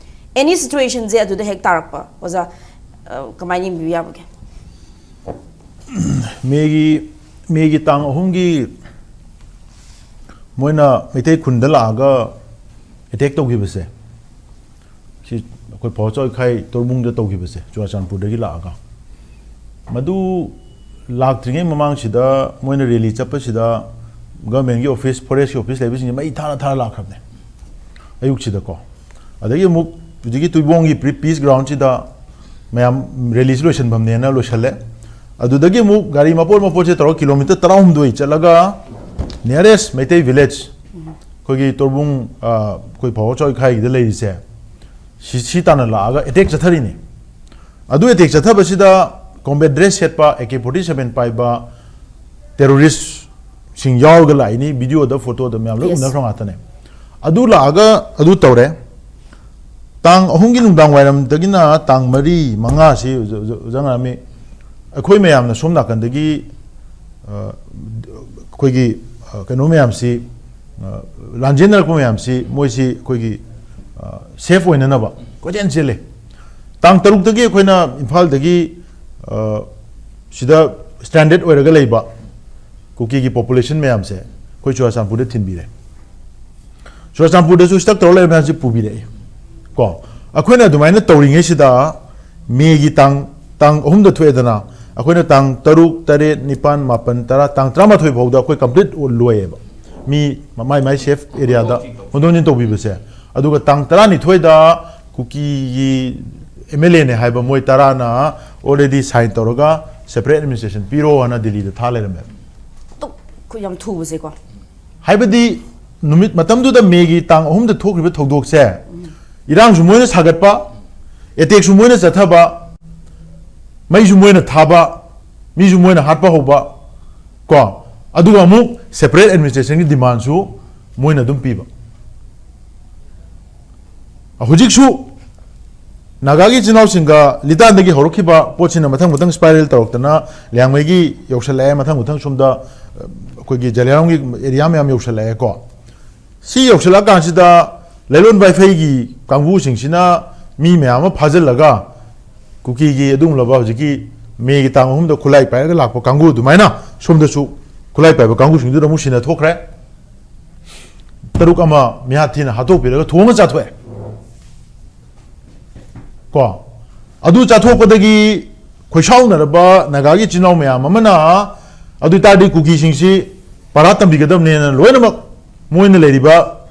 any situationꯁꯦ ꯑꯗꯨꯗ ꯍꯦꯛ ꯇꯥꯔꯛꯄ, ꯑꯣꯖꯥ, ꯑ, ꯀꯃꯥꯏꯅ ꯌꯦꯡꯕꯤꯕ ꯌꯥꯕꯒꯦ? ꯃꯦꯒꯤ ꯃꯦꯒꯤ ꯇꯥꯡ ꯑꯍꯨꯝꯒꯤ ꯃꯣꯏꯅ ꯃꯩꯇꯩ ꯈꯨꯟꯗ ꯂꯥꯛꯑꯒ ꯑꯦꯇꯦꯛ ꯇꯧꯈꯤꯕꯁꯦ, ꯁꯤ ꯑꯩꯈꯣꯏ ꯄꯥꯎꯆꯥꯎꯈꯥꯏ ꯇꯣꯔꯕꯨꯡꯗ ꯇꯧꯈꯤꯕꯁꯦ, ꯆꯨꯔꯥꯆꯥꯟꯄꯨꯔꯗꯒꯤ ꯂꯥꯛꯑꯒ, ꯃꯗꯨ ꯂꯥꯛꯇ꯭ꯔꯤꯉꯩ ꯃꯃꯥꯡꯁꯤꯗ ꯃꯣꯏꯅ ꯔꯦꯂꯤ ꯆꯠꯄꯁꯤꯗ ꯒꯚꯔꯟꯃꯦꯟꯒꯤ ꯑꯣꯐꯤꯁ, ꯐꯣꯔꯦꯁꯀꯤ ꯑꯣꯐꯤꯁ ꯂꯩꯕꯁꯤꯡꯁꯦ ꯃꯩ ꯊꯥꯔ ꯊꯥꯔ ꯂꯥꯛꯈ꯭ꯔꯕꯅꯦ ꯑꯌꯨꯛꯁꯤꯗꯀꯣ꯫ ꯑꯗꯒꯤ ꯑꯃꯨꯛ ꯍꯧꯖꯤꯛꯀꯤ ꯇꯨꯏꯕꯣꯡꯒꯤ ꯄ꯭ꯔꯤ ꯄꯤꯁ ꯒ꯭ꯔꯥꯎꯟꯁꯤꯗ ꯃꯌꯥꯝ ꯔꯦꯂꯤꯁꯤ ꯂꯣꯏꯁꯤꯟꯐꯝꯅꯦꯅ ꯂꯣꯏꯁꯤꯜꯂꯦ꯫ ꯑꯗꯨꯗꯒꯤ ꯑꯃꯨꯛ ꯒꯥꯔꯤ ꯃꯄꯣꯠ ꯃꯄꯣꯠꯁꯦ ꯇꯧꯔꯒ ꯀꯤꯂꯣꯃꯤꯇꯔ ꯇꯔꯥꯍꯨꯝꯗꯣꯏ ꯆꯠꯂꯒ nearest ꯃꯩꯇꯩ village, ꯑꯩꯈꯣꯏꯒꯤ ꯇꯣꯔꯕꯨꯡ, ꯑ, ꯑꯩꯈꯣꯏ ꯐꯥꯎ ꯆꯥꯎꯏꯈꯥꯏꯒꯤꯗ ꯂꯩꯔꯤꯁꯦ, ꯁꯤ, ꯁꯤ ꯇꯥꯟꯅ ꯂꯥꯛꯑꯒ attack ꯆꯠꯊꯔꯤꯅꯤ꯫ ꯑꯗꯨ attack ꯆꯠꯊꯕꯁꯤꯗ combat dress ꯁꯦꯠꯄ, A K forty seven ꯄꯥꯏꯕ terrorist ꯁꯤꯡ ꯌꯥꯎꯔꯒ ꯂꯥꯛꯏꯅꯤ, video ꯗ, photo ꯗ ꯃꯌꯥꯝ ꯂꯣꯏ Yes. ꯎꯅꯈ꯭ꯔ ꯉꯥꯛꯇꯅꯦ꯫ ꯑꯗꯨ ꯂꯥꯛꯑꯒ ꯑꯗꯨ ꯇꯧꯔꯦ꯫ ꯇꯥꯡ ꯑꯍꯨꯝꯒꯤ ꯅꯨꯡꯗꯥꯡ ꯋꯥꯏꯔꯝꯗꯒꯤꯅ ꯇꯥꯡ ꯃꯔꯤ, ꯃꯉꯥꯁꯤ ꯑꯣꯖꯥ, ꯑꯣꯖꯥ, ꯑꯣꯖꯥ ꯉꯔꯥꯃꯤ, ꯑꯩꯈꯣꯏ ꯃꯌꯥꯝꯅ ꯁꯣꯝ ꯅꯥꯀꯟꯗꯒꯤ, ꯑ, ꯑꯩꯈꯣꯏꯒꯤ, ꯑ, ꯀꯩꯅꯣ ꯃꯌꯥꯝꯁꯤ, ꯑ, ꯂꯥꯟꯖꯦꯟꯅꯔꯛꯄ ꯃꯌꯥꯝꯁꯤ ꯃꯣꯏꯁꯤ ꯑꯩꯈꯣꯏꯒꯤ, ꯑ, safe ꯑꯣꯏꯅꯅꯕ ꯀꯣꯏꯆꯦꯟ ꯆꯦꯜꯂꯦ꯫ ꯇꯥꯡ ꯇꯔꯨꯛꯇꯒꯤ ꯑꯩꯈꯣꯏꯅ ꯏꯝꯐꯥꯜꯗꯒꯤ, ꯑ, ꯁꯤꯗ stranded ꯑꯣꯏꯔꯒ ꯂꯩꯕ ꯀꯨꯀꯤꯒꯤ population ꯃꯌꯥꯝꯁꯦ ꯑꯩꯈꯣꯏ ꯆꯨꯔꯥꯆꯥꯟꯄꯨꯔꯗ ꯊꯤꯟꯕꯤꯔꯦ꯫ ꯆꯨꯔꯥꯆꯥꯟꯄꯨꯔꯗꯁꯨ stuck ꯇꯧꯔ ꯂꯩꯕ ꯃꯌꯥꯝꯁꯦ ꯄꯨꯕꯤꯔꯛꯑꯦ꯫ ꯀꯣ, ꯑꯩꯈꯣꯏꯅ ꯑꯗꯨꯃꯥꯏꯅ ꯇꯧꯔꯤꯉꯩꯁꯤꯗ ꯃꯦꯒꯤ ꯇꯥꯡ, ꯇꯥꯡ ꯑꯍꯨꯝꯗ ꯊꯣꯛꯑꯦꯗꯅ, ꯑꯩꯈꯣꯏꯅ ꯇꯥꯡ ꯇꯔꯨꯛ, ꯇꯔꯦꯠ, ꯅꯤꯄꯥꯟ, ꯃꯥꯄꯟ, ꯇꯔꯥ, ꯇꯥꯡ ꯇꯔꯥꯃꯥꯊꯣꯏ ꯐꯥꯎꯗ ꯑꯩꯈꯣꯏ complete ꯂꯣꯏꯌꯦꯕ꯫ ꯃꯤ ꯃꯥꯏ ꯃꯥꯏ safe area ꯗ ꯍꯣꯡꯗꯣꯛ ꯍꯣꯡꯖꯤꯟ ꯇꯧꯕꯤꯕꯁꯦ꯫ ꯑꯗꯨꯒ ꯇꯥꯡ ꯇꯔꯥꯅꯤꯊꯣꯏꯗ ꯀꯨꯀꯤꯒꯤ M L A ꯅꯦ ꯍꯥꯏꯕ ꯃꯣꯏ ꯇꯔꯥꯅ already sign ꯇꯧꯔꯒ separate administration ꯄꯤꯔꯣ ꯍꯥꯏꯅ ꯗꯤꯜꯂꯤꯗ ꯊꯥ ꯂꯩꯔꯝꯃꯦꯕ꯫ ꯑꯗꯨꯛ ꯌꯥꯝ ꯊꯨꯕꯁꯦꯀꯣ꯫ ꯍꯥꯏꯕꯗꯤ ꯅꯨꯃꯤꯠ ꯃꯇꯝꯗꯨꯗ ꯃꯦꯒꯤ ꯇꯥꯡ ꯑꯍꯨꯝꯗ ꯊꯣꯛꯈꯤꯕ ꯊꯧꯗꯣꯛꯁꯦ, ꯏꯔꯥꯡꯁꯨ ꯃꯣꯏꯅ ꯁꯥꯒꯠꯄ, attack ꯁꯨ ꯃꯣꯏꯅ ꯆꯠꯊꯕ, ꯃꯩꯁꯨ ꯃꯣꯏꯅ ꯊꯥꯕ, ꯃꯤꯁꯨ ꯃꯣꯏꯅ ꯍꯥꯠꯄ ꯍꯧꯕ, ꯀꯣ, ꯑꯗꯨꯒ ꯑꯃꯨꯛ separate administration ꯒꯤ demand ꯁꯨ ꯃꯣꯏꯅ ꯑꯗꯨꯝ ꯄꯤꯕ꯫ ꯍꯧꯖꯤꯛꯁꯨ ꯅꯥꯒꯥꯒꯤ ꯏꯆꯤꯟ ꯏꯅꯥꯎꯁꯤꯡꯒ ꯂꯤꯇꯥꯟꯗꯒꯤ ꯍꯧꯔꯛꯈꯤꯕ ꯄꯣꯠꯁꯤꯅ ꯃꯊꯪ ꯃꯊꯪ spiral ꯇꯧꯔꯛꯇꯅ ꯂꯤꯌꯥꯡꯃꯩꯒꯤ ꯌꯧꯁꯜꯂꯛꯑꯦ, ꯃꯊꯪ ꯃꯊꯪ ꯁꯣꯝꯗ, ꯑ, ꯑꯩꯈꯣꯏꯒꯤ ꯖꯂꯤꯌꯥꯡꯔꯣꯡꯒꯤ area ꯃꯌꯥꯝ ꯌꯧꯁꯜꯂꯛꯑꯦꯀꯣ꯫ ꯁꯤ ꯌꯧꯁꯜꯂꯛꯑꯀꯥꯟꯁꯤꯗ ꯂꯩꯔꯣꯟ ꯕꯥꯏꯐꯩꯒꯤ ꯀꯥꯡꯕꯨꯁꯤꯡꯁꯤꯅ ꯃꯤ ꯃꯌꯥꯝ ꯑꯃ ꯐꯥꯖꯤꯜꯂꯒ ꯀꯨꯀꯤꯒꯤ ꯑꯗꯨꯒꯨꯝꯂꯕ ꯍꯧꯖꯤꯛꯀꯤ ꯃꯦꯒꯤ ꯇꯥꯡ ꯑꯍꯨꯝꯗ ꯈꯨꯠꯂꯥꯏ ꯄꯥꯏꯔꯒ ꯂꯥꯛꯄ ꯀꯥꯡꯕꯨ ꯑꯗꯨꯃꯥꯏꯅ ꯁꯣꯝꯗꯁꯨ ꯈꯨꯠꯂꯥꯏ ꯄꯥꯏꯕ ꯀꯥꯡꯕꯨꯁꯤꯡꯗꯨꯗ ꯑꯃꯨꯛ ꯁꯤꯟꯅꯊꯣꯛꯈ꯭ꯔꯦ꯫ ꯇꯔꯨꯛ ꯑꯃ ꯃꯤꯍꯥꯠ ꯊꯤꯅ ꯍꯥꯠꯇꯣꯛꯄꯤꯔꯒ ꯊꯣꯡꯉ ꯆꯥꯊꯣꯛꯑꯦ꯫ ꯀꯣ, ꯑꯗꯨ ꯆꯥꯊꯣꯛꯄꯗꯒꯤ ꯈꯣꯏꯁꯥꯎꯅꯔꯕ ꯅꯥꯒꯥꯒꯤ ꯏꯆꯤꯟ ꯏꯅꯥꯎ ꯃꯌꯥꯝ ꯑꯃꯅ, ꯑꯗꯨ ꯑꯣꯏ ꯇꯥꯔꯗꯤ ꯀꯨꯀꯤꯁꯤꯡꯁꯤ ꯄꯔꯥ ꯇꯝꯕꯤꯒꯗꯕꯅꯦꯅ ꯂꯣꯏꯅꯃꯛ ꯃꯣꯏꯅ ꯂꯩꯔꯤꯕ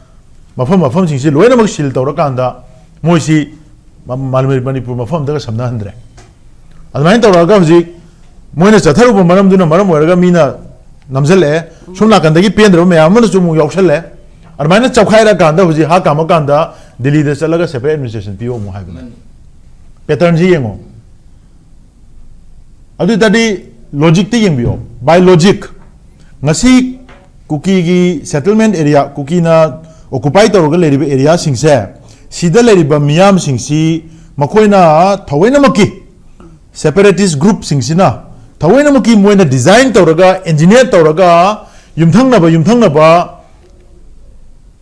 ꯃꯐꯝ ꯃꯐꯝꯁꯤꯡꯁꯤ ꯂꯣꯏꯅꯃꯛ seal ꯇꯧꯔꯀꯥꯟꯗ ꯃꯣꯏꯁꯤ ꯃ-, ꯃ-, ꯃꯅꯤꯄꯨꯔ ꯃꯐꯝ ꯑꯝꯇꯒ ꯁꯝꯅꯍꯟꯗ꯭ꯔꯦ꯫ ꯑꯗꯨꯃꯥꯏꯅ ꯇꯧꯔꯛꯑꯒ ꯍꯧꯖꯤꯛ ꯃꯣꯏꯅ ꯆꯠꯊꯔꯨꯕ ꯃꯔꯝꯗꯨꯅ ꯃꯔꯝ ꯑꯣꯏꯔꯒ ꯃꯤꯅ ꯅꯝꯁꯤꯜꯂꯛꯑꯦ, ꯁꯣꯝ ꯅꯥꯀꯟꯗꯒꯤ ꯄꯦꯟꯗ꯭ꯔꯕ ꯃꯌꯥꯝ ꯑꯃꯅꯁꯨ ꯑꯃꯨꯛ ꯌꯥꯎꯁꯜꯂꯦ꯫ ꯑꯗꯨꯃꯥꯏꯅ ꯆꯧꯈꯥꯏꯔꯀꯥꯟꯗ ꯍꯧꯖꯤꯛ ꯍꯥ ꯀꯥꯝꯃꯀꯥꯟꯗ ꯗꯤꯜꯂꯤꯗ ꯆꯠꯂꯒ separate administration ꯄꯤꯌꯨ ꯑꯃꯨꯛ ꯍꯥꯏꯕꯅꯦ꯫ Patternꯁꯤ ꯌꯦꯡꯉꯣ꯫ ꯑꯗꯨ ꯑꯣꯏ ꯇꯥꯔꯗꯤ logicꯇ ꯌꯦꯡꯕꯤꯌꯣ, by logic꯫ ꯉꯁꯤ ꯀꯨꯀꯤꯒꯤ settlement area, ꯀꯨꯀꯤꯅ occupy ꯇꯧꯔꯒ ꯂꯩꯔꯤꯕ areaꯁꯤꯡꯁꯦ, ꯁꯤꯗ ꯂꯩꯔꯤꯕ ꯃꯤꯌꯥꯝꯁꯤꯡꯁꯤ ꯃꯈꯣꯏꯅ ꯊꯑꯣꯏꯅꯃꯛꯀꯤ separatist groupꯁꯤꯡꯁꯤꯅ ꯊꯑꯣꯏꯅꯃꯛꯀꯤ ꯃꯣꯏꯅ design ꯇꯧꯔꯒ, engineer ꯇꯧꯔꯒ, ꯌꯨꯝꯊꯪꯅꯕ ꯌꯨꯝꯊꯪꯅꯕ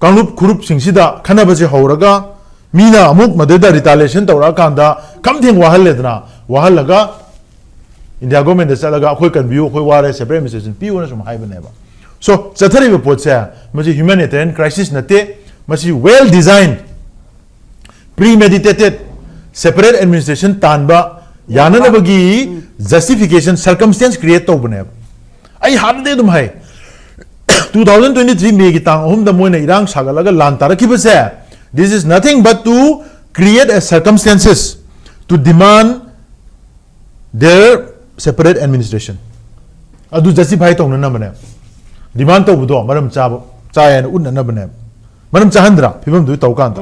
ꯀꯥꯡꯂꯨꯞ ꯈꯨꯔꯨꯞꯁꯤꯡꯁꯤꯗ ꯈꯟꯅꯕꯁꯦ ꯍꯧꯔꯒ, ꯃꯤꯅ ꯑꯃꯨꯛ ꯃꯗꯩꯗ retaliation ꯇꯧꯔꯛꯑꯀꯥꯟꯗ ꯈꯝꯊꯦꯡ ꯋꯥꯍꯜꯂꯦꯗꯅ, ꯋꯥꯍꯜꯂꯒ India governmentꯇ ꯆꯠꯂꯒ "ꯑꯩꯈꯣꯏ ꯀꯟꯕꯤꯌꯨ, ꯑꯩꯈꯣꯏ ꯋꯥꯔꯦ, separate administration ꯄꯤꯌꯨꯅ" ꯁꯨꯝ ꯍꯥꯏꯕꯅꯦꯕ꯫ So ꯆꯠꯊꯔꯤꯕ ꯄꯣꯠꯁꯦ ꯃꯁꯤ humanitarian crisis ꯅꯠꯇꯦ, ꯃꯁꯤ well designed, premeditated separate administration ꯇꯥꯟꯕ ꯌꯥꯅꯅꯕꯒꯤ justification, circumstance create ꯇꯧꯕꯅꯦꯕ꯫ ꯑꯩ ꯍꯥꯟꯅꯗꯩ ꯑꯗꯨꯝ ꯍꯥꯏ, two thousand twenty three Mayꯒꯤ ꯇꯥꯡ ꯑꯍꯨꯝꯗ ꯃꯣꯏꯅ ꯏꯔꯥꯡ ꯁꯥꯒꯠꯂꯒ ꯂꯥꯟ ꯇꯥꯔꯛꯈꯤꯕꯁꯦ, this is nothing but to create a circumstances to demand their separate administration. ꯑꯗꯨ justify ꯇꯧꯅꯅꯕꯅꯦ꯫ Demand ꯇꯧꯕꯗꯣ ꯃꯔꯝ ꯆꯥꯕ, ꯆꯥꯏ ꯍꯥꯏꯅ ꯎꯠꯅꯅꯕꯅꯦ꯫ ꯃꯔꯝ ꯆꯥꯍꯟꯗ꯭ꯔꯥ ꯐꯤꯕꯝꯗꯨ ꯇꯧ ꯀꯥꯟꯗ?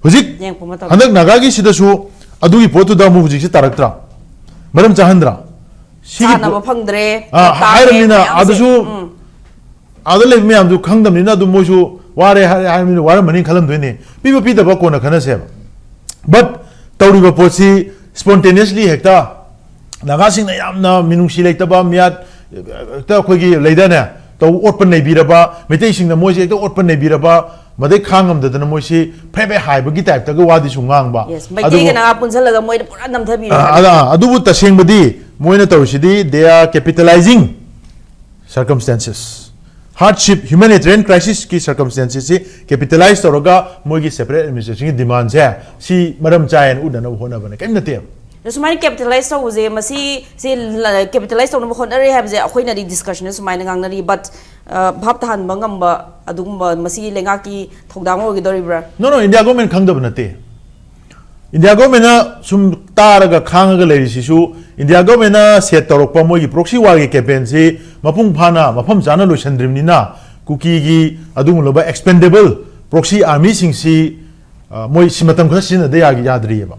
ꯍꯧꯖꯤꯛ ꯌꯦꯡꯉꯛꯄ ꯃꯇꯝꯗ ꯍꯟꯗꯛ ꯅꯥꯒꯥꯒꯤ ꯁꯤꯗꯁꯨ ꯑꯗꯨꯒꯤ ꯄꯣꯠꯇꯨꯗ ꯑꯃꯨꯛ ꯍꯧꯖꯤꯛꯁꯦ ꯇꯥꯔꯛꯇ꯭ꯔꯥ? ꯃꯔꯝ ꯆꯥꯍꯟꯗ꯭ꯔꯥ? ꯁꯤꯒꯤ ꯆꯥꯅꯕ ꯄꯣ-, ꯐꯪꯗ꯭ꯔꯦ, ꯑꯥ, ꯇꯥꯡꯉꯦ ꯍꯥꯏꯔꯕꯅꯤꯅ ꯃꯌꯥꯝꯁꯦ꯫ ꯑꯗꯨꯁꯨ ꯎꯝ꯫ ꯑꯥꯗ ꯂꯩꯕ ꯃꯌꯥꯝꯗꯨ ꯈꯪꯗꯕꯅꯤꯅ ꯑꯗꯨꯝ ꯃꯣꯏꯁꯨ ꯋꯥꯔꯦ ꯍꯥꯏ-, ꯍꯥꯏꯔꯕꯅꯤꯅ ꯋꯥꯔꯝꯃꯅꯤ ꯈꯜꯂꯝꯗꯣꯏꯅꯤ꯫ ꯄꯤꯕ ꯄꯤꯗꯕ ꯀꯣꯟꯅ ꯈꯟꯅꯁꯦꯕ꯫ But ꯇꯧꯔꯤꯕ ꯄꯣꯠꯁꯤ spontaneously ꯍꯦꯛꯇ ꯅꯥꯒꯥꯁꯤꯡꯅ ꯌꯥꯝꯅ ꯃꯤꯅꯨꯡꯁꯤ ꯂꯩꯇꯕ, ꯃꯤꯌꯥꯠ, ꯍꯦꯛꯇ ꯑꯩꯈꯣꯏꯒꯤ ꯂꯩꯗꯥꯏꯅꯦ, ꯇꯧ ꯑꯣꯠꯄ ꯅꯩꯕꯤꯔꯕ, ꯃꯩꯇꯩꯁꯤꯡꯅ ꯃꯣꯏꯁꯦ ꯍꯦꯛꯇ ꯑꯣꯠꯄ ꯅꯩꯕꯤꯔꯕ, ꯃꯗꯩ ꯈꯥꯡ ꯉꯝꯗꯗꯅ ꯃꯣꯏꯁꯤ ꯐꯦ ꯐꯦ ꯍꯥꯏꯕꯒꯤ typeꯇꯒ ꯋꯥꯗꯤ ꯁꯨꯝ ꯉꯥꯡꯕ꯫ Yes, ꯃꯩꯇꯩꯒ ꯑꯗꯨꯕꯨ ꯅꯥꯒꯥ ꯄꯨꯟꯁꯤꯜꯂꯒ ꯃꯣꯏꯗ ꯄꯨꯔꯥ ꯅꯝꯊꯕꯤꯔꯦ ꯑ, ꯍꯥꯏꯕ꯫ ꯑꯗ-, ꯑꯗꯨꯕꯨ ꯇꯁꯦꯡꯕꯗꯤ ꯃꯣꯏꯅ ꯇꯧꯔꯤꯁꯤꯗꯤ they are capitalizing circumstances, hardship, humanitarian crisisꯀꯤ circumstancesꯁꯤ capitalize ꯇꯧꯔꯒ ꯃꯣꯏꯒꯤ separate administrationꯒꯤ demandꯁꯦ ꯁꯤ ꯃꯔꯝ ꯆꯥꯏ ꯍꯥꯏꯅ ꯎꯠꯅꯅꯕ ꯍꯣꯠꯅꯕꯅꯦ, ꯀꯔꯤꯝ ꯅꯠꯇꯦꯕ꯫ ꯑꯗꯣ ꯁꯨꯃꯥꯏꯅ capitalize ꯇꯧꯕꯁꯦ, ꯃꯁꯤ ꯁꯤ ꯂ-, capitalize ꯇꯧꯅꯕ ꯍꯣꯠꯅꯔꯦ ꯍꯥꯏꯕꯁꯦ ꯑꯩꯈꯣꯏꯅꯗꯤ discussionꯗ ꯁꯨꯃꯥꯏꯅ ꯉꯥꯡꯅꯔꯤ, but, ꯑ, ꯚꯥꯞ ꯇꯥꯍꯟꯕ ꯉꯝꯕ ꯑꯗꯨꯒꯨꯝꯕ ꯃꯁꯤ ꯂꯩꯉꯥꯛꯀꯤ ꯊꯧꯗꯥꯡ ꯑꯣꯏꯒꯗꯧꯔꯤꯕ꯭ꯔꯥ? No, no, India government ꯈꯪꯗꯕ ꯅꯠꯇꯦ꯫ India governmentꯅ ꯁꯨꯝ ꯇꯥꯔꯒ ꯈꯥꯡꯉꯒ ꯂꯩꯔꯤꯁꯤꯁꯨ ꯏꯟꯗꯤꯌꯥ ꯒꯚꯔꯟꯃꯦꯟꯠꯅ ꯁꯦꯠ ꯇꯧꯔꯛꯄ ꯃꯣꯏꯒꯤ ꯄ꯭ꯔꯣꯛꯁꯤ ꯋꯥꯔꯒꯤ ꯀꯦꯝꯄꯦꯟꯁꯤ ꯃꯄꯨꯡ ꯐꯥꯅ ꯃꯐꯝ ꯆꯥꯅ ꯂꯣꯏꯁꯤꯟꯗ꯭ꯔꯤꯕꯅꯤꯅ, ꯀꯨꯀꯤꯒꯤ ꯑꯗꯨꯒꯨꯝꯂꯕ ꯑꯦꯛꯁꯄꯦꯟꯗꯦꯕꯜ ꯄ꯭ꯔꯣꯛꯁꯤ ꯑꯥꯔꯃꯤꯁꯤꯡꯁꯤ, ꯑ, ꯃꯣꯏ ꯁꯤ ꯃꯇꯝ ꯈꯔ ꯁꯤꯖꯤꯟꯅꯗ ꯌꯥ-, ꯌꯥꯗ꯭ꯔꯤꯑꯕ꯫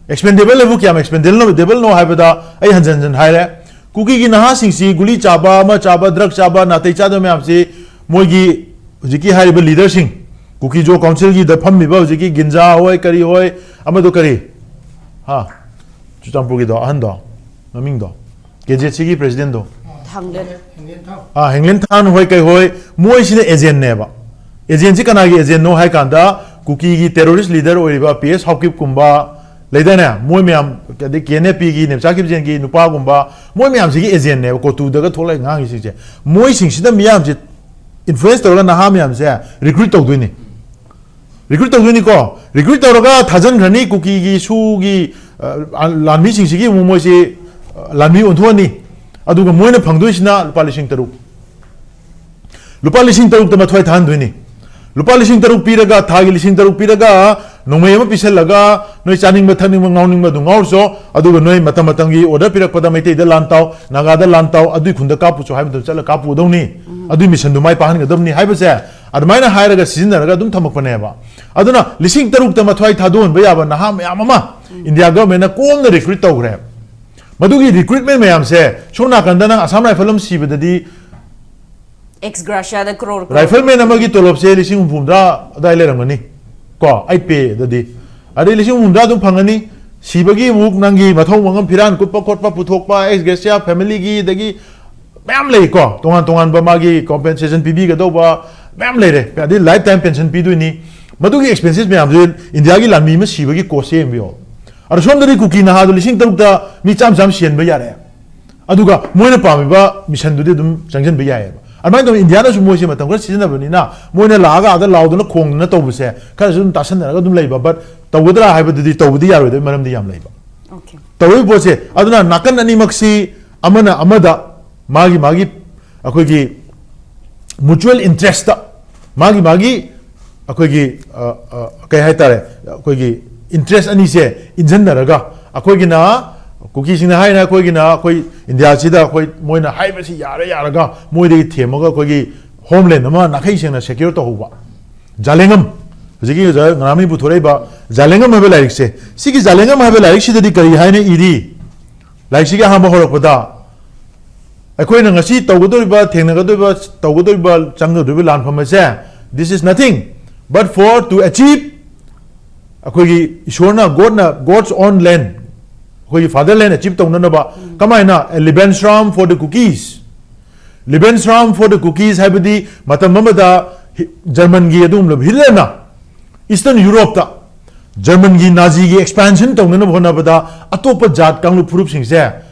ꯑꯦꯛꯁꯄꯦꯟꯗꯦꯕꯜ ꯍꯥꯏꯕꯨ ꯀꯌꯥꯝ ꯑꯦꯛꯁꯄꯦꯟꯗꯦꯕꯜꯅꯣ ꯍꯥꯏꯕꯗ, ꯑꯩ ꯍꯟꯖꯟ ꯍꯟꯖꯟ ꯍꯥꯏꯔꯦ, ꯀꯨꯀꯤꯒꯤ ꯅꯍꯥꯁꯤꯡꯁꯤ ꯒꯨꯂꯤ ꯆꯥꯕ, ꯑꯃ ꯆꯥꯕ, ꯗ꯭ꯔꯒ ꯆꯥꯕ, ꯅꯥꯇꯩ ꯆꯥꯗꯕ ꯃꯌꯥꯝꯁꯤ ꯃꯣꯏꯒꯤ ꯍꯧꯖꯤꯛꯀꯤ ꯍꯥꯏꯔꯤꯕ ꯂꯤꯗꯔꯁꯤꯡ, ꯀꯨꯀꯤꯖꯣ ꯀꯥꯎꯟꯁꯤꯜꯒꯤꯗ ꯐꯝꯃꯤꯕ ꯍꯧꯖꯤꯛꯀꯤ ꯒꯤꯟꯖꯥ ꯍꯣꯏ, ꯀꯔꯤ ꯍꯣꯏ, ꯑꯃꯗꯣ ꯀꯔꯤ, ꯍꯥ, ꯆꯨꯔꯆꯥꯟꯄꯨꯔꯒꯤꯗꯣ, ꯑꯍꯟꯗꯣ, ꯃꯃꯤꯡꯗꯣ, ꯀꯦ ꯖꯦ ꯑꯦꯁ ꯁꯤꯒꯤ ꯄ꯭ꯔꯦꯁꯤꯗꯦꯟꯠꯗꯣ, ꯊꯥꯡꯂꯦꯟ꯫ ꯑꯥ, ꯍꯦꯡꯂꯦꯟ ꯊꯥꯟ ꯍꯣꯏ ꯀꯩ ꯍꯣꯏ, ꯃꯣꯏꯁꯤꯅ ꯑꯦꯖꯦꯟꯅꯦꯕ꯫ ꯑꯦꯖꯦꯟꯁꯤ ꯀꯅꯥꯒꯤ ꯑꯦꯖꯦꯟꯅꯣ ꯍꯥꯏ ꯀꯥꯟꯗ, ꯀꯨꯀꯤꯒꯤ ꯇꯦꯔꯣꯔꯤꯁ ꯂꯤꯗꯔ ꯑꯣꯏꯔꯤꯕ ꯄꯤ ꯑꯦꯁ ꯍꯥꯎꯀꯤꯞꯀꯨꯝꯕ ꯂꯩꯗꯥꯏꯅꯦ, ꯃꯣꯏ ꯃꯌꯥꯝ, ꯑꯗꯩ ꯀꯦ ꯑꯦꯟ ꯑꯦ ꯄꯤꯒꯤ ꯅꯦꯝꯆꯥ ꯀꯤꯞꯖꯦꯟꯒꯤ ꯅꯨꯄꯥꯒꯨꯝꯕ, ꯃꯣꯏ ꯃꯌꯥꯝꯁꯤꯒꯤ ꯑꯦꯖꯦꯟꯅꯦꯕ, ꯀꯣꯇꯨꯗꯒ ꯊꯣꯛꯂꯛꯏ ꯉꯥꯡꯉꯤꯁꯤꯡꯁꯦ꯫ ꯃꯣꯏꯁꯤꯡꯁꯤꯅ ꯃꯤꯌꯥꯝꯁꯦ ꯏꯟꯐ꯭ꯂꯨꯌꯦꯟꯁ ꯇꯧꯔꯒ ꯅꯍꯥ ꯃꯌꯥꯝꯁꯦ ꯔꯤꯀ꯭ꯔꯨꯏꯠ ꯇꯧꯗꯣꯏꯅꯤ꯫ ꯔꯤꯀ꯭ꯔꯨꯏꯠ ꯇꯧꯗꯣꯏꯅꯤꯀꯣ꯫ ꯔꯤꯀ꯭ꯔꯨꯏꯠ ꯇꯧꯔꯒ ꯊꯥꯖꯤꯟꯈ꯭ꯔꯅꯤ ꯀꯨꯀꯤꯒꯤ, ꯁꯨꯒꯤ, ꯑ, ꯂꯥꯟꯃꯤꯁꯤꯡꯁꯤꯒꯤ ꯑꯃꯨꯛ ꯃꯣꯏꯁꯤ, ꯑ, ꯂꯥꯟꯃꯤ ꯑꯣꯟꯊꯣꯛꯑꯅꯤ꯫ ꯑꯗꯨꯒ ꯃꯣꯏꯅ ꯐꯪꯗꯣꯏꯁꯤꯅ ꯂꯨꯄꯥ ꯂꯤꯁꯤꯡ ꯇꯔꯨꯛ꯫ ꯂꯨꯄꯥ ꯂꯤꯁꯤꯡ ꯇꯔꯨꯛꯇ ꯃꯊ꯭ꯋꯥꯏ ꯊꯥꯍꯟꯗꯣꯏꯅꯤ꯫ ꯂꯨꯄꯥ ꯂꯤꯁꯤꯡ ꯇꯔꯨꯛ ꯄꯤꯔꯒ, ꯊꯥꯒꯤ ꯂꯤꯁꯤꯡ ꯇꯔꯨꯛ ꯄꯤꯔꯒ, ꯅꯣꯡꯃꯩ ꯑꯃ ꯄꯤꯁꯜꯂꯒ, "ꯅꯣꯏ ꯆꯥꯅꯤꯡꯕ ꯊꯛꯅꯤꯡꯕ ꯉꯥꯎꯅꯤꯡꯕ ꯑꯗꯨꯝ ꯉꯥꯎꯔꯨꯆꯣ, ꯑꯗꯨꯒ ꯅꯣꯏ ꯃꯇꯝ ꯃꯇꯝꯒꯤ ꯑꯣꯔꯗꯔ ꯄꯤꯔꯛꯄꯗ ꯃꯩꯇꯩꯗ ꯂꯥꯟ ꯇꯥꯎ, ꯅꯥꯒꯥꯗ ꯂꯥꯟ ꯇꯥꯎ, ꯑꯗꯨꯏ ꯈꯨꯟꯗ ꯀꯥꯞꯄꯨꯆꯣ" ꯍꯥꯏꯕ ꯃꯇꯝꯗ ꯆꯠꯂ ꯀꯥꯞꯄꯨꯒꯗꯧꯅꯤ꯫ ꯑꯗꯨꯏ ꯃꯤꯁꯟꯗꯨ ꯃꯥꯏ ꯄꯥꯛꯍꯟꯒꯗꯕꯅꯤ ꯍꯥꯏꯕꯁꯦ ꯑꯗꯨꯃꯥꯏꯅ ꯍꯥꯏꯔꯒ ꯁꯤꯖꯤꯟꯅꯔꯒ ꯑꯗꯨꯝ ꯊꯝꯃꯛꯄꯅꯦꯕ꯫ ꯑꯗꯨꯅ ꯂꯤꯁꯤꯡ ꯇꯔꯨꯛꯇ ꯃꯊ꯭ꯋꯥꯏ ꯊꯥꯗꯣꯛꯍꯟꯕ ꯌꯥꯕ ꯅꯍꯥ ꯃꯌꯥꯝ ꯑꯃ ꯏꯟꯗꯤꯌꯥ ꯒꯚꯔꯟꯃꯦꯟꯠꯅ ꯀꯣꯝꯅ ꯔꯤꯀ꯭ꯔꯨꯏꯠ ꯇꯧꯈ꯭ꯔꯦ꯫ ꯃꯗꯨꯒꯤ ꯔꯤꯀ꯭ꯔꯨꯏꯠꯃꯦꯟ ꯃꯌꯥꯝꯁꯦ, ꯁꯣꯝ ꯅꯥꯀꯟꯗ ꯅꯪ ꯑꯁꯥꯝ ꯔꯥꯏꯐꯜ ꯑꯃ ꯁꯤꯕꯗꯗꯤ, ꯑꯦꯛꯁ ꯒ꯭ꯔꯥꯁꯤꯌꯥꯗ ꯀ꯭ꯔꯣꯔ ꯀ꯭ꯔꯣꯔ꯫ ꯔꯥꯏꯐꯜꯃꯦꯟ ꯑꯃꯒꯤ ꯇꯣꯂꯣꯞꯁꯦ ꯂꯤꯁꯤꯡ ꯍꯨꯝꯐꯨ ꯍꯨꯝꯗ꯭ꯔꯥ ꯑꯗꯨꯋꯥꯏ ꯂꯩꯔꯝꯒꯅꯤ ꯀꯣ, ꯑꯩꯠ ꯄꯦꯗꯗꯤ꯫ ꯑꯗꯩ ꯂꯤꯁꯤꯡ ꯍꯨꯝꯐꯨ ꯍꯨꯝꯗ꯭ꯔꯥ ꯑꯗꯨꯝ ꯐꯪꯒꯅꯤ꯫ ꯁꯤꯕꯒꯤ ꯑꯃꯨꯛ ꯅꯪꯒꯤ ꯃꯊꯧ ꯃꯉꯝ, ꯐꯤꯔꯥꯟ ꯀꯨꯞꯄ ꯈꯣꯠꯄ, ꯄꯨꯊꯣꯛꯄ, ꯑꯦꯛꯁ ꯒ꯭ꯔꯦꯁꯤꯌꯥ, ꯐꯦꯃꯤꯂꯤꯒꯤ, ꯑꯗꯒꯤ ꯃꯌꯥꯝ ꯂꯩꯀꯣ, ꯇꯣꯉꯥꯟ ꯇꯣꯉꯥꯟꯕ ꯃꯥꯒꯤ ꯀꯣꯝꯄꯦꯟꯁꯦꯁꯟ ꯄꯤꯕꯤꯒꯗꯧꯕ ꯃꯌꯥꯝ ꯂꯩꯔꯦ꯫ ꯑꯗꯩ ꯂꯥꯏꯐ ꯇꯥꯏꯝ ꯄꯦꯟꯁꯟ ꯄꯤꯗꯣꯏꯅꯤ꯫ ꯃꯗꯨꯒꯤ ꯑꯦꯛꯁꯄꯦꯟꯁꯦꯁ ꯃꯌꯥꯝꯁꯦ ꯏꯟꯗꯤꯌꯥꯒꯤ ꯂꯥꯟꯃꯤ ꯑꯃ ꯁꯤꯕꯒꯤ ꯀꯣꯁꯁꯦ ꯌꯦꯡꯕꯤꯌꯣ꯫ ꯑꯗꯣ ꯁꯣꯝꯗꯗꯤ ꯀꯨꯀꯤ ꯅꯍꯥꯗꯣ ꯂꯤꯁꯤꯡ ꯇꯔꯨꯛꯇ ꯃꯤ ꯆꯥꯝ ꯆꯥꯝ ꯁꯤꯍꯟꯕ ꯌꯥꯔꯦ꯫ ꯑꯗꯨꯒ ꯃꯣꯏꯅ ꯄꯥꯝꯃꯤꯕ ꯃꯤꯁꯟꯗꯨꯗꯤ ꯑꯗꯨꯝ ꯆꯪꯁꯤꯟꯕ ꯌꯥꯏꯑꯕ꯫ ꯑꯗꯨꯃꯥꯏꯅ ꯇꯧꯅ ꯏꯟꯗꯤꯌꯥꯅꯁꯨ ꯃꯣꯏꯁꯦ ꯃꯇꯝ ꯈꯔ ꯁꯤꯖꯤꯟꯅꯕꯅꯤꯅ, ꯃꯣꯏꯅ ꯂꯥꯛꯑꯒ ꯑꯥꯗ ꯂꯥꯎꯗꯅ ꯈꯣꯡꯗꯅ ꯇꯧꯕꯁꯦ ꯈꯔꯁꯨ ꯑꯗꯨꯝ ꯇꯥꯁꯟꯅꯔꯒ ꯑꯗꯨꯝ ꯂꯩꯕ꯫ ꯕꯠ ꯇꯧꯒꯗ꯭ꯔꯥ ꯍꯥꯏꯕꯗꯨꯗꯤ ꯇꯧꯕꯗꯤ ꯌꯥꯔꯣꯏꯗꯕꯒꯤ ꯃꯔꯝꯗꯤ ꯌꯥꯝ ꯂꯩꯕ꯫ Okay. ꯇꯧꯔꯤꯕ ꯄꯣꯠꯁꯦ ꯑꯗꯨꯅ ꯅꯥꯀꯟ ꯑꯅꯤꯃꯛꯁꯤ ꯑꯃꯅ ꯑꯃꯗ ꯃꯥꯒꯤ ꯃꯥꯒꯤ ꯑꯩꯈꯣꯏꯒꯤ ꯃ꯭ꯌꯨꯆꯨꯋꯦꯜ ꯏꯟꯇꯔꯦꯁꯇ ꯃꯥꯒꯤ ꯃꯥꯒꯤ ꯑꯩꯈꯣꯏꯒꯤ, ꯑ, ꯑ, ꯀꯩ ꯍꯥꯏꯇꯥꯔꯦ, ꯑꯩꯈꯣꯏꯒꯤ ꯏꯟꯇꯔꯦꯁ ꯑꯅꯤꯁꯦ ꯏꯟꯁꯤꯟꯅꯔꯒ, ꯑꯩꯈꯣꯏꯒꯤꯅ ꯀꯨꯀꯤꯁꯤꯡꯅ ꯍꯥꯏꯅ ꯑꯩꯈꯣꯏꯒꯤꯅ ꯑꯩꯈꯣꯏ ꯏꯟꯗꯤꯌꯥꯁꯤꯗ ꯑꯩꯈꯣꯏ ꯃꯣꯏꯅ ꯍꯥꯏꯕꯁꯤ ꯌꯥꯔ ꯌꯥꯔꯒ ꯃꯣꯏꯗꯒꯤ ꯊꯦꯝꯃꯒ ꯑꯩꯈꯣꯏꯒꯤ ꯍꯣꯝꯂꯦꯟ ꯑꯃ ꯅꯥꯈꯩ ꯁꯦꯡꯅ ꯁꯦꯀ꯭ꯌꯣꯔ ꯇꯧꯍꯧꯕ꯫ ꯖꯥꯂꯦꯡꯉꯝ, ꯍꯧꯖꯤꯛꯀꯤ ꯑꯣꯖꯥ ꯉꯔꯥꯃꯤ ꯄꯨꯊꯣꯔꯛꯏꯕ ꯖꯥꯂꯦꯡꯉꯝ ꯍꯥꯏꯕ ꯂꯥꯏꯔꯤꯛꯁꯦ, ꯁꯤꯒꯤ ꯖꯥꯂꯦꯡꯉꯝ ꯍꯥꯏꯕ ꯂꯥꯏꯔꯤꯛꯁꯤꯗꯗꯤ ꯀꯔꯤ ꯍꯥꯏꯅ ꯏꯔꯤ? ꯂꯥꯏꯔꯤꯛꯁꯤꯒꯤ ꯑꯍꯥꯟꯕ ꯍꯧꯔꯛꯄꯗ ꯑꯩꯈꯣꯏꯅ ꯉꯁꯤ ꯇꯧꯒꯗꯧꯔꯤꯕ, ꯊꯦꯡꯅꯒꯗꯧꯔꯤꯕ, ꯇꯧꯒꯗꯧꯔꯤꯕ, ꯆꯪꯒꯗꯧꯔꯤꯕ ꯂꯥꯟꯐꯝ ꯑꯁꯦ, this is nothing but for to achieve ꯑꯩꯈꯣꯏꯒꯤ ꯏꯁꯣꯔꯅ, Godꯅ, God's own land, ꯑꯩꯈꯣꯏꯒꯤ fatherland achieve ꯇꯧꯅꯅꯕ꯫ ꯀꯃꯥꯏꯅ? A Lebensraum for the Kukis꯫ Lebensraum for the Kukis ꯍꯥꯏꯕꯗꯤ ꯃꯇꯝ ꯑꯃꯗ ꯍꯤ-, ꯖꯔꯃꯟꯒꯤ ꯑꯗꯨꯒꯨꯝꯂꯕ ꯍꯤꯠꯂꯔꯅ ꯏꯁꯇꯔꯟ ꯌꯨꯔꯣꯞꯇ ꯖꯔꯃꯟꯒꯤ ꯅꯥꯖꯤꯒꯤ ꯑꯦꯛꯁꯄꯥꯟꯁꯟ ꯇꯧꯅꯅꯕ ꯍꯣꯠꯅꯕꯗ ꯑꯇꯣꯞꯄ ꯖꯥꯠ ꯀꯥꯡꯂꯨꯞ ꯐꯨꯔꯨꯞꯁꯤꯡꯁꯦ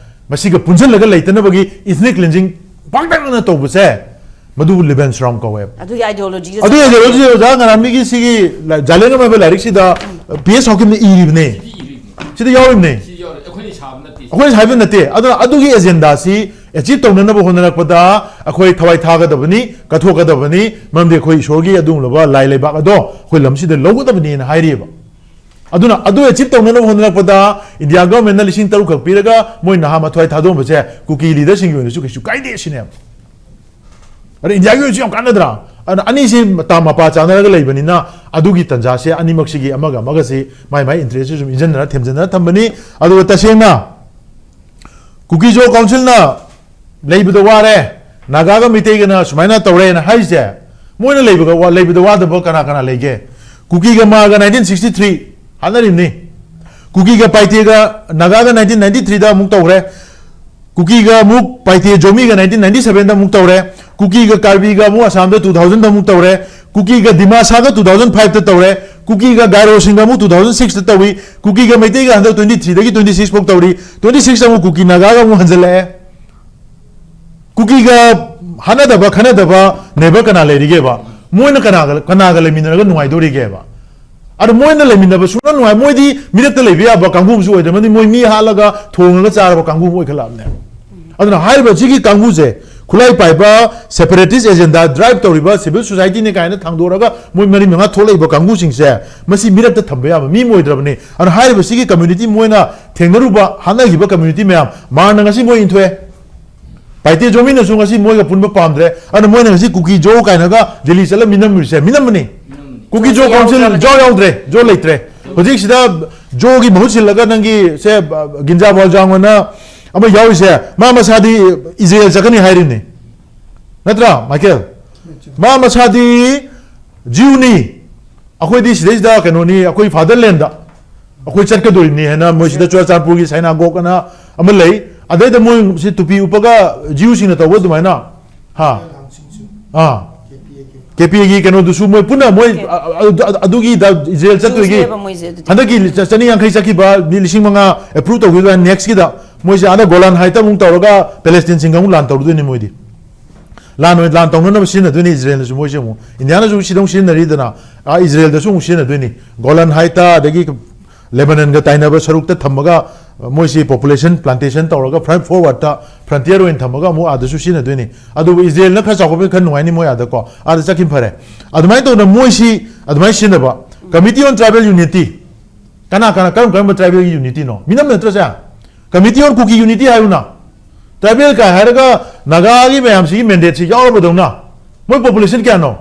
ꯃꯁꯤꯒ ꯄꯨꯟꯁꯤꯜꯂꯒ ꯂꯩꯇꯅꯕꯒꯤ ethnic cleansing ꯄꯥꯛꯇꯛꯅꯅ ꯇꯧꯕꯁꯦ, ꯃꯗꯨꯕꯨ Lebensraum ꯀꯧꯋꯦꯕ꯫ ꯑꯗꯨꯒꯤ ideology ꯑꯗꯨꯒꯤ ideology ꯑꯣꯖꯥ ꯉꯔꯥꯃꯤꯒꯤ ꯁꯤꯒꯤ ꯂ-, ꯖꯥꯂꯦꯡꯉꯝ ꯍꯥꯏꯕ ꯂꯥꯏꯔꯤꯛꯁꯤꯗ ꯄꯤ ꯑꯦꯁ ꯍꯥꯎꯀꯤꯞꯅ ꯏꯔꯤꯕꯅꯦ꯫ ꯁꯤꯗ ꯌꯥꯎꯔꯤꯕꯅꯦ꯫ ꯁꯤ ꯌꯥꯎꯔꯦ, ꯑꯩꯈꯣꯏꯅ ꯁꯥꯕ ꯅꯠꯇꯦ꯫ ꯑꯩꯈꯣꯏꯅ ꯍꯥꯏꯕ ꯅꯠꯇꯦ꯫ ꯑꯗꯨꯅ ꯑꯗꯨꯒꯤ ꯑꯦꯖꯦꯟꯗꯥꯁꯤ ꯑꯦꯆꯤꯞ ꯇꯧꯅꯅꯕ ꯍꯣꯠꯅꯔꯛꯄꯗ ꯑꯩꯈꯣꯏ ꯊꯋꯥꯏ ꯊꯥꯒꯗꯕꯅꯤ, ꯀꯠꯊꯣꯛꯀꯗꯕꯅꯤ꯫ ꯃꯔꯝꯗꯤ ꯑꯩꯈꯣꯏ ꯏꯁꯣꯔꯒꯤ ꯑꯗꯨꯒꯨꯝꯂꯕ ꯂꯥꯏ ꯂꯩꯕꯥꯛ ꯑꯗꯣ ꯑꯩꯈꯣꯏ ꯂꯝꯁꯤꯗ ꯂꯧꯒꯗꯕꯅꯤꯅ ꯍꯥꯏꯔꯤꯑꯕ꯫ ꯑꯗꯨꯅ ꯑꯗꯨ ꯑꯦꯆꯤꯞ ꯇꯧꯅꯅꯕ ꯍꯣꯠꯅꯔꯛꯄꯗ ꯏꯟꯗꯤꯌꯥ ꯒꯚꯔꯟꯃꯦꯟꯠꯅ ꯂꯤꯁꯤꯡ ꯇꯔꯨꯛ ꯈꯛ ꯄꯤꯔꯒ ꯃꯣꯏ ꯅꯍꯥ ꯃꯊ꯭ꯋꯥꯏ ꯊꯥꯗꯣꯛꯑꯝꯕꯁꯦ ꯀꯨꯀꯤ ꯂꯤꯗꯔꯁꯤꯡꯒꯤ ꯑꯣꯏꯅꯁꯨ ꯀꯩꯁꯨ ꯀꯥꯏꯗꯦ ꯁꯤꯅꯦꯕ꯫ ꯑꯗ ꯏꯟꯗꯤꯌꯥꯒꯤ ꯑꯣꯏꯅꯁꯨ ꯌꯥꯝ ꯀꯥꯟꯅꯗ꯭ꯔꯥ? ꯑꯗꯨꯅ ꯑꯅꯤꯁꯤ ꯃꯇꯥ ꯃꯄꯥ ꯆꯥꯅꯔꯒ ꯂꯩꯕꯅꯤꯅ ꯑꯗꯨꯒꯤ ꯇꯟꯖꯥꯁꯦ ꯑꯅꯤꯃꯛꯁꯤꯒꯤ ꯑꯃꯒ ꯑꯃꯒꯁꯤ ꯃꯥꯏ ꯃꯥꯏ ꯏꯟꯇꯔꯦꯁꯁꯦ ꯁꯨꯝ ꯏꯟꯖꯟꯅꯔ ꯊꯦꯝꯖꯤꯟꯅꯔ ꯊꯝꯕꯅꯤ꯫ ꯑꯗꯨꯒ ꯇꯁꯦꯡꯅ ꯀꯨꯀꯤ ꯖꯣ ꯀꯥꯎꯟꯁꯤꯜꯅ ꯂꯩꯕꯗ ꯋꯥꯔꯦ, ꯅꯥꯒꯥꯒ ꯃꯩꯇꯩꯒꯅ ꯁꯨꯃꯥꯏꯅ ꯇꯧꯔꯦꯅ ꯍꯥꯏꯔꯤꯁꯦ, ꯃꯣꯏꯅ ꯂꯩꯕꯒ ꯋꯥ-, ꯂꯩꯕꯗ ꯋꯥꯗꯕ ꯀꯅꯥ ꯀꯅꯥ ꯂꯩꯒꯦ? ꯀꯨꯀꯤꯒ ꯃꯥꯒ ꯅꯥꯏꯟꯇꯤꯟ ꯁꯤꯛꯁꯇꯤ ꯊ꯭ꯔꯤ ꯍꯥꯠꯅꯔꯤꯕꯅꯤ꯫ ꯀꯨꯀꯤꯒ ꯄꯥꯏꯇꯦꯒ ꯅꯥꯒꯥꯒ ꯅꯥꯏꯟꯇꯤꯟ ꯅꯥꯏꯟꯇꯤ ꯊ꯭ꯔꯤꯗ ꯑꯃꯨꯛ ꯇꯧꯈ꯭ꯔꯦ꯫ ꯀꯨꯀꯤꯒ ꯑꯃꯨꯛ ꯄꯥꯏꯇꯦ ꯖꯣꯃꯤꯒ ꯅꯥꯏꯟꯇꯤꯟ ꯅꯥꯏꯟꯇꯤ ꯁꯚꯦꯟꯗ ꯑꯃꯨꯛ ꯇꯧꯔꯦ꯫ ꯀꯨꯀꯤꯒ ꯀꯥꯔꯕꯤꯒ ꯑꯃꯨꯛ ꯑꯁꯥꯝꯗ ꯇꯨ ꯊꯥꯎꯖꯟꯗ ꯑꯃꯨꯛ ꯇꯧꯔꯦ꯫ ꯀꯨꯀꯤꯒ ꯗꯤꯃꯥꯁꯥꯒ ꯇꯨ ꯊꯥꯎꯖꯟ ꯐꯥꯏꯚꯇ ꯇꯧꯔꯦ꯫ ꯀꯨꯀꯤꯒ ꯒꯥꯏꯔꯣꯁꯤꯡꯒ ꯑꯃꯨꯛ ꯇꯨ ꯊꯥꯎꯖꯟ ꯁꯤꯛꯁꯇ ꯇꯧꯏ꯫ ꯀꯨꯀꯤꯒ ꯃꯩꯇꯩꯒ ꯍꯟꯗꯛ ꯇ꯭ꯋꯦꯟꯇꯤ ꯊ꯭ꯔꯤꯗꯒꯤ ꯇ꯭ꯋꯦꯟꯇꯤ ꯁꯤꯛꯁ ꯐꯥꯎ ꯇꯧꯔꯤ꯫ ꯇ꯭ꯋꯦꯟꯇꯤ ꯁꯤꯛꯁꯇ ꯑꯃꯨꯛ ꯀꯨꯀꯤ ꯅꯥꯒꯥꯒ ꯑꯃꯨꯛ ꯍꯟꯖꯜꯂꯛꯑꯦ꯫ ꯀꯨꯀꯤꯒ ꯍꯥꯠꯅꯗꯕ ꯈꯠꯅꯗꯕ ꯅꯦꯕꯔ ꯀꯅꯥ ꯂꯩꯔꯤꯒꯦꯕ? ꯃꯣꯏꯅ ꯀꯅꯥꯒ, ꯀꯅꯥꯒ ꯂꯩꯃꯤꯟꯅꯔꯒ ꯅꯨꯡꯉꯥꯏꯗꯧꯔꯤꯒꯦꯕ? ꯑꯗꯣ ꯃꯣꯏꯅ ꯂꯩꯃꯤꯟꯅꯕ ꯁꯨꯡꯅ ꯅꯨꯡꯉꯥꯏ, ꯃꯣꯏꯗꯤ ꯃꯤꯔꯛꯇ ꯂꯩꯕ ꯌꯥꯕ ꯀꯥꯡꯕꯨ ꯑꯃꯁꯨ ꯑꯣꯏꯗ꯭ꯔꯕꯅꯤ, ꯃꯣꯏ ꯃꯤ ꯍꯥꯠꯂꯒ ꯊꯣꯡꯉꯒ ꯆꯥꯔꯕ ꯀꯥꯡꯕꯨ ꯑꯃ ꯑꯣꯏꯈꯠꯂꯛꯑꯕꯅꯦ꯫ ꯑꯗꯨꯅ ꯍꯥꯏꯔꯤꯕ ꯁꯤꯒꯤ ꯀꯥꯡꯕꯨꯁꯦ ꯈꯨꯠꯂꯥꯏ ꯄꯥꯏꯕ separatist agenda drive ꯇꯧꯔꯤꯕ civil society ꯅꯤ ꯀꯥꯏꯅ ꯊꯥꯡꯗꯣꯔꯒ ꯃꯣꯏ ꯃꯔꯤ ꯃꯉꯥ ꯊꯣꯛꯂꯛꯏꯕ ꯀꯥꯡꯕꯨꯁꯤꯡꯁꯦ, ꯃꯁꯤ ꯃꯤꯔꯛꯇ ꯊꯝꯕ ꯌꯥꯕ ꯃꯤ ꯑꯃ ꯑꯣꯏꯗ꯭ꯔꯕꯅꯤ꯫ ꯑꯗꯨꯅ ꯍꯥꯏꯔꯤꯕꯁꯤꯒꯤ community ꯃꯣꯏꯅ ꯊꯦꯡꯅꯔꯨꯕ, ꯍꯥꯠꯅꯈꯤꯕ community ꯃꯌꯥꯝ, ꯃꯥꯔꯅ ꯉꯁꯤ ꯃꯣꯏ ꯏꯟꯊꯣꯛꯑꯦ꯫ ꯄꯥꯏꯇꯦ ꯖꯣꯃꯤꯅꯁꯨ ꯉꯁꯤ ꯃꯣꯏꯒ ꯄꯨꯟꯕ ꯄꯥꯝꯗ꯭ꯔꯦ꯫ ꯑꯗꯨꯅ ꯃꯣꯏꯅ ꯉꯁꯤ ꯀꯨꯀꯤ ꯖꯣ ꯀꯥꯏꯅꯒ ꯗꯦꯜꯂꯤ ꯆꯠꯂ ꯃꯤꯅꯝꯃꯤꯁꯦ, ꯃꯤꯅꯝꯕꯅꯤ꯫ ꯀꯨꯀꯤ ꯖꯣ ꯖꯣꯁꯦ council ꯌꯥꯎꯗ꯭ꯔꯕꯅꯤ꯫ ꯖꯣ ꯌꯥꯎꯗ꯭ꯔꯦ, ꯖꯣ ꯂꯩꯇ꯭ꯔꯦ꯫ ꯍꯧꯖꯤꯛꯁꯤꯗ ꯖꯣꯒꯤ ꯃꯍꯨꯠ ꯁꯤꯜꯂꯒ ꯅꯪꯒꯤ ꯁꯦ, ꯒꯤꯟꯖꯥ ꯕꯣꯜꯖꯥꯡ ꯑꯣꯏꯅ ꯑꯃ ꯌꯥꯎꯔꯤꯁꯦ, ꯃꯥ ꯃꯁꯥꯗꯤ ꯏꯖꯔꯦꯜ ꯆꯠꯀꯅꯤ ꯍꯥꯏꯔꯤꯕꯅꯤ꯫ ꯅꯠꯇ꯭ꯔꯥ, ꯃꯥꯏꯀꯦꯜ? ꯃꯥ ꯃꯁꯥꯗꯤ ꯖꯤꯎꯅꯤ꯫ ꯑꯩꯈꯣꯏꯗꯤ ꯁꯤꯗꯩꯁꯤꯗ ꯀꯩꯅꯣꯅꯤ, ꯑꯩꯈꯣꯏ fatherland ꯑꯩꯈꯣꯏ ꯆꯠꯀꯗꯣꯔꯤꯕꯅꯤ ꯍꯥꯏꯅ ꯃꯣꯏ ꯁꯤꯗ ꯆꯨꯔꯆꯥꯟꯄꯨꯔꯒꯤ ꯁꯥꯏꯅꯥꯒꯣꯛ ꯑꯅ ꯑꯃ ꯂꯩ꯫ ꯑꯗꯩꯗ ꯃꯣꯏ ꯁꯤ ꯇꯨꯄꯤ ꯎꯞꯄꯒ ꯖꯤꯎꯁꯤꯡꯅ ꯇꯧꯕ ꯑꯗꯨꯃꯥꯏꯅ, ꯍꯥ? ꯑꯥ꯫ ꯀꯦ ꯄꯤ ꯑꯦꯒꯤ ꯀꯩꯅꯣꯗꯨꯁꯨ ꯃꯣꯏ ꯄꯨꯟꯅ ꯃꯣꯏ, ꯑ-, ꯑ-, ꯑ-, ꯑꯗꯨꯒꯤ ꯗ ꯏꯖꯔꯦꯜ ꯆꯠꯇꯣꯏꯒꯤ ꯖ꯭ꯌꯨꯁꯅꯦꯕ ꯃꯣꯏꯁꯦ ꯑꯗꯨꯗꯤ꯫ ꯍꯟꯗꯛꯀꯤ ꯆ-, ꯆꯅꯤ ꯌꯥꯡꯈꯩ ꯆꯠꯈꯤꯕ ꯃꯤ ꯂꯤꯁꯤꯡ ꯃꯉꯥ approve ꯇꯧꯈꯤꯕ next ꯀꯤꯗ ꯃꯣꯏꯁꯦ ꯑꯥꯗ ꯒꯣꯂꯥꯟ ꯍꯥꯏꯠꯇ ꯑꯃꯨꯛ ꯇꯧꯔꯒ ꯄꯦꯂꯦꯁꯇꯤꯟꯁꯤꯡꯒ ꯑꯃꯨꯛ ꯂꯥꯟ ꯇꯧꯔꯨꯗꯣꯏꯅꯤ ꯃꯣꯏꯗꯤ꯫ ꯂꯥꯟ ꯑꯣꯏ-, ꯂꯥꯟ ꯇꯧꯅꯅꯕ ꯁꯤꯖꯤꯟꯅꯗꯣꯏꯅꯤ ꯏꯖꯔꯦꯜꯅꯁꯨ ꯃꯣꯏꯁꯦ ꯑꯃꯨꯛ꯫ ꯏꯟꯗꯤꯌꯥꯅꯁꯨ ꯁꯤꯗꯧ ꯁꯤꯖꯤꯟꯅꯔꯤꯗꯅ, ꯑꯥ, ꯏꯖꯔꯦꯜꯗꯁꯨ ꯑꯃꯨꯛ ꯁꯤꯖꯤꯟꯅꯗꯣꯏꯅꯤ꯫ ꯒꯣꯂꯥꯟ ꯍꯥꯏꯠꯇ ꯑꯗꯒꯤ ꯂꯦꯕꯅꯟꯒ ꯇꯥꯏꯅꯕ ꯁꯔꯨꯛꯇ ꯊꯝꯃꯒ, ꯃꯣꯏꯁꯤ population plantation ꯇꯧꯔꯒ front forward ꯇ frontier ꯑꯣꯏꯅ ꯊꯝꯃꯒ ꯑꯃꯨꯛ ꯑꯥꯗꯁꯨ ꯁꯤꯖꯤꯟꯅꯗꯣꯏꯅꯤ꯫ ꯑꯗꯨꯕꯨ ꯏꯖꯔꯦꯜꯅ ꯈꯔ ꯆꯥꯎꯈꯠꯄ ꯈꯔ ꯅꯨꯡꯉꯥꯏꯅꯤ ꯃꯣꯏ ꯑꯥꯗꯀꯣ꯫ ꯑꯥꯗ ꯆꯠꯈꯤꯕ ꯐꯔꯦ꯫ ꯑꯗꯨꯃꯥꯏꯅ ꯇꯧꯗꯅ ꯃꯣꯏꯁꯤ ꯑꯗꯨꯃꯥꯏꯅ ꯁꯤꯖꯤꯟꯅꯕ꯫ Committee on Tribal Unity꯫ ꯀꯅꯥ, ꯀꯅꯥ, ꯀꯔꯝ ꯀꯔꯝꯕ tribal ꯒꯤ unity ꯅꯣ? ꯃꯤꯅꯝ ꯅꯠꯇ꯭ꯔꯣ ꯁꯦ? Committee on Kuki Unity ꯍꯥꯏꯌꯨꯅ꯫ Tribal ꯀꯥꯏ ꯍꯥꯏꯔꯒ ꯅꯥꯒꯥꯒꯤ ꯃꯌꯥꯝꯁꯤꯒꯤ mandate ꯁꯤ ꯌꯥꯎꯔꯕꯗꯧꯅ꯫ ꯃꯣꯏ population ꯀꯌꯥꯅꯣ?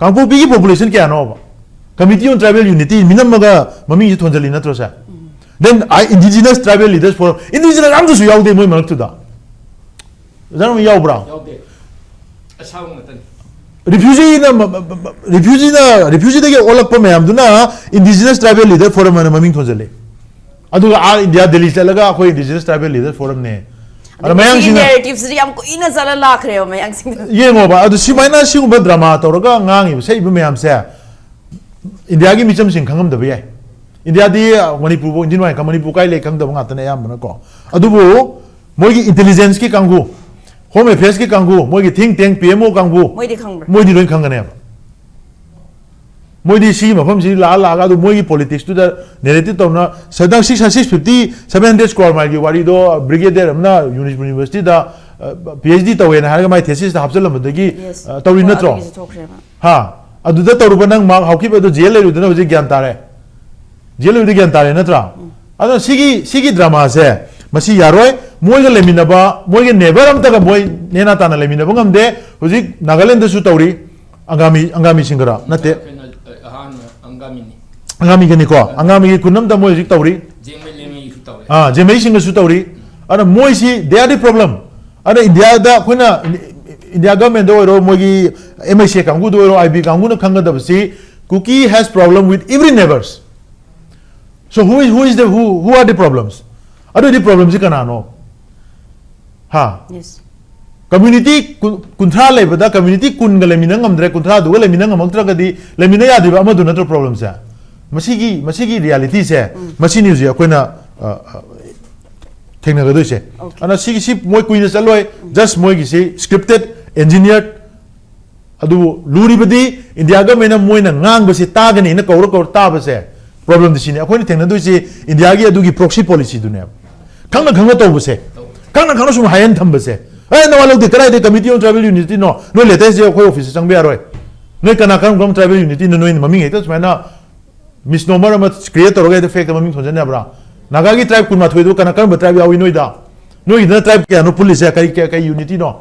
ꯀꯥꯡꯄꯣꯛꯄꯤꯒꯤ population ꯀꯌꯥꯅꯣꯕ? Committee on Tribal Unity ꯃꯤꯅꯝꯃꯒ ꯃꯃꯤꯡꯁꯤ ꯊꯣꯟꯖꯜꯂꯤ ꯅꯠꯇ꯭ꯔꯣ ꯁꯦ? Then I, Indigenous Tribal Leaders Forum, indigenous ꯑꯝꯇꯁꯨ ꯌꯥꯎꯗꯦ ꯃꯣꯏ ꯃꯔꯛꯇꯨꯗ꯫ ꯑꯣꯖꯥ ꯔꯣꯃꯤ ꯌꯥꯎꯕ꯭ꯔꯥ? ꯌꯥꯎꯗꯦ꯫ ꯑꯁꯥꯕ ꯉꯥꯛꯇꯅꯤ꯫ Refugee ꯅ ꯃ-, ꯃ-, ꯃ-, refugee ꯅ, refugee ꯗꯒꯤ ꯑꯣꯜꯂꯛꯄ ꯃꯌꯥꯝꯗꯨꯅ Indigenous Tribal Leader Forum ꯍꯥꯏꯅ ꯃꯃꯤꯡ ꯊꯣꯟꯖꯜꯂꯤ꯫ ꯑꯗꯨꯒ ꯑꯥ ꯏꯟꯗꯤꯌꯥ ꯗꯦꯜꯂꯤ ꯆꯠꯂꯒ ꯑꯩꯈꯣꯏ Indigenous Tribal Leader Forum ꯅꯦ꯫ ꯑꯗ ꯑꯗꯨ ꯃꯁꯤꯒꯤ ꯃꯌꯥꯡꯁꯤꯡꯅ narrative ꯁꯤꯗꯤ ꯌꯥꯝ ꯀꯨꯏꯅ ꯆꯠꯂ ꯂꯥꯛꯈ꯭ꯔꯦꯕ ꯃꯌꯥꯡꯁꯤꯡꯗꯣ꯫ ꯌꯦꯡꯉꯣꯕ, ꯑꯗꯨ ꯁꯨꯃꯥꯏꯅ ꯁꯤꯒꯨꯝꯕ drama ꯇꯧꯔꯒ ꯉꯥꯡꯉꯤꯕ, ꯁꯛꯏꯕ ꯃꯌꯥꯝꯁꯦ ꯏꯟꯗꯤꯌꯥꯒꯤ ꯃꯤꯆꯝꯁꯤꯡ ꯈꯪꯉꯝꯗꯕ ꯌꯥꯏ꯫ ꯏꯟꯗꯤꯌꯥꯗꯤ, ꯑ, ꯃꯅꯤꯄꯨꯔꯕꯨ, ꯏꯟꯗꯤꯌꯟ ꯋꯥꯏ ꯃꯅꯤꯄꯨꯔ ꯀꯥꯏ ꯂꯩ ꯈꯪꯗꯕ ꯉꯥꯛꯇꯅꯦ ꯑꯌꯥꯝꯕꯅꯀꯣ꯫ ꯑꯗꯨꯕꯨ ꯃꯣꯏꯒꯤ intelligence ꯀꯤ ꯀꯥꯡꯕꯨ, Home Affairs ꯀꯤ ꯀꯥꯡꯕꯨ, ꯃꯣꯏꯒꯤ think tank, P M O ꯀꯥꯡꯕꯨ, ꯃꯣꯏꯗꯤ ꯈꯪꯕ꯭ꯔꯥ? ꯃꯣꯏꯗꯤ ꯂꯣꯏ ꯈꯪꯒꯅꯦꯕ꯫ ꯃꯣꯏꯗꯤ ꯁꯤꯒꯤ ꯃꯐꯝꯁꯤ ꯂꯥꯛꯑ ꯂꯥꯛꯑꯒ ꯑꯗꯨ ꯃꯣꯏꯒꯤ politics ꯇꯨꯗ narrative ꯇꯧꯅ ꯁꯗꯥ six, six fifty, seven hundred square mile ꯒꯤ ꯋꯥꯔꯤꯗꯣ brigadier ꯑꯃꯅ ꯌꯨꯅꯤꯁ-, university ꯗ ꯄꯤ ꯑꯩꯆ ꯗꯤ ꯇꯧꯋꯦꯅ ꯍꯥꯏꯔꯒ ꯃꯥꯏ ꯊꯦꯁꯤꯁꯇ ꯍꯥꯞꯆꯜꯂꯝꯕꯗꯒꯤ Yes. ꯑ, ꯇꯧꯔꯤ ꯅꯠꯇ꯭ꯔꯣ? ꯑꯗꯨꯒꯤꯁꯨ ꯊꯣꯛꯈ꯭ꯔꯦꯕ. ꯍꯥ? ꯑꯗꯨꯗ ꯇꯧꯔꯨꯕ ꯅꯪ ꯃꯥꯔꯛ ꯍꯥꯎꯈꯤꯕ ꯑꯗꯨ ꯖꯦꯜ ꯂꯩꯔꯨꯗꯅ ꯍꯧꯖꯤꯛ ꯒ꯭ꯌꯥꯟ ꯇꯥꯔꯦ꯫ ꯖꯦꯜ ꯂꯩꯔꯨꯗꯤ ꯒ꯭ꯌꯥꯟ ꯇꯥꯔꯦ ꯅꯠꯇ꯭ꯔꯥ? ꯑꯗꯨꯅ ꯁꯤꯒꯤ ꯁꯤꯒꯤ ꯗ꯭ꯔꯃꯥꯁꯦ ꯃꯁꯤ ꯌꯥꯔꯣꯏ꯫ ꯃꯣꯏꯒ ꯂꯩꯃꯤꯟꯅꯕ, ꯃꯣꯏꯒ ꯅꯦꯕꯔ ꯑꯝꯇꯒ ꯃꯣꯏ ꯅꯦꯅꯥ ꯇꯥꯅ ꯂꯩꯃꯤꯟꯅꯕ ꯉꯝꯗꯦ꯫ ꯍꯧꯖꯤꯛ ꯅꯥꯒꯥꯂꯦꯟꯗꯁꯨ ꯇꯧꯔꯤ꯫ ꯑꯪꯒꯥꯃꯤ ꯑꯪꯒꯥꯃꯤꯁꯤꯡꯒꯔ ꯅꯠꯇꯦ꯫ ꯑꯩꯈꯣꯏꯅ ꯑꯍꯥꯟꯕ ꯑꯪꯒꯥꯃꯤꯅꯤ꯫ ꯑꯪꯒꯥꯃꯤꯒꯅꯤꯀꯣ꯫ ꯑꯪꯒꯥꯃꯤꯒꯤ ꯈꯨꯟ ꯑꯝꯇ ꯃꯣꯏ ꯍꯧꯖꯤꯛ ꯇꯧꯔꯤ꯫ ꯖꯦꯡꯃꯩ ꯂꯦꯡꯃꯩꯁꯨ ꯇꯧꯋꯦ꯫ ꯑꯥ, ꯖꯦꯃꯩꯁꯤꯡꯒꯁꯨ ꯇꯧꯔꯤ꯫ ꯑꯗꯨꯅ ꯃꯣꯏꯁꯤ they are the problem. ꯑꯗꯨꯅ ꯏꯟꯗꯤꯌꯥꯗ ꯑꯩꯈꯣꯏꯅ ꯏꯟꯗꯤꯌꯥ ꯒꯚꯔꯟꯃꯦꯟꯗ ꯑꯣꯏꯔꯣ, ꯃꯣꯏꯒꯤ ꯑꯦꯝ ꯑꯥꯏ ꯁꯤ ꯀꯥꯡꯕꯨꯗ ꯑꯣꯏꯔꯣ, ꯑꯥꯏ ꯕꯤ ꯀꯥꯡꯕꯨꯅ ꯈꯪꯒꯗꯕꯁꯤ Kuki has problem with every neighbors. So who is who is the who who are the problems? ꯑꯗꯨꯗꯤ ꯄ꯭ꯔꯣꯕ꯭ꯂꯦꯝꯁꯤ ꯀꯅꯥꯅꯣ? ꯍꯥ? Yes. ꯀꯝꯃ꯭ꯌꯨꯅꯤꯇꯤ ꯀꯨꯟꯊ꯭ꯔꯥ ꯂꯩꯕꯗ ꯀꯝꯃ꯭ꯌꯨꯅꯤꯇꯤ ꯀꯨꯟꯒ ꯂꯩꯃꯤꯟꯅ ꯉꯝꯗ꯭ꯔꯦ, ꯀꯨꯟꯊ꯭ꯔꯥꯗꯨꯒ ꯂꯩꯃꯤꯟꯅ ꯉꯝꯃꯛꯇ꯭ꯔꯒꯗꯤ ꯂꯩꯃꯤꯟꯅ ꯌꯥꯗꯦꯕ ꯑꯃꯗꯨ ꯅꯠꯇ꯭ꯔꯣ ꯄ꯭ꯔꯣꯕ꯭ꯂꯦꯝꯁꯦ? ꯃꯁꯤꯒꯤ ꯃꯁꯤꯒꯤ ꯔꯤꯌꯥꯂꯤꯇꯤꯁꯦ ꯃꯁꯤꯅꯤ ꯍꯧꯖꯤꯛ ꯑꯩꯈꯣꯏꯅ ꯑ, ꯑ, ꯊꯦꯡꯅꯒꯗꯣꯏꯁꯦ꯫ Okay. ꯑꯗꯨꯅ ꯁꯤꯒꯤ ꯁꯤ ꯃꯣꯏ ꯀꯨꯏꯅ ꯆꯠꯂꯣꯏ, ꯖꯁ ꯃꯣꯏꯒꯤꯁꯤ ꯁ꯭ꯀ꯭ꯔꯤꯞꯇꯦꯠ, ꯑꯦꯟꯖꯤꯅꯤꯌꯔ꯫ ꯑꯗꯨꯕꯨ ꯂꯨꯔꯤꯕꯗꯤ ꯏꯟꯗꯤꯌꯥ ꯒꯚꯔꯟꯃꯦꯟꯅ ꯃꯣꯏꯅ ꯉꯥꯡꯕꯁꯤ ꯇꯥꯒꯅꯤꯅ ꯀꯧꯔ ꯀꯧꯔ ꯇꯥꯕꯁꯦ ꯄ꯭ꯔꯣꯕ꯭ꯂꯦꯝꯗꯤ ꯁꯤꯅꯤ꯫ ꯑꯩꯈꯣꯏꯅ ꯊꯦꯡꯅꯗꯣꯏꯁꯤ ꯏꯟꯗꯤꯌꯥꯒꯤ ꯑꯗꯨꯒꯤ ꯄ꯭ꯔꯣꯛꯁꯤ ꯄꯣꯂꯤꯁꯤꯗꯨꯅꯦꯕ꯫ ꯈꯪꯅ ꯈꯪꯅ ꯇꯧꯕꯁꯦ, ꯈꯪꯅ ꯈꯪꯅ ꯁꯨꯝ ꯍꯥꯏꯍꯟ ꯊꯝꯕꯁꯦ꯫ ꯑꯦ, ꯅꯋꯥ ꯂꯧꯗꯦ, ꯀꯗꯥꯏꯗꯒꯤ Committee on Tribal Unityꯅꯣ? ꯅꯣꯏ ꯂꯦꯇꯔꯁꯦ ꯑꯩꯈꯣꯏ ꯑꯣꯐꯤꯁꯇ ꯆꯪꯕ ꯌꯥꯔꯣꯏ꯫ ꯅꯣꯏ ꯀꯅꯥ ꯀꯔꯝ ꯀꯔꯝ ꯇ꯭ꯔꯥꯏꯕꯦꯜ ꯌꯨꯅꯤꯇꯤꯅꯣ? ꯅꯣꯏ ꯃꯃꯤꯡ ꯍꯦꯛꯇ ꯁꯨꯃꯥꯏꯅ ꯃꯤꯁꯅꯣꯃꯔ ꯑꯃ ꯀ꯭ꯔꯤꯌꯦꯠ ꯇꯧꯔꯒ ꯍꯦꯛꯇ ꯐꯦꯛꯇ ꯃꯃꯤꯡ ꯊꯣꯟꯖꯟ ꯌꯥꯕ꯭ꯔꯥ? ꯅꯥꯒꯥꯒꯤ ꯇ꯭ꯔꯥꯏꯕ ꯀꯨꯟꯃꯥꯊꯣꯏꯗꯨ ꯀꯅꯥ, ꯀꯔꯝꯕ ꯇ꯭ꯔꯥꯏꯕ ꯌꯥꯎꯏ ꯅꯣꯏꯗ? ꯅꯣꯏꯒꯤꯗꯅ ꯇ꯭ꯔꯥꯏꯕ ꯀꯌꯥꯅꯣ ꯄꯨꯜꯂꯤꯁꯦ? ꯀꯔꯤ, ꯀꯔꯤ, ꯀꯔꯤ ꯌꯨꯅꯤꯇꯤꯅꯣ?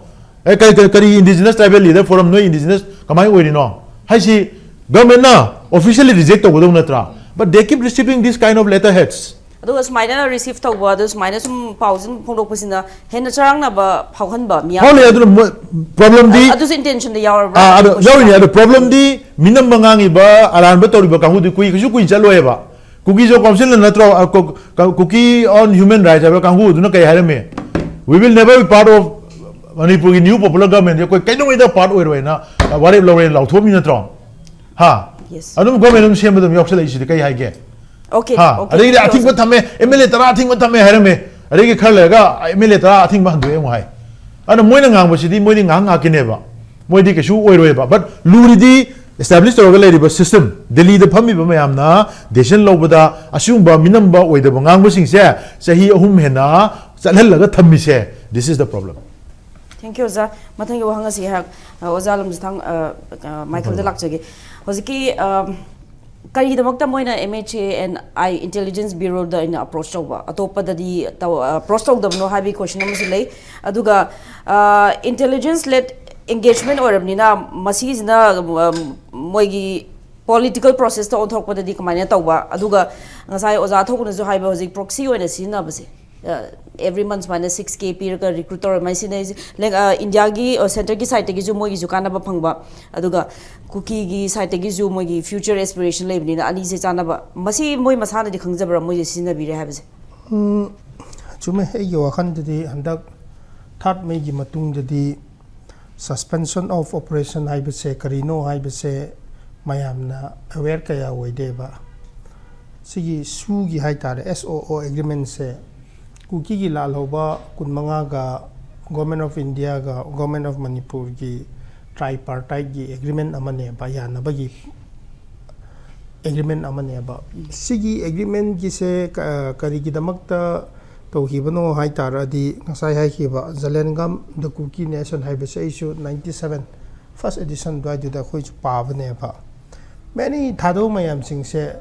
ꯑꯦ, ꯀꯔꯤ, ꯀꯔꯤ, ꯀꯔꯤ Indigenous Tribal Leader Forum, ꯅꯣꯏ Indigenous ꯀꯃꯥꯏꯅ ꯑꯣꯏꯔꯤꯅꯣ ꯍꯥꯏꯁꯤ ꯒꯚꯔꯟꯃꯦꯟꯠꯅ ꯑꯣꯐꯤꯁꯤꯌꯦꯜꯂꯤ ꯔꯤꯖꯦꯛ ꯇꯧꯒꯗꯧ ꯅꯠꯇ꯭ꯔꯥ? But they keep receiving this kind of letterheads. ꯑꯗꯨꯒ ꯁꯨꯃꯥꯏꯅ ꯔꯤꯁꯤꯞ ꯇꯧꯕ, ꯑꯗꯨ ꯁꯨꯃꯥꯏꯅ ꯁꯨꯝ ꯄꯥꯎ ꯁꯨꯝ ꯐꯣꯡꯗꯣꯛꯄꯁꯤꯅ ꯍꯦꯟꯅ ꯆꯔꯥꯡꯅꯕ ꯐꯥꯎꯍꯟꯕ ꯃꯤꯌꯥꯝ ꯍꯣꯏ, ꯂꯩ꯫ ꯑꯗꯨꯅ ꯃꯣꯏ ꯄ꯭ꯔꯣꯕ꯭ꯂꯦꯝꯗꯤ ꯑꯗꯨꯁꯨ ꯏꯟꯇꯦꯟꯁꯟꯗ ꯌꯥꯎꯔꯕ꯭ꯔꯥ? ꯑꯥ, ꯑꯗꯣ ꯌꯥꯎꯔꯤꯅꯦ꯫ ꯑꯗꯣ ꯄ꯭ꯔꯣꯕ꯭ꯂꯦꯝꯗꯤ ꯃꯤꯅꯝꯕ ꯉꯥꯡꯉꯤꯕ, ꯑꯔꯥꯟꯕ ꯇꯧꯔꯤꯕ ꯀꯥꯡꯕꯨꯗꯤ ꯀꯨꯏ, ꯀꯩꯁꯨ ꯀꯨꯏꯅ ꯆꯠꯂꯣꯏꯕ꯫ ꯀꯨꯀꯤ ꯖꯣ ꯀꯥꯎꯟꯁꯤꯜꯅ ꯅꯠꯇ꯭ꯔꯣ, ꯑ, ꯀꯨ-, ꯀ-, Kuki on Human Rights ꯍꯥꯏꯕ ꯀꯥꯡꯕꯨꯗꯨꯅ ꯀꯩ ꯍꯥꯏꯔꯝꯃꯤ? "We will never be part of ꯃꯅꯤꯄꯨꯔꯒꯤ new popular government, ꯑꯩꯈꯣꯏ ꯀꯩꯗꯧꯉꯩꯗ ꯄꯥꯔꯠ ꯑꯣꯏꯔꯣꯏꯅ ꯋꯥꯔꯦꯞ ꯂꯧꯔꯦꯅ ꯂꯥꯎꯊꯣꯛꯑꯝꯃꯤ ꯅꯠꯇ꯭ꯔꯣ?" ꯍꯥ? Yes. ꯑꯗꯨꯝ ꯒꯣꯔꯃꯦꯟ ꯑꯗꯨꯝ ꯁꯦꯝꯕ ꯑꯗꯨꯝ ꯌꯥꯎꯁꯜꯂꯛꯏꯁꯤꯗꯤ ꯀꯩ ꯍꯥꯏꯒꯦ? Okay, ꯍꯥ? okay. ꯑꯗꯒꯤꯗꯤ ꯑꯊꯤꯡꯕ ꯊꯝꯃꯦ, ꯑꯦꯝ ꯑꯦꯜ ꯑꯦ ꯇꯔꯥ ꯑꯊꯤꯡꯕ ꯊꯝꯃꯦ ꯍꯥꯏꯔꯝꯃꯦ꯫ ꯑꯗꯒꯤ ꯈꯔ ꯂꯩꯔꯒ ꯑꯦꯝ ꯑꯦꯜ ꯑꯦ ꯇꯔꯥ ꯑꯊꯤꯡꯕ ꯍꯟꯗꯣꯛꯑꯦ ꯑꯃꯨꯛ ꯍꯥꯏ꯫ ꯑꯗꯨꯅ ꯃꯣꯏꯅ ꯉꯥꯡꯕꯁꯤꯗꯤ ꯃꯣꯏꯗꯤ ꯉꯥꯏꯍꯥꯛ ꯉꯥꯏꯍꯥꯛꯀꯤꯅꯦꯕ, ꯃꯣꯏꯗꯤ ꯀꯩꯁꯨ ꯑꯣꯏꯔꯣꯏꯕ꯫ But ꯂꯨꯔꯤꯗꯤ establish ꯇꯧꯔꯒ ꯂꯩꯔꯤꯕ system, ꯗꯦꯜꯂꯤꯗ ꯐꯝꯃꯤꯕ ꯃꯌꯥꯝꯅ decision ꯂꯧꯕꯗ ꯑꯁꯤꯒꯨꯝꯕ ꯃꯤꯅꯝꯕ ꯑꯣꯏꯗꯕ ꯉꯥꯡꯕꯁꯤꯡꯁꯦ ꯆꯍꯤ ꯑꯍꯨꯝ ꯍꯦꯟꯅ ꯆꯠꯍꯜꯂꯒ ꯊꯝꯃꯤꯁꯦ, this is the problem. Thank you, ꯑꯣꯖꯥ꯫ ꯃꯊꯪꯒꯤ ꯋꯥꯍꯪ ꯑꯁꯤ ꯑꯩꯍꯥꯛ, ꯑ, ꯑꯣꯖꯥ ꯂꯝꯖꯤꯊꯥꯡ, ꯑ, ꯑ, ꯃꯥꯏꯀꯦꯜꯗ ꯂꯥꯛꯆꯒꯦ꯫ ꯍꯧꯖꯤꯛꯀꯤ, ꯑ, ꯀꯔꯤꯒꯤꯗꯃꯛꯇ ꯃꯣꯏꯅ M H A and I Intelligence Bureau-ꯗ ꯑꯩꯅ approach ꯇꯧꯕ, ꯑꯇꯣꯞꯄꯗꯗꯤ ꯇꯧ-, approach ꯇꯧꯗꯕꯅꯣ ꯍꯥꯏꯕꯒꯤ question ꯑꯃꯁꯨ ꯂꯩ꯫ ꯑꯗꯨꯒ, ꯑ, intelligence led engagement ꯑꯣꯏꯔꯕꯅꯤꯅ ꯃꯁꯤꯁꯤꯅ, ꯑ, ꯃꯣꯏꯒꯤ political process-ꯇ ꯑꯣꯟꯊꯣꯔꯛꯄꯗꯗꯤ ꯀꯃꯥꯏꯅ ꯇꯧꯕ? ꯑꯗꯨꯒ ꯉꯁꯥꯏ ꯑꯣꯖꯥ ꯊꯧꯕꯅꯁꯨ ꯍꯥꯏꯕ, ꯍꯧꯖꯤꯛ proxy ꯑꯣꯏꯅ ꯁꯤꯖꯤꯟꯅꯕꯁꯦ, ꯑ, every month ꯁꯨꯃꯥꯏꯅ six K ꯄꯤꯔꯒ recruit ꯇꯧꯔ ꯑꯗꯨꯃꯥꯏꯅ ꯁꯤꯖꯤꯟꯅꯩꯁꯦ꯫ ꯂꯦꯡ-, ꯑ, ꯏꯟꯗꯤꯌꯥꯒꯤ, ꯑ, centre-ꯒꯤ side-ꯇꯒꯤꯁꯨ ꯃꯣꯏꯒꯤꯁꯨ ꯀꯥꯟꯅꯕ ꯐꯪꯕ, ꯑꯗꯨꯒ ꯀꯨꯀꯤꯒꯤ side-ꯇꯒꯤꯁꯨ ꯃꯣꯏꯒꯤ future aspiration ꯂꯩꯕꯅꯤꯅ ꯑꯅꯤꯁꯦ ꯆꯥꯟꯅꯕ꯫ ꯃꯁꯤ ꯃꯣꯏ ꯃꯁꯥꯅꯗꯤ ꯈꯪꯖꯕ꯭ꯔꯥ ꯃꯣꯏꯁꯦ ꯁꯤꯖꯤꯟꯅꯕꯤꯔꯦ ꯍꯥꯏꯕꯁꯦ? ꯎꯝ, ꯆꯨꯝꯃꯦ꯫ ꯑꯩꯒꯤ ꯋꯥꯈꯜꯗꯗꯤ ꯍꯟꯗꯛ third May-ꯒꯤ ꯃꯇꯨꯡꯗꯗꯤ suspension of operation ꯍꯥꯏꯕꯁꯦ ꯀꯔꯤꯅꯣ ꯍꯥꯏꯕꯁꯦ ꯃꯌꯥꯝꯅ aware ꯀꯌꯥ ꯑꯣꯏꯗꯦꯕ꯫ ꯁꯤꯒꯤ ꯁꯨꯒꯤ ꯍꯥꯏ ꯇꯥꯔꯦ, S O O agreement-ꯁꯦ ꯀꯨꯀꯤꯒꯤ ꯂꯥꯜꯍꯧꯕ ꯀꯨꯟꯃꯉꯥꯒ Government of India-ꯒ Government of Manipur-ꯒꯤ tripartite-ꯒꯤ agreement ꯑꯃꯅꯦꯕ, ꯌꯥꯅꯕꯒꯤ agreement ꯑꯃꯅꯦꯕ꯫ ꯁꯤꯒꯤ agreement-ꯒꯤꯁꯦ ꯀ-, ꯀꯔꯤꯒꯤꯗꯃꯛꯇ ꯇꯧꯈꯤꯕꯅꯣ ꯍꯥꯏ ꯇꯥꯔꯗꯤ, ꯉꯁꯥꯏ ꯍꯥꯏꯈꯤꯕ Zalengam the Kuki Nation ꯍꯥꯏꯕꯁꯦ ꯑꯩꯁꯨ ninety seven first edition ꯑꯗꯨꯋꯥꯏꯗꯨꯗ ꯑꯩꯈꯣꯏꯁꯨ ꯄꯥꯕꯅꯦꯕ꯫ Many ꯊꯥꯗꯧ ꯃꯌꯥꯝꯁꯤꯡꯁꯦ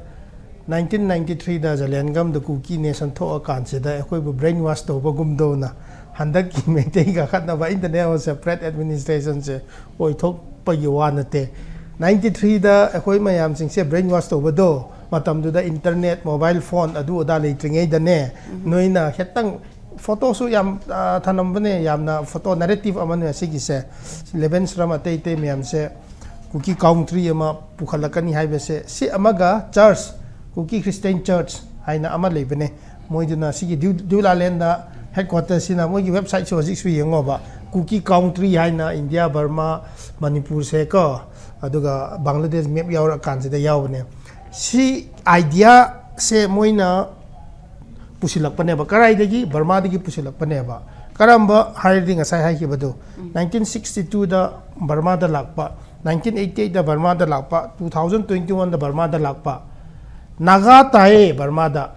nineteen ninety three-ꯗ Zalengam the Kuki Nation ꯊꯣꯛꯑꯀꯥꯟꯁꯤꯗ ꯑꯩꯈꯣꯏꯕꯨ brainwash ꯇꯧꯕꯒꯨꯝꯗꯧꯅ ꯍꯟꯗꯛꯀꯤ ꯃꯩꯇꯩꯒ ꯑꯈꯠꯅꯕ internal separate administration-ꯁꯦ ꯑꯣꯏꯊꯣꯛꯄꯒꯤ ꯋꯥ ꯅꯠꯇꯦ꯫ Ninety three-ꯗ ꯑꯩꯈꯣꯏ ꯃꯌꯥꯝꯁꯤꯡꯁꯦ brainwash ꯇꯧꯕꯗꯣ, ꯃꯇꯝꯗꯨꯗ internet, mobile phone ꯑꯗꯨ ꯑꯗꯥ ꯂꯩꯇ꯭ꯔꯤꯉꯩꯗꯅꯦ, ꯅꯣꯏꯅ ꯈꯤꯇꯪ photo-ꯁꯨ ꯌꯥꯝ, ꯑ, ꯊꯅꯝꯕꯅꯦ, ꯌꯥꯝꯅ photo narrative ꯑꯃꯅꯦ ꯁꯤꯒꯤꯁꯦ꯫ ꯂꯦꯕꯦꯟꯁ꯭ꯔꯝ ꯑꯇꯩ ꯑꯇꯩ ꯃꯌꯥꯝꯁꯦ ꯀꯨꯀꯤ country ꯑꯃ ꯄꯨꯈꯠꯂꯛꯀꯅꯤ ꯍꯥꯏꯕꯁꯦ, ꯁꯤ ꯑꯃꯒ church, ꯀꯨꯀꯤ Christian Church ꯍꯥꯏꯅ ꯑꯃ ꯂꯩꯕꯅꯦ꯫ ꯃꯣꯏꯗꯨꯅ ꯁꯤꯒꯤ ꯗ꯭ꯌꯨ-, ꯗ꯭ꯌꯨꯂꯥꯂꯦꯟꯗ headquarter-ꯁꯤꯅ ꯃꯣꯏꯒꯤ website-ꯁꯨ ꯍꯧꯖꯤꯛꯁꯨ ꯌꯦꯡꯉꯣꯕ, ꯀꯨꯀꯤ country ꯍꯥꯏꯅ ꯏꯟꯗꯤꯌꯥ, ꯕꯔꯃꯥ, ꯃꯅꯤꯄꯨꯔꯁꯦ ꯀꯣ, ꯑꯗꯨꯒ ꯕꯪꯒ꯭ꯂꯥꯗꯦꯁ map ꯌꯥꯎꯔꯀꯥꯟꯁꯤꯗ ꯌꯥꯎꯕꯅꯦ꯫ ꯁꯤ idea-ꯁꯦ ꯃꯣꯏꯅ ꯄꯨꯁꯤꯜꯂꯛꯄꯅꯦꯕ꯫ ꯀꯔꯥꯏꯗꯒꯤ? ꯕꯔꯃꯥꯗꯒꯤ ꯄꯨꯁꯤꯜꯂꯛꯄꯅꯦꯕ꯫ ꯀꯔꯝꯕ ꯍꯥꯏꯔꯗꯤ ꯉꯁꯥꯏ ꯍꯥꯏꯈꯤꯕꯗꯣ, nineteen sixty two-ꯗ ꯕꯔꯃꯥꯗ ꯂꯥꯛꯄ, nineteen eighty eight-ꯗ ꯕꯔꯃꯥꯗ ꯂꯥꯛꯄ, two thousand twenty one-ꯗ ꯕꯔꯃꯥꯗ ꯂꯥꯛꯄ꯫ ꯅꯥꯒꯥ ꯇꯥꯏꯌꯦ ꯕꯔꯃꯥꯗ,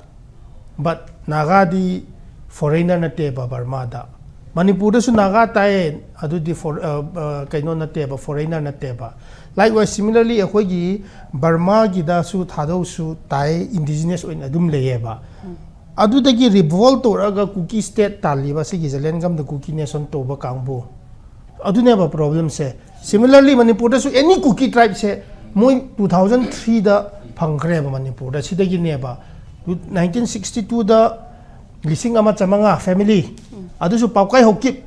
but ꯅꯥꯒꯥꯗꯤ foreigner ꯅꯠꯇꯦꯕ ꯕꯔꯃꯥꯗ꯫ ꯃꯅꯤꯄꯨꯔꯗꯁꯨ ꯅꯥꯒꯥ ꯇꯥꯏꯌꯦ, ꯑꯗꯨꯗꯤ for- ꯑ, ꯑ, ꯀꯩꯅꯣ ꯅꯠꯇꯦꯕ, ꯐꯣꯔꯦꯅꯔ ꯅꯠꯇꯦꯕ. Likewise, similarly, ꯑꯩꯈꯣꯏꯒꯤ ꯕꯔꯃꯥꯒꯤꯗꯁꯨ ꯊꯥꯗꯧꯁꯨ ꯇꯥꯏ, ꯏꯟꯗꯤꯖꯤꯅꯁ ꯑꯣꯏꯅ ꯑꯗꯨꯝ ꯂꯩꯌꯦꯕ. ꯑꯗꯨꯗꯒꯤ ꯔꯤꯚꯣꯜ ꯇꯧꯔꯛꯑꯒ ꯀꯨꯀꯤ ꯁ꯭ꯇꯦꯠ ꯇꯥꯜꯂꯤꯕ, ꯁꯤꯒꯤ ꯖꯂꯦꯟꯒꯝꯗ ꯀꯨꯀꯤ ꯅꯦꯁꯟ ꯇꯧꯕ ꯀꯥꯡꯕꯨ, ꯑꯗꯨꯅꯦꯕ ꯄ꯭ꯔꯣꯕ꯭ꯂꯦꯝꯁꯦ. Similarly, ꯃꯅꯤꯄꯨꯔꯗꯁꯨ ꯑꯦꯅꯤ ꯀꯨꯀꯤ ꯇ꯭ꯔꯥꯏꯕꯁꯦ ꯃꯣꯏ ꯇꯨ ꯊꯥꯎꯖꯟ ꯊ꯭ꯔꯤꯗ ꯐꯪꯈ꯭ꯔꯦꯕ ꯃꯅꯤꯄꯨꯔꯗ. ꯁꯤꯗꯒꯤꯅꯦꯕ ꯅꯥꯏꯟꯇꯤꯟ ꯁꯤꯛꯁꯇꯤ ꯇꯨꯗ ꯂꯤꯁꯤꯡ ꯑꯃ ꯆꯥꯃꯉꯥ ꯐꯦꯃꯤꯂꯤ, ꯑꯗꯨꯁꯨ ꯄꯥꯎꯀꯥꯏ ꯍꯧꯀꯤꯞ,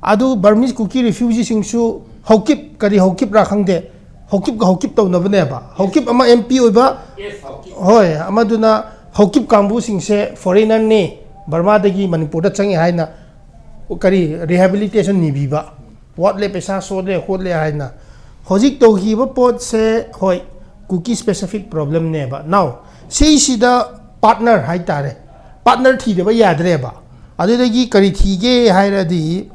ꯑꯗꯨ ꯕꯔꯃꯤꯁ ꯀꯨꯀꯤ ꯔꯤꯐ꯭ꯌꯨꯖꯤꯁꯤꯡꯁꯨ ꯍꯧꯀꯤꯞ, ꯀꯔꯤ ꯍꯧꯀꯤꯞꯔꯥ ꯈꯪꯗꯦ, ꯍꯧꯀꯤꯞꯀ ꯍꯧꯀꯤꯞ ꯇꯧꯅꯕꯅꯦꯕ. ꯍꯧꯀꯤꯞ ꯑꯃ ꯑꯦꯝ ꯄꯤ ꯑꯣꯏꯕ, ꯍꯣꯏ, ꯑꯃꯗꯨꯅ ꯍꯧꯀꯤꯞ ꯀꯥꯡꯕꯨꯁꯤꯡꯁꯦ ꯐꯣꯔꯦꯅꯔꯅꯤ, ꯕꯔꯃꯥꯗꯒꯤ ꯃꯅꯤꯄꯨꯔꯗ ꯆꯪꯉꯦ ꯍꯥꯏꯅ ꯀꯔꯤ ꯔꯤꯍꯦꯕꯤꯂꯤꯇꯦꯁꯟ ꯅꯤꯕꯤꯕ, ꯋꯥꯠꯂꯦ, ꯄꯩꯁꯥ ꯁꯣꯠꯂꯦ, ꯈꯣꯠꯂꯦ ꯍꯥꯏꯅ. ꯍꯧꯖꯤꯛ ꯇꯧꯈꯤꯕ ꯄꯣꯠꯁꯦ, ꯍꯣꯏ, ꯀꯨꯀꯤ ꯁ꯭ꯄꯦꯁꯤꯐꯤꯛ ꯄ꯭ꯔꯣꯕ꯭ꯂꯦꯝꯅꯦꯕ. Now, ꯁꯤꯁꯤꯗ ꯄꯥꯔꯠꯅꯔ ꯍꯥꯏꯇꯥꯔꯦ, ꯄꯥꯔꯠꯅꯔ ꯊꯤꯗꯕ ꯌꯥꯗ꯭ꯔꯦꯕ. ꯑꯗꯨꯗꯒꯤ ꯀꯔꯤ ꯊꯤꯒꯦ ꯍꯥꯏꯔꯗꯤ,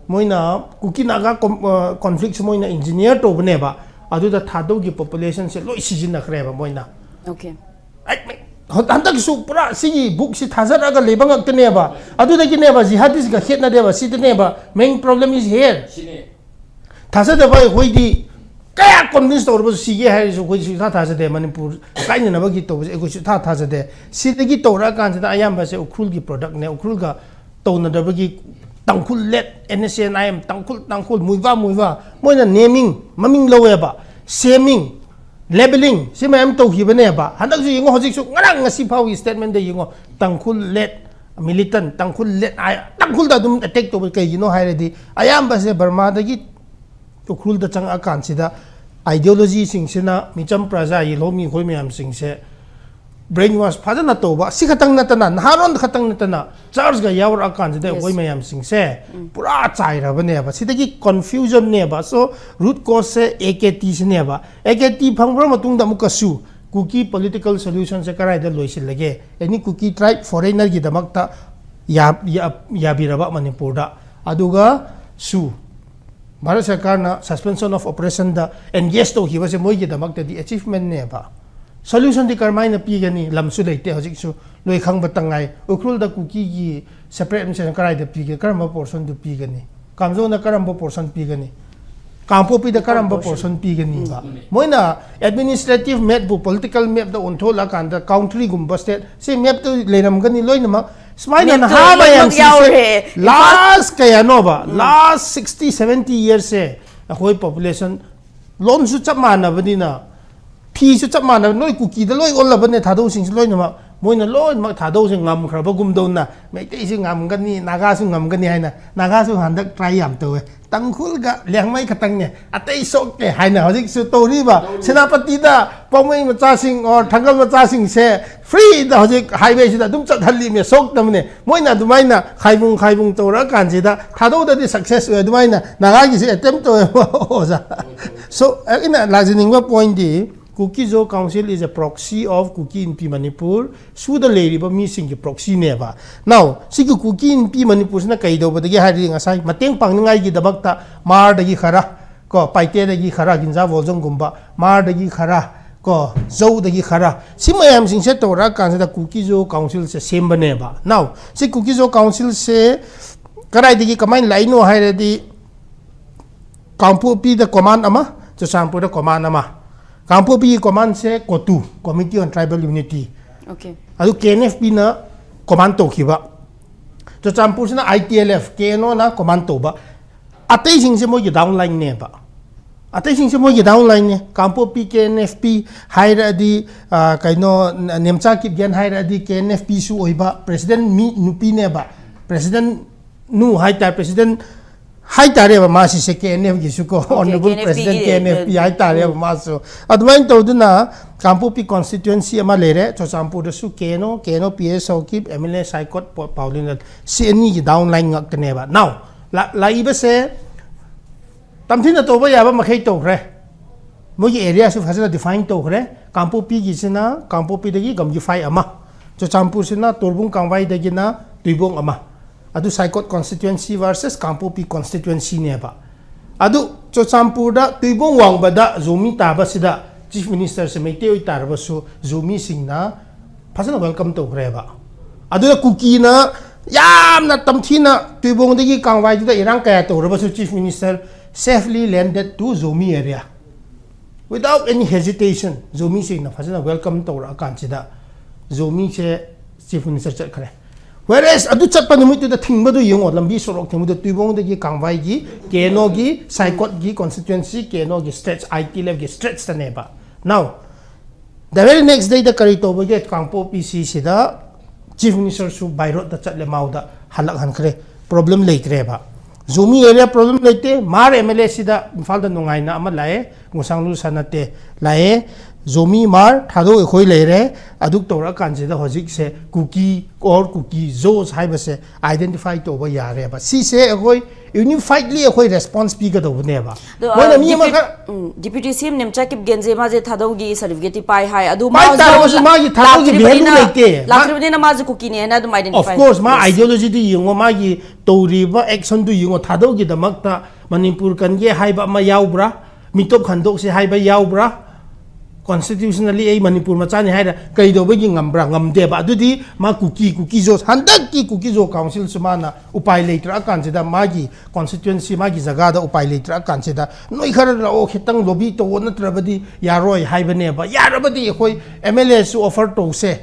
ꯃꯣꯏꯅ ꯀꯨꯀꯤ ꯅꯥꯒꯥ ꯀꯣꯟꯐ꯭ꯂꯤꯛꯁꯦ ꯃꯣꯏꯅ ꯏꯟꯖꯤꯅꯤꯌꯔ ꯇꯧꯕꯅꯦꯕ. ꯑꯗꯨꯗ ꯊꯥꯗꯧꯒꯤ ꯄꯣꯄꯨꯂꯦꯁꯟꯁꯦ ꯂꯣꯏ ꯁꯤꯖꯤꯟꯅꯈ꯭ꯔꯦꯕ ꯃꯣꯏꯅ. Okay. ꯑꯩ, ꯍꯟ- ꯍꯟꯗꯛꯁꯨ ꯄꯨꯔꯥ ꯁꯤꯒꯤ ꯕꯨꯛꯁꯤ ꯊꯥꯖꯔꯛꯑꯒ ꯂꯩꯕ ꯉꯥꯛꯇꯅꯦꯕ. ꯑꯗꯨꯗꯒꯤꯅꯦꯕ ꯖꯤꯍꯥꯗꯤꯁꯀ ꯈꯦꯠꯅꯗꯦꯕ, ꯁꯤꯗꯅꯦꯕ main problem is here. ꯊꯥꯖꯗꯕ ꯑꯩꯈꯣꯏꯗꯤ ꯀꯌꯥ ꯀꯣꯟꯚꯤꯟꯁ ꯇꯧꯔꯕꯁꯨ, ꯁꯤꯒꯦ ꯍꯥꯏꯔꯁꯨ ꯑꯩꯈꯣꯏ ꯁꯨꯡꯊꯥ ꯊꯥꯖꯗꯦ. ꯃꯅꯤꯄꯨꯔ ꯀꯥꯏꯅꯅꯕꯒꯤ ꯇꯧꯕꯁꯦ ꯑꯩꯈꯣꯏ ꯁꯨꯡꯊꯥ ꯊꯥꯖꯗꯦ. ꯁꯤꯗꯒꯤ ꯇꯧꯔꯛꯑꯀꯥꯟꯁꯤꯗ ꯑꯌꯥꯝꯕꯁꯦ ꯎꯈ꯭ꯔꯨꯜꯒꯤ ꯄ꯭ꯔꯗꯛꯅꯦ. ꯎꯈ꯭ꯔꯨꯜꯒ ꯇꯧꯅꯗꯕꯒꯤ ꯇꯥꯡꯈꯨꯜ ꯂꯦꯠ, N S N I M, Tangkhul, Tangkhul, Muivah, Muivah, ꯃꯣꯏꯅ ꯅꯦꯃꯤꯡ, ꯃꯃꯤꯡ ꯂꯧꯋꯦꯕ, ꯁꯦꯃꯤꯡ, ꯂꯦꯕꯦꯂꯤꯡ, ꯁꯤ ꯃꯌꯥꯝ ꯇꯧꯈꯤꯕꯅꯦꯕ. ꯍꯟꯗꯛꯁꯨ ꯌꯦꯡꯉꯣ, ꯍꯧꯖꯤꯛꯁꯨ ꯉꯔꯥꯡ ꯉꯁꯤ ꯐꯥꯎꯒꯤ ꯁ꯭ꯇꯦꯠꯃꯦꯟꯗ ꯌꯦꯡꯉꯣ, ꯇꯥꯡꯈꯨꯜ ꯂꯦꯠ ꯃꯤꯂꯤꯇꯟ, ꯇꯥꯡꯈꯨꯜ ꯂꯦꯠ, ꯇꯥꯡꯈꯨꯜꯗ ꯑꯗꯨꯝ ꯑꯦꯇꯦꯛ ꯇꯧꯕ. ꯀꯩꯒꯤꯅꯣ ꯍꯥꯏꯔꯗꯤ, ꯑꯌꯥꯝꯕꯁꯦ ꯕꯔꯃꯥꯗꯒꯤ ꯎꯈ꯭ꯔꯨꯜꯗ ꯆꯪꯉꯛꯑꯀꯥꯟꯁꯤꯗ ꯑꯥꯏꯗꯤꯌꯣꯂꯣꯖꯤꯁꯤꯡꯁꯤꯅ ꯃꯤꯆꯝ ꯄ꯭ꯔꯖꯥ, ꯌꯦꯜꯍꯧꯃꯤ ꯑꯩꯈꯣꯏ ꯃꯌꯥꯝꯁꯤꯡꯁꯦ ꯕ꯭ꯔꯦꯟ ꯋꯥꯁ ꯐꯖꯅ ꯇꯧꯕ, ꯑꯁꯤ ꯈꯛꯇꯪ ꯅꯠꯇꯅ, ꯅꯍꯥꯔꯣꯟ ꯈꯛꯇꯪ ꯅꯠꯇꯅ, ꯆꯔꯆꯀ ꯌꯥꯎꯔꯛꯑꯀꯥꯟꯁꯤꯗ Yes. ꯑꯩꯈꯣꯏ ꯃꯌꯥꯝꯁꯤꯡꯁꯦ ꯄꯨꯔꯥ ꯆꯥꯏꯔꯕꯅꯦꯕ. ꯁꯤꯗꯒꯤ ꯀꯟꯐ꯭ꯌꯨꯖꯟꯅꯦꯕ. So, ꯔꯨꯠ ꯀꯣꯁꯁꯦ ꯑꯦ ꯀꯦ ꯇꯤ ꯁꯤꯅꯦꯕ. ꯑꯦ ꯀꯦ ꯇꯤ ꯐꯪꯕ ꯃꯇꯨꯡꯗ ꯑꯃꯨꯛꯀꯁꯨ ꯀꯨꯀꯤ ꯄꯣꯂꯤꯇꯤꯀꯦꯜ ꯁꯣꯂ꯭ꯌꯨꯁꯟꯁꯦ ꯀꯗꯥꯏꯗ ꯂꯣꯏꯁꯤꯜꯂꯒꯦ? ꯑꯦꯅꯤ ꯀꯨꯀꯤ ꯇ꯭ꯔꯥꯏꯕ ꯐꯣꯔꯦꯅꯔꯒꯤꯗꯃꯛꯇ ꯌꯥ- ꯌꯥ- ꯌꯥꯕꯤꯔꯕ ꯃꯅꯤꯄꯨꯔꯗ, ꯑꯗꯨꯒ ꯁꯨ ꯚꯥꯔꯠ ꯁꯔꯀꯥꯔꯅ ꯁꯁꯄꯦꯟꯁꯟ ꯑꯣꯐ ꯑꯣꯄꯔꯦꯁꯟꯗ ꯑꯦꯟꯒꯦꯖ ꯇꯧꯈꯤꯕꯁꯦ ꯃꯣꯏꯒꯤꯗꯃꯛꯇꯗꯤ ꯑꯦꯆꯤꯚꯃꯦꯟꯅꯦꯕ. Solution ꯗꯤ ꯀꯔꯝꯍꯥꯏꯅ ꯄꯤꯒꯅꯤ? ꯂꯝꯁꯨ ꯂꯩꯇꯦ ꯍꯧꯖꯤꯛꯁꯨ, ꯂꯣꯏ ꯈꯪꯕꯇ ꯉꯥꯏ꯫ ꯎꯈ꯭ꯔꯨꯜꯗ ꯀꯨꯀꯤꯒꯤ separate administration ꯀꯗꯥꯏꯗ ꯄꯤꯒꯦ? ꯀꯔꯝꯕ portion ꯗꯨ ꯄꯤꯒꯅꯤ? ꯀꯥꯝꯖꯣꯡꯅ ꯀꯔꯝꯕ portion ꯄꯤꯒꯅꯤ? ꯀꯥꯡꯄꯣꯛꯄꯤꯗ ꯀꯔꯝꯕ portion ꯄꯤꯒꯅꯤꯕ? ꯃꯣꯏꯅ administrative map ꯄꯨ political map ꯇ ꯑꯣꯟꯊꯣꯛꯂꯀꯥꯟꯗ country ꯒꯨꯝꯕ state ꯁꯤ map ꯇ ꯂꯩꯔꯝꯒꯅꯤ ꯂꯣꯏꯅꯃꯛ꯫ ꯁꯨꯃꯥꯏꯅ ꯃꯤꯠꯇ ꯅꯍꯥ ꯂꯣꯏꯅꯃꯛ ꯃꯌꯥꯝꯁꯤꯡꯁꯦ ꯌꯥꯎꯔꯦ꯫ Last ꯀꯌꯥꯅꯣꯕ? Last sixty seventy years ꯁꯦ ꯑꯩꯈꯣꯏ population ꯂꯣꯟꯁꯨ ꯆꯞ ꯃꯥꯟꯅꯕꯅꯤꯅ, ꯐꯤꯁꯨ ꯆꯞ ꯃꯥꯟꯅꯕ, ꯂꯣꯏ ꯀꯨꯀꯤꯗ ꯂꯣꯏ ꯑꯣꯜꯂꯕꯅꯦ ꯊꯥꯗꯧꯁꯤꯡꯁꯦ ꯂꯣꯏꯅꯃꯛ꯫ ꯃꯣꯏꯅ ꯂꯣꯏꯅꯃꯛ ꯊꯥꯗꯧꯁꯦ ꯉꯝꯈ꯭ꯔꯕꯒꯨꯝꯗꯧꯅ, ꯃꯩꯇꯩꯁꯨ ꯉꯝꯒꯅꯤ, ꯅꯥꯒꯥꯁꯨ ꯉꯝꯒꯅꯤ ꯍꯥꯏꯅ ꯅꯥꯒꯥꯁꯨ ꯍꯟꯗꯛ try ꯌꯥꯝ ꯇꯧꯋꯦ꯫ ꯇꯥꯡꯈꯨꯜꯒ ꯂꯤꯌꯥꯡꯃꯩ ꯈꯛꯇꯪꯅꯦ, ꯑꯇꯩ ꯁꯣꯛꯇꯦ ꯍꯥꯏꯅ ꯍꯧꯖꯤꯛꯁꯨ ꯇꯧꯔꯤꯕ꯫ ꯁꯦꯅꯥꯄꯇꯤꯗ ꯄꯥꯎꯃꯩ ꯃꯆꯥꯁꯤꯡ or ꯊꯥꯡꯒꯜ ꯃꯆꯥꯁꯤꯡꯁꯦ free ꯗ ꯍꯧꯖꯤꯛ highway ꯁꯤꯗ ꯑꯗꯨꯝ ꯆꯠꯍꯜꯂꯤꯃꯦ, ꯁꯣꯛꯇꯕꯅꯦ꯫ ꯃꯣꯏꯅ ꯑꯗꯨꯃꯥꯏꯅ ꯈꯥꯏꯕꯨꯡ ꯈꯥꯏꯕꯨꯡ ꯇꯧꯔꯛꯑꯀꯥꯟꯁꯤꯗ ꯊꯥꯗꯧꯗꯗꯤ success ꯑꯣꯏ꯫ ꯑꯗꯨꯃꯥꯏꯅ ꯅꯥꯒꯥꯒꯤꯁꯨ attempt ꯇꯧꯋꯦꯕ ꯑꯣꯖꯥ꯫ So ꯑꯩꯅ ꯂꯥꯛꯆꯅꯤꯡꯕ point D, Kuki-Zo Council is a proxy of Kuki Inpi Manipur꯫ ꯁꯨꯗ ꯂꯩꯔꯤꯕ ꯃꯤꯁꯤꯡꯒꯤ proxy ꯅꯦꯕ꯫ Now ꯁꯤꯒꯤ ꯀꯨꯀꯤ ꯏꯟꯄꯤ ꯃꯅꯤꯄꯨꯔꯁꯤꯅ ꯀꯩꯗꯧꯕꯗꯒꯤ ꯍꯥꯏꯔꯗꯤ, ꯉꯁꯥꯏ ꯃꯇꯦꯡ ꯄꯥꯡꯅꯤꯡꯉꯥꯏꯒꯤꯗꯃꯛꯇ ꯃꯥꯔꯗꯒꯤ ꯈꯔ, ꯀꯣ, ꯄꯥꯏꯇꯦꯗꯒꯤ ꯈꯔ, ꯒꯤꯟꯖꯥ ꯕꯣꯜꯖꯣꯡꯒꯨꯝꯕ, ꯃꯥꯔꯗꯒꯤ ꯈꯔ, ꯀꯣ, ꯖꯧꯗꯒꯤ ꯈꯔ, ꯁꯤ ꯃꯌꯥꯝꯁꯤꯡꯁꯦ ꯇꯧꯔꯛꯑꯀꯥꯟꯁꯤꯗ Kuki-Zo Council ꯁꯦ ꯁꯦꯝꯕꯅꯦꯕ꯫ Now ꯁꯤ Kuki-Zo Council ꯁꯦ ꯀꯗꯥꯏꯗꯒꯤ ꯀꯃꯥꯏꯅ ꯂꯥꯛꯏꯅꯣ ꯍꯥꯏꯔꯗꯤ, ꯀꯥꯡꯄꯣꯛꯄꯤꯗ command ꯑꯃ, ꯆꯨꯔꯆꯥꯟꯄꯨꯔꯗ command ꯑꯃ꯫ ꯀꯥꯡꯄꯣꯛꯄꯤꯒꯤ command say ꯀꯣꯇꯨ, Committee on Tribal Unity꯫ Okay. ꯑꯗꯨ K N F P ꯅ command ꯇꯧꯈꯤꯕ꯫ ꯆꯨꯔꯆꯥꯟꯄꯨꯔꯁꯤꯅ I T L F, K N O ꯅ command ꯇꯧꯕ꯫ ꯑꯇꯩꯁꯤꯡꯁꯦ ꯃꯣꯏꯒꯤ downline ꯅꯦꯕ꯫ ꯑꯇꯩꯁꯤꯡꯁꯦ ꯃꯣꯏꯒꯤ downline ꯅꯦ꯫ ꯀꯥꯡꯄꯣꯛꯄꯤ K N F P ꯍꯥꯏꯔꯛꯑꯗꯤ, ꯑ, ꯀꯩꯅꯣ, Nemcha Kipgen ꯍꯥꯏꯔꯛꯑꯗꯤ K N F P ꯁꯨ ꯑꯣꯏꯕ, president ꯃꯤ ꯅꯨꯄꯤꯅꯦꯕ꯫ President ꯅꯨ ꯍꯥꯏꯇꯥꯔꯦ, president ꯍꯥꯏꯇꯥꯔꯦꯕ ꯃꯥꯁꯤꯁꯦ K N F ꯒꯤꯁꯨ ꯀꯣ, Honorable K N F P President ꯒꯤ, K N F P ꯍꯥꯏꯇꯥꯔꯦꯕ ꯃꯥꯁꯨ꯫ ꯑꯗꯨꯃꯥꯏꯅ ꯇꯧꯗꯨꯅ ꯀꯥꯡꯄꯣꯛꯄꯤ constituency ꯑꯃ ꯂꯩꯔꯦ, ꯆꯨꯔꯆꯥꯟꯄꯨꯔꯗꯁꯨ K N O, K N O P A ꯁꯥꯎꯀꯤꯞ, M L A ꯁꯥꯏꯀꯣꯠ, ꯄ-, ꯄꯥꯎꯂꯤꯅ, ꯁꯤ ꯑꯅꯤꯒꯤ downline ꯉꯥꯛꯇꯅꯦꯕ꯫ Now ꯂꯥ-, ꯂꯥꯛꯏꯕꯁꯦ ꯇꯝꯊꯤꯅ ꯇꯧꯕ ꯌꯥꯕ ꯃꯈꯩ ꯇꯧꯈ꯭ꯔꯦ꯫ ꯃꯣꯏꯒꯤ area ꯁꯨ ꯐꯖꯅ define ꯇꯧꯈ꯭ꯔꯦ꯫ ꯀꯥꯡꯄꯣꯛꯄꯤꯒꯤꯁꯤꯅ ꯀꯥꯡꯄꯣꯛꯄꯤꯗꯒꯤ ꯒꯝꯒꯤꯐꯥꯏ ꯑꯃ, ꯆꯨꯔꯆꯥꯟꯄꯨꯔꯁꯤꯅ ꯇꯣꯔꯕꯨꯡ ꯀꯥꯡꯕꯥꯏꯗꯒꯤꯅ ꯇꯨꯏꯕꯣꯡ ꯑꯃ꯫ ꯑꯗꯨ ꯁꯥꯏꯀꯣꯠ constituency versus ꯀꯥꯡꯄꯣꯛꯄꯤ constituency ꯅꯦꯕ꯫ ꯑꯗꯨ ꯆꯨꯔꯆꯥꯟꯄꯨꯔꯗ ꯇꯨꯏꯕꯣꯡ ꯋꯥꯡꯕꯗ ꯖꯣꯃꯤ ꯇꯥꯕꯁꯤꯗ Chief Ministerꯁꯦ ꯃꯩꯇꯩ ꯑꯣꯏꯇꯥꯔꯕꯁꯨ ꯖꯣꯃꯤꯁꯤꯡꯅ ꯐꯖꯅ welcome ꯇꯧꯈ꯭ꯔꯦꯕ꯫ ꯑꯗꯨꯅ ꯀꯨꯀꯤꯅ ꯌꯥꯝꯅ ꯇꯝꯊꯤꯅ ꯇꯨꯏꯕꯣꯡꯗꯒꯤ ꯀꯥꯡꯋꯥꯏꯗꯨꯗ ꯏꯔꯥꯡ ꯀꯌꯥ ꯇꯧꯔꯕꯁꯨ Chief Minister safely landed to Zomi area without any hesitation꯫ ꯖꯣꯃꯤꯁꯤꯡꯅ ꯐꯖꯅ welcome ꯇꯧꯔꯛꯑꯀꯥꯟꯁꯤꯗ ꯖꯣꯃꯤꯁꯦ Chief Minister ꯆꯠꯈ꯭ꯔꯦ꯫ Whereas ꯑꯗꯨ ꯆꯠꯄ ꯅꯨꯃꯤꯠꯇꯨꯗ ꯊꯤꯡꯕꯗꯨ ꯌꯦꯡꯉꯣ, ꯂꯝꯕꯤ ꯁꯣꯔꯣꯛ ꯊꯤꯡꯕꯗ ꯇꯨꯏꯕꯣꯡꯗꯒꯤ ꯀꯥꯡꯕꯥꯏꯒꯤ, ꯀꯦꯅꯣꯒꯤ, ꯁꯥꯏꯀꯣꯠꯀꯤ constituency, ꯀꯦꯅꯣꯒꯤ stretch, ITLFꯀꯤ stretchꯇꯅꯦꯕ꯫ Now, the very next dayꯗ ꯀꯔꯤ ꯇꯧꯕꯒꯦ? ꯀꯥꯡꯄꯣꯛꯄꯤ ꯁꯤꯁꯤꯗ Chief Ministerꯁꯨ by roadꯇ ꯆꯠꯂꯦ, ꯃꯥꯎꯗ ꯍꯜꯂꯛꯍꯟꯈ꯭ꯔꯦ, problem ꯂꯩꯇ꯭ꯔꯦꯕ꯫ ꯖꯣꯃꯤ area problem ꯂꯩꯇꯦ꯫ ꯃꯥꯔ MLAꯁꯤꯗ ꯏꯝꯐꯥꯜꯗ ꯅꯨꯡꯉꯥꯏꯅ ꯑꯃ ꯂꯥꯛꯑꯦ, ꯉꯨꯁꯥꯡꯂꯨ ꯁꯥꯅꯠꯇꯦ ꯂꯥꯛꯑꯦ꯫ ꯖꯣꯃꯤ, ꯃꯥꯔ, ꯊꯥꯗꯧ ꯑꯩꯈꯣꯏ ꯂꯩꯔꯦ꯫ ꯑꯗꯨ ꯇꯧꯔꯛꯑꯀꯥꯟꯁꯤꯗ ꯍꯧꯖꯤꯛꯁꯦ ꯀꯨꯀꯤ or ꯀꯨꯀꯤ ꯖꯣꯁ ꯍꯥꯏꯕꯁꯦ identify ꯇꯧꯕ ꯌꯥꯔꯦꯕ꯫ ꯁꯤꯁꯦ ꯑꯩꯈꯣꯏ unifiedly ꯑꯩꯈꯣꯏ response ꯄꯤꯒꯗꯧꯕꯅꯦꯕ꯫ ꯑꯗꯣ, ꯃꯣꯏꯅ ꯑ, ꯃꯤ ꯑꯃ ꯗꯤꯄ꯭ꯌꯨ-, ꯈꯔ ꯎꯝ, Deputy CM ꯅꯦꯝꯆꯥ ꯀꯤꯞꯒꯦꯟꯁꯦ ꯃꯥꯁꯦ ꯊꯥꯗꯧꯒꯤ certificateꯇꯤ ꯄꯥꯏ ꯍꯥꯏ꯫ ꯑꯗꯨ ꯄꯥꯏ ꯃꯥꯁꯨ ꯇꯥꯔꯒꯁꯨ ꯃꯥꯒꯤ ꯊꯥꯗꯧꯒꯤ ꯂꯥꯛꯇ꯭ꯔꯤꯕꯅꯤꯅ, value ꯂꯩꯇꯦ꯫ ꯃꯥ ꯂꯥꯛꯇ꯭ꯔꯤꯕꯅꯤꯅ ꯃꯥꯁꯦ ꯀꯨꯀꯤꯅꯦ ꯍꯥꯏꯅ ꯑꯗꯨꯝ identify Of course, ꯃꯥ Yes. ideologyꯗꯨ ꯌꯦꯡꯉꯣ, ꯃꯥꯒꯤ ꯇꯧꯔꯤꯕ actionꯗꯨ ꯌꯦꯡꯉꯣ, ꯊꯥꯗꯧꯒꯤꯗꯃꯛꯇ ꯃꯅꯤꯄꯨꯔ ꯀꯟꯒꯦ ꯍꯥꯏꯕ ꯑꯃ ꯌꯥꯎꯕ꯭ꯔꯥ? ꯃꯤꯇꯣꯞ ꯈꯟꯗꯣꯛꯁꯦ ꯍꯥꯏꯕ ꯌꯥꯎꯕ꯭ꯔꯥ? Constitutionally ꯑꯩ ꯃꯅꯤꯄꯨꯔ ꯃꯆꯥꯅꯤ ꯍꯥꯏꯔ ꯀꯩꯗꯧꯕꯒꯤ ꯉꯝꯕ꯭ꯔꯥ? ꯉꯝꯗꯦꯕ꯫ ꯑꯗꯨꯗꯤ ꯃꯥ ꯀꯨꯀꯤ, ꯀꯨꯀꯤ ꯖꯣ, ꯍꯟꯗꯛꯀꯤ ꯀꯨꯀꯤ ꯖꯣ councilꯁꯨ ꯃꯥꯅ ꯎꯄꯥꯏ ꯂꯩꯇ꯭ꯔꯛꯑꯀꯥꯟꯁꯤꯗ, ꯃꯥꯒꯤ constituency, ꯃꯥꯒꯤ ꯖꯒꯥꯗ ꯎꯄꯥꯏ ꯂꯩꯇ꯭ꯔꯛꯑꯀꯥꯟꯁꯤꯗ, "ꯅꯣꯏ ꯈꯔ ꯂꯥꯛꯑꯣ, ꯈꯤꯇꯪ lobby ꯇꯧꯑꯣ, ꯅꯠꯇ꯭ꯔꯕꯗꯤ ꯌꯥꯔꯣꯏ" ꯍꯥꯏꯕꯅꯦꯕ꯫ ꯌꯥꯔꯕꯗꯤ ꯑꯩꯈꯣꯏ MLAꯁꯨ offer ꯇꯧꯁꯦ꯫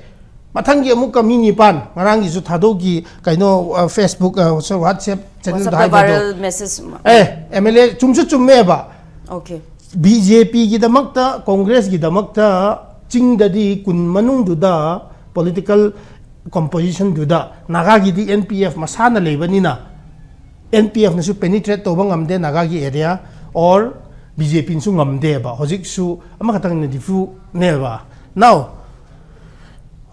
ꯃꯊꯪꯒꯤ ꯑꯃꯨꯛꯀ ꯃꯤ ꯅꯤꯄꯥꯟ, ꯉꯔꯥꯡꯒꯤꯁꯨ ꯊꯥꯗꯧꯒꯤ ꯀꯩꯅꯣ, ꯑ, Facebook, ꯑ, WhatsApp channelꯗ WhatsAppꯇ ꯍꯥꯏꯕꯗꯣ꯫ Viral message ꯑꯃ꯫ ꯑꯦ, MLA ꯆꯨꯝꯁꯨ ꯆꯨꯝꯃꯦꯕ꯫ Okay꯫ BJPꯒꯤꯗꯃꯛꯇ, Congressꯀꯤꯗꯃꯛꯇ ꯆꯤꯡꯗꯗꯤ ꯀꯨꯟ ꯃꯅꯨꯡꯗꯨꯗ political compositionꯗꯨꯗ ꯅꯥꯒꯥꯒꯤꯗꯤ NPF ꯃꯁꯥꯅ ꯂꯩꯕꯅꯤꯅ, NPFꯅꯁꯨ penetrate ꯇꯧꯕ ꯉꯝꯗꯦ ꯅꯥꯒꯥꯒꯤ area, or BJPꯅꯁꯨ ꯉꯝꯗꯦꯕ꯫ ꯍꯧꯖꯤꯛꯁꯨ ꯑꯃꯈꯛꯇꯪꯅ ꯗꯤꯐꯨꯅꯦꯕ꯫ Now,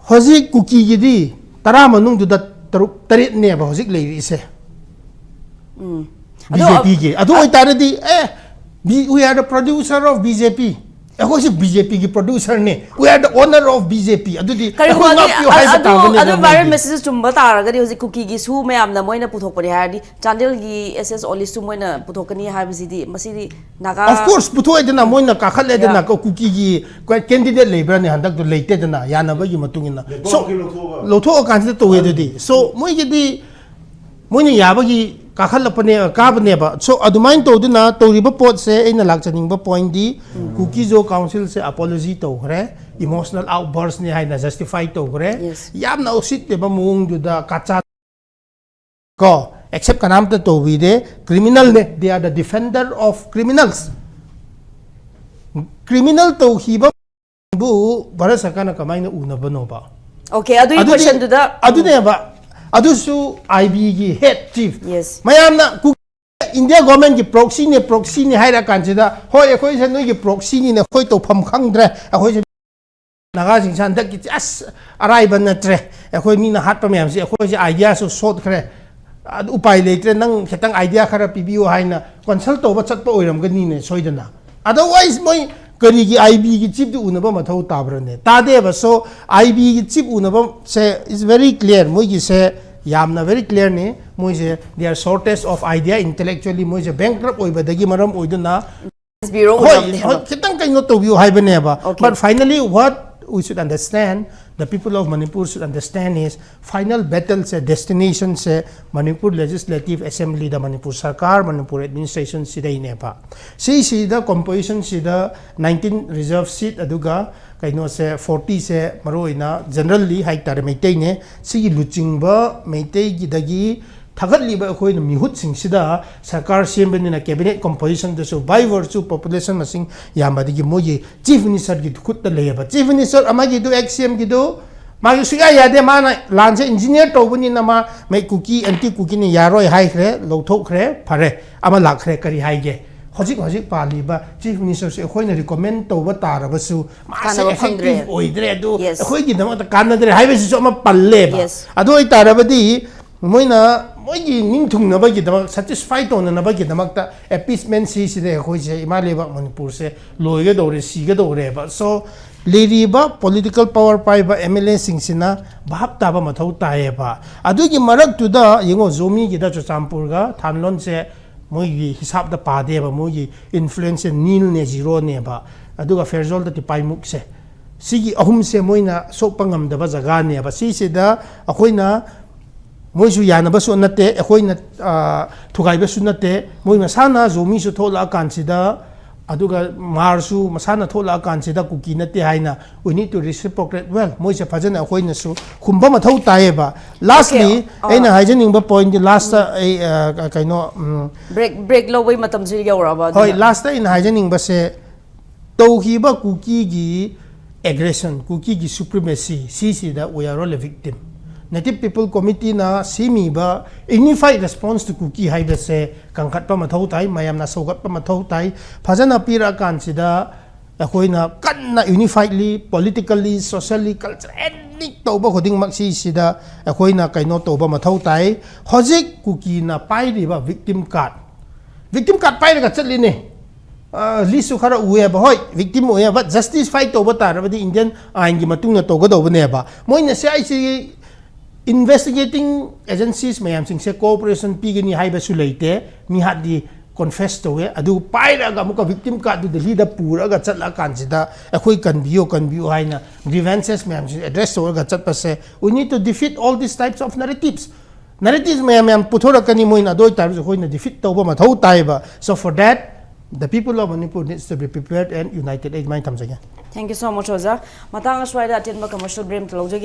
ꯍꯧꯖꯤꯛ ꯀꯨꯀꯤꯒꯤꯗꯤ ꯇꯔꯥ ꯃꯅꯨꯡꯗꯨꯗ ꯇꯔꯨꯛ, ꯇꯔꯦꯠꯅꯦꯕ ꯍꯧꯖꯤꯛ ꯂꯩꯔꯤꯁꯦ꯫ ꯎꯝ꯫ ꯑꯗꯣ, BJPꯒꯤ꯫ ꯑꯗꯨ ꯑꯣꯏꯇꯥꯔꯗꯤ, ꯑꯦ, we are the producer of BJP꯫ ꯑꯩꯈꯣꯏꯁꯦ ꯕꯤ ꯖꯦ ꯄꯤꯒꯤ ꯄ꯭ꯔꯣꯗ꯭ꯌꯨꯁꯔꯅꯦ, we are the owner of B J P꯫ ꯑꯗꯨꯗꯤ ꯑꯩꯈꯣꯏ ꯀꯔꯤꯒꯨꯝꯕ ꯑꯗꯨ ꯉꯥꯛꯄꯤꯌꯨ ꯍꯥꯏꯕ ꯑꯗꯨ ꯇꯥꯕꯅꯦꯕ ꯑꯗꯨ ꯃꯣꯏꯗꯤ꯫ ꯚꯥꯏꯔꯦꯜ ꯃꯦꯁꯦꯖ ꯆꯨꯝꯕ ꯇꯥꯔꯒꯗꯤ ꯍꯧꯖꯤꯛ ꯀꯨꯀꯤꯒꯤ ꯁꯨ ꯃꯌꯥꯝꯅ ꯃꯣꯏꯅ ꯄꯨꯊꯣꯛꯄꯅꯦ ꯍꯥꯏꯔꯗꯤ ꯆꯥꯟꯗꯦꯜꯒꯤ ꯑꯦꯁ ꯑꯦꯁ ꯑꯣꯂꯤꯁꯁꯨ ꯃꯣꯏꯅ ꯄꯨꯊꯣꯛꯀꯅꯤ ꯍꯥꯏꯕꯁꯤꯗꯤ ꯃꯁꯤꯗꯤ ꯅꯥꯒꯥ Of course ꯄꯨꯊꯣꯛꯑꯦꯗꯅ, ꯃꯣꯏꯅ ꯀꯥꯈꯠꯂꯦꯗꯅ꯫ Yeah. ꯀꯣ, ꯀꯨꯀꯤꯒꯤ candidate ꯂꯩꯕ꯭ꯔꯥꯅꯦ ꯍꯟꯗꯛꯇꯣ? ꯂꯩꯇꯦꯗꯅ, ꯌꯥꯅꯕꯒꯤ ꯃꯇꯨꯡ ꯏꯟꯅ꯫ So, ꯂꯩꯕꯥꯛꯀꯤ ꯂꯧꯊꯣꯛꯑꯒ꯫ ꯂꯧꯊꯣꯛꯑꯀꯥꯟꯁꯤꯗ ꯇꯧꯋꯦ ꯑꯗꯨꯗꯤ꯫ So ꯃꯣꯏꯒꯤꯗꯤ ꯃꯣꯏꯅ ꯌꯥꯕꯒꯤ ꯀꯥꯈꯠꯂꯛꯄꯅꯦ, ꯀꯥꯕꯅꯦꯕ꯫ So ꯑꯗꯨꯃꯥꯏꯅ ꯇꯧꯗꯨꯅ ꯇꯧꯔꯤꯕ ꯄꯣꯠꯁꯦ, ꯑꯩꯅ ꯂꯥꯛꯆꯅꯤꯡꯕ ꯄꯣꯏꯟꯗꯤ ꯀꯨꯀꯤꯖꯣ ꯀꯥꯎꯟꯁꯤꯜꯁꯦ ꯑꯄꯣꯂꯣꯖꯤ ꯇꯧꯈ꯭ꯔꯦ, ꯏꯃꯣꯁꯅꯦꯜ ꯑꯥꯎꯠꯕꯔꯁꯅꯦ ꯍꯥꯏꯅ ꯖꯁꯇꯤꯐꯥꯏ ꯇꯧꯈ꯭ꯔꯦ꯫ Yes. ꯌꯥꯝꯅ ꯎꯁꯤꯠꯇꯕ ꯃꯑꯣꯡꯗꯨꯗ ꯀꯥꯆꯥ ꯀꯣ ꯑꯦꯛꯁꯦꯞ ꯀꯅꯥꯝꯇ ꯇꯧꯕꯤꯗꯦ꯫ ꯀ꯭ꯔꯤꯃꯤꯅꯦꯜꯅꯦ, they are the defender of criminals꯫ Criminal ꯇꯧꯈꯤꯕꯕꯨ ꯚꯥꯔꯠ ꯁꯔꯀꯥꯔꯅ ꯀꯃꯥꯏꯅ ꯎꯅꯕꯅꯣꯕ? ꯑꯣꯀꯦ, ꯑꯗꯨꯒꯤ ꯑꯗꯨꯗꯤ- ꯀꯣꯏꯁꯟꯗꯨꯗ ꯑꯗꯨꯅꯦꯕ, ꯑꯗꯨꯁꯨ ꯑꯥꯏ ꯕꯤꯒꯤ ꯍꯦꯗ ꯆꯤꯐ꯫ Yes. ꯃꯌꯥꯝꯅ ꯀꯨ- ꯏꯟꯗꯤꯌꯥ ꯒꯣꯔꯃꯦꯟꯒꯤ ꯄ꯭ꯔꯣꯛꯁꯤꯅꯦ, ꯄ꯭ꯔꯣꯛꯁꯤꯅꯦ ꯍꯥꯏꯔ ꯀꯥꯟꯁꯤꯗ, ꯍꯣꯏ, ꯑꯩꯈꯣꯏꯁꯦ ꯅꯣꯏꯒꯤ ꯄ꯭ꯔꯣꯛꯁꯤꯅꯤꯅꯦ, ꯑꯩꯈꯣꯏ ꯇꯧꯐꯝ ꯈꯪꯗ꯭ꯔꯦ, ꯑꯩꯈꯣꯏꯁꯦ ꯅꯥꯒꯥꯁꯤꯡꯁꯦ ꯍꯟꯗꯛꯀꯤ ꯑꯁ ꯑꯔꯥꯏꯕ ꯅꯠꯇ꯭ꯔꯦ, ꯑꯩꯈꯣꯏ ꯃꯤꯅ ꯍꯥꯠꯄ ꯃꯌꯥꯝꯁꯦ ꯑꯩꯈꯣꯏꯁꯦ ꯑꯥꯏꯗꯤꯌꯥꯁꯨ ꯁꯣꯠꯈ꯭ꯔꯦ, ꯑꯗꯨ ꯎꯄꯥꯏ ꯂꯩꯇ꯭ꯔꯦ, ꯅꯪ ꯈꯤꯇꯪ ꯑꯥꯏꯗꯤꯌꯥ ꯈꯔ ꯄꯤꯕꯤꯌꯨ ꯍꯥꯏꯅ ꯀꯟꯁꯜ ꯇꯧꯕ ꯆꯠꯄ ꯑꯣꯏꯔꯝꯒꯅꯤꯅꯦ ꯁꯣꯏꯗꯅ꯫ ꯑꯗꯔꯋꯥꯏꯁ ꯃꯣꯏ ꯀꯔꯤꯒꯤ ꯑꯥꯏ ꯕꯤꯒꯤ ꯆꯤꯐꯇꯨ ꯎꯅꯕ ꯃꯊꯧ ꯇꯥꯕ꯭ꯔꯅꯦ? ꯇꯥꯗꯦꯕ꯫ So ꯑꯥꯏ ꯕꯤꯒꯤ ꯆꯤꯐ ꯎꯅꯕꯁꯦ is very clear, ꯃꯣꯏꯒꯤꯁꯦ ꯌꯥꯝꯅ very clearꯅꯤ꯫ ꯃꯣꯏꯁꯦ they are shortage of idea, intellectually ꯃꯣꯏꯁꯦ bankrupt ꯑꯣꯏꯕꯗꯒꯤ ꯃꯔꯝ ꯑꯣꯏꯗꯨꯅ ꯕ꯭ꯌꯨꯔꯣ ꯍꯣꯏ, ꯎꯅꯕꯅꯦ ꯍꯣꯏ, ꯍꯥꯏꯕ꯫ ꯈꯤꯇꯪ ꯀꯩꯅꯣ ꯇꯧꯕꯤꯌꯨ ꯍꯥꯏꯕꯅꯦꯕ꯫ Okay. But finally what we should understand, the people of Manipur should understand is final battleꯁꯦ, destinationꯁꯦ ꯃꯅꯤꯄꯨꯔ ꯂꯦꯖꯤꯁꯂꯦꯇꯤꯚ ꯑꯦꯁꯦꯝꯕ꯭ꯂꯤꯗ ꯃꯅꯤꯄꯨꯔ ꯁꯔꯀꯥꯔ, ꯃꯅꯤꯄꯨꯔ ꯑꯦꯗꯃꯤꯅꯤꯁꯇ꯭ꯔꯦꯁꯟꯁꯤꯗꯩꯅꯦꯕ꯫ ꯁꯤꯁꯤꯗ ꯀꯣꯝꯄꯣꯖꯤꯁꯟꯁꯤꯗ ꯅꯥꯏꯟꯇꯤꯟ ꯔꯤꯖꯔꯚ ꯁꯤꯠ, ꯑꯗꯨꯒ ꯀꯩꯅꯣꯁꯦ ꯐꯣꯔꯇꯤꯁꯦ ꯃꯔꯨꯑꯣꯏꯅ ꯖꯦꯅꯔꯦꯜꯂꯤ ꯍꯥꯏꯇꯥꯔꯦ ꯃꯩꯇꯩꯅꯦ꯫ ꯁꯤꯒꯤ ꯂꯨꯆꯤꯡꯕ ꯃꯩꯇꯩꯒꯤꯗꯒꯤ ꯊꯥꯒꯠꯂꯤꯕ ꯑꯩꯈꯣꯏꯅ ꯃꯤꯍꯨꯠꯁꯤꯡꯁꯤꯗ ꯁꯔꯀꯥꯔ ꯁꯦꯝꯕꯅꯤꯅ cabinet compositionꯗꯁꯨ by virtue population ꯃꯁꯤꯡ ꯌꯥꯝꯕꯗꯒꯤ ꯃꯣꯏꯒꯤ ꯆꯤꯐ ꯃꯤꯅꯤꯁꯇꯔꯒꯤ ꯈꯨꯠꯇ ꯂꯩꯌꯦꯕ꯫ ꯆꯤꯐ ꯃꯤꯅꯤꯁꯇꯔ ꯑꯃꯒꯤꯗꯨ, ꯑꯦꯛꯁ ꯁꯤ ꯑꯦꯝꯒꯤꯗꯨ, ꯃꯥꯒꯤ ꯁꯨꯡꯌꯥ ꯌꯥꯗꯦ, ꯃꯥꯅ ꯂꯥꯟꯁꯦ ꯏꯟꯖꯤꯅꯤꯌꯔ ꯇꯧꯕꯅꯤꯅ ꯃꯥ ꯃꯩ ꯀꯨꯀꯤ, ꯑꯦꯟꯇꯤ ꯀꯨꯀꯤꯅ ꯌꯥꯔꯣꯏ ꯍꯥꯏꯈ꯭ꯔꯦ, ꯂꯧꯊꯣꯛꯈ꯭ꯔꯦ, ꯐꯔꯦ, ꯑꯃ ꯂꯥꯛꯈ꯭ꯔꯦ꯫ ꯀꯔꯤ ꯍꯥꯏꯒꯦ? ꯍꯧꯖꯤꯛ ꯍꯧꯖꯤꯛ ꯄꯥꯜꯂꯤꯕ ꯆꯤꯐ ꯃꯤꯅꯤꯁꯇꯔꯁꯦ ꯑꯩꯈꯣꯏꯅ ꯔꯤꯀꯣꯃꯦꯟ ꯇꯧꯕ ꯇꯥꯔꯕꯁꯨ ꯃꯥꯁꯦ ꯀꯥꯟꯅꯕ ꯑꯦꯐꯦꯛꯇꯤꯚ ꯐꯪꯗ꯭ꯔꯦ꯫ ꯑꯣꯏꯗ꯭ꯔꯦ, ꯑꯗꯨ Yes. ꯑꯩꯈꯣꯏꯒꯤꯗꯃꯛꯇ ꯀꯥꯟꯅꯗ꯭ꯔꯦ ꯍꯥꯏꯕꯁꯤꯁꯨ ꯑꯃ ꯄꯜꯂꯦꯕ꯫ Yes. ꯑꯗꯨ ꯑꯣꯏꯇꯥꯔꯕꯗꯤ ꯃꯣꯏꯅ ꯃꯣꯏꯒꯤ ꯅꯤꯡ ꯊꯨꯡꯅꯕꯒꯤꯗꯃꯛ, ꯁꯦꯇꯤꯁꯐꯥꯏ ꯇꯧꯅꯅꯕꯒꯤꯗꯃꯛꯇ ꯑꯦꯄꯤꯁꯃꯦꯟ ꯁꯤꯁꯤꯗ ꯑꯩꯈꯣꯏꯁꯦ ꯏꯃꯥ ꯂꯩꯕꯥꯛ ꯃꯅꯤꯄꯨꯔꯁꯦ ꯂꯣꯏꯒꯗꯧꯔꯦ, ꯁꯤꯒꯗꯧꯔꯦꯕ꯫ ꯁꯣ ꯂꯩꯔꯤꯕ ꯄꯣꯂꯤꯇꯤꯀꯦꯜ ꯄꯋꯥꯔ ꯄꯥꯏꯕ ꯑꯦꯝ ꯑꯦꯜ ꯑꯦꯁꯤꯡꯁꯤꯅ ꯚꯥꯞ ꯇꯥꯕ ꯃꯊꯧ ꯇꯥꯏꯌꯦꯕ꯫ ꯑꯗꯨꯒꯤ ꯃꯔꯛꯇꯨꯗ ꯌꯦꯡꯉꯣ, ꯖꯣꯃꯤꯒꯤꯗ ꯆꯨꯔꯆꯥꯟꯄꯨꯔꯒ ꯊꯥꯟꯂꯣꯟꯁꯦ ꯃꯣꯏꯒꯤ ꯍꯤꯁꯥꯞꯇ ꯄꯥꯗꯦꯕ, ꯃꯣꯏꯒꯤ ꯏꯟꯐ꯭ꯂꯨꯌꯦꯟꯁꯁꯦ ꯅꯤꯜꯅꯦ, ꯖꯤꯔꯣꯅꯦꯕ꯫ ꯑꯗꯨꯒ ꯐꯦꯔꯖꯣꯜꯗ ꯇꯤꯄꯥꯏꯃꯨꯛꯁꯦ, ꯁꯤꯒꯤ ꯑꯍꯨꯝꯁꯦ ꯃꯣꯏꯅ ꯁꯣꯛꯄ ꯉꯝꯗꯕ ꯖꯒꯥꯅꯦꯕ꯫ ꯁꯤꯁꯤꯗ ꯑꯩꯈꯣꯏꯅ, ꯃꯣꯏꯁꯨ ꯌꯥꯅꯕꯁꯨ ꯅꯠꯇꯦ, ꯑꯩꯈꯣꯏꯅ, ꯑ, ꯊꯨꯒꯥꯏꯕꯁꯨ ꯅꯠꯇꯦ꯫ ꯃꯣꯏ ꯃꯁꯥꯅ ꯖꯣꯃꯤꯁꯨ ꯊꯣꯛꯂꯛꯑꯀꯥꯟꯁꯤꯗ, ꯑꯗꯨꯒ ꯃꯥꯔꯁꯨ ꯃꯁꯥꯅ ꯊꯣꯛꯂꯛꯑꯀꯥꯟꯁꯤꯗ ꯀꯨꯀꯤ ꯅꯠꯇꯦ ꯍꯥꯏꯅ, we need to reciprocate well, ꯃꯣꯏꯁꯦ ꯐꯖꯅ ꯑꯩꯈꯣꯏꯅꯁꯨ ꯈꯨꯝꯕ ꯃꯊꯧ ꯇꯥꯏꯌꯦꯕ꯫ ꯂꯥꯁꯂꯤ, ꯑ꯫ ꯑꯩꯅ ꯍꯥꯏꯖꯅꯤꯡꯕ ꯄꯣꯏꯟꯠꯇꯤ, ꯂꯥꯁꯇ ꯑꯩ, ꯑ, ꯀꯩꯅꯣ, ꯎꯝ, ꯕ꯭ꯔꯦꯛ ꯕ꯭ꯔꯦꯛ ꯂꯧꯕꯩ ꯃꯇꯝꯁꯨ ꯌꯧꯔꯛꯑꯕ ꯍꯣꯏ, ꯑꯗꯨꯅ꯫ ꯂꯥꯁꯇ ꯑꯩꯅ ꯍꯥꯏꯖꯅꯤꯡꯕꯁꯦ, ꯇꯧꯈꯤꯕ ꯀꯨꯀꯤꯒꯤ ꯑꯦꯒ꯭ꯔꯦꯁꯟ, ꯀꯨꯀꯤꯒꯤ ꯁꯨꯄ꯭ꯔꯤꯃꯦꯁꯤ, ꯁꯤꯁꯤꯗ we are all a victim꯫ Native People Committeeꯅ ꯁꯦꯝꯃꯤꯕ Unified Response to Kuki ꯍꯥꯏꯕꯁꯦ ꯀꯟꯈꯠꯄ ꯃꯊꯧ ꯇꯥꯏ, ꯃꯌꯥꯝꯅ ꯁꯧꯒꯠꯄ ꯃꯊꯧ ꯇꯥꯏ꯫ ꯐꯖꯅ ꯄꯤꯔꯛꯑꯀꯥꯟꯁꯤꯗ ꯑꯩꯈꯣꯏꯅ ꯀꯟꯅ ꯌꯨꯅꯤꯐꯥꯏꯠꯂꯤ, ꯄꯣꯂꯤꯇꯤꯀꯦꯜꯂꯤ, ꯁꯣꯁꯤꯌꯦꯜꯂꯤ, ꯀꯜꯆꯔ, ꯑꯦꯅꯤ ꯇꯧꯕ ꯈꯨꯗꯤꯡꯃꯛ ꯁꯤꯁꯤꯗ ꯑꯩꯈꯣꯏꯅ ꯀꯩꯅꯣ ꯇꯧꯕ ꯃꯊꯧ ꯇꯥꯏ꯫ ꯍꯧꯖꯤꯛ ꯀꯨꯀꯤꯅ ꯄꯥꯏꯔꯤꯕ ꯚꯤꯛꯇꯤꯝ ꯀꯥꯔꯠ, ꯚꯤꯛꯇꯤꯝ ꯀꯥꯔꯠ ꯄꯥꯏꯔꯒ ꯆꯠꯂꯤꯅꯦ꯫ ꯂꯤꯁꯁꯨ ꯈꯔ ꯎꯑꯦꯕ, ꯍꯣꯏ, ꯚꯤꯛꯇꯤꯝ ꯑꯣꯏꯌꯦꯕ, ꯖꯁꯇꯤꯁ ꯐꯥꯏꯠ ꯇꯧꯕ ꯇꯥꯔꯕꯗꯤ ꯏꯟꯗꯤꯌꯟ ꯑꯥꯏꯟꯒꯤ ꯃꯇꯨꯡ ꯏꯟꯅ ꯇꯧꯒꯗꯧꯕꯅꯦꯕ꯫ ꯃꯣꯏꯅ ꯁꯤ ꯑꯥꯏ ꯁꯤꯒꯤ ꯏꯟꯚꯦꯁꯇꯤꯒꯦꯇꯤꯡ ꯑꯦꯖꯦꯟꯁꯤꯁ ꯃꯌꯥꯝꯁꯤꯡꯁꯦ ꯀꯣꯑꯣꯄꯔꯦꯁꯟ ꯄꯤꯒꯅꯤ ꯍꯥꯏꯕꯁꯨ ꯂꯩꯇꯦ꯫ ꯃꯤ ꯍꯥꯠꯂꯤ, ꯀꯣꯟꯐꯦꯁ ꯇꯧꯋꯦ, ꯑꯗꯨ ꯄꯥꯏꯔꯒ ꯑꯃꯨꯛꯀ ꯚꯤꯛꯇꯤꯝ ꯀꯥꯔꯠꯇꯨ ꯗꯦꯜꯂꯤꯗ ꯄꯨꯔꯒ ꯆꯠꯂꯀꯥꯟꯁꯤꯗ ꯑꯩꯈꯣꯏ ꯀꯟꯕꯤꯌꯨ, ꯀꯟꯕꯤꯌꯨ ꯍꯥꯏꯅ ꯒ꯭ꯔꯤꯚꯦꯟꯁꯦꯁ ꯃꯌꯥꯝꯁꯤ ꯑꯦꯗ꯭ꯔꯦꯁ ꯇꯧꯔꯒ ꯆꯠꯄꯁꯦ, we need to defeat all these types of narratives꯫ ꯅꯦꯔꯦꯇꯤꯚ ꯃꯌꯥꯝ ꯃꯌꯥꯝ ꯄꯨꯊꯣꯔꯛꯀꯅꯤ ꯃꯣꯏꯅ, ꯑꯗꯨ ꯑꯣꯏꯇꯥꯔꯁꯨ ꯑꯩꯈꯣꯏꯅ ꯗꯤꯐꯤꯠ ꯇꯧꯕ ꯃꯊꯧ ꯇꯥꯏꯕ꯫ So for that, the people of Manipur needs to be prepared and united꯫ ꯑꯩ ꯑꯗꯨꯃꯥꯏꯅ ꯊꯝꯖꯒꯦ꯫ Thank you so much, ꯑꯣꯖꯥ꯫ ꯃꯇꯥꯡ ꯑꯁ꯭ꯋꯥꯏꯗ ꯑꯇꯦꯟꯕ ꯀꯃꯔꯁꯤꯌꯦꯜ ꯕ꯭ꯔꯦꯛ ꯑꯃꯇ ꯂꯧꯖꯒꯦ꯫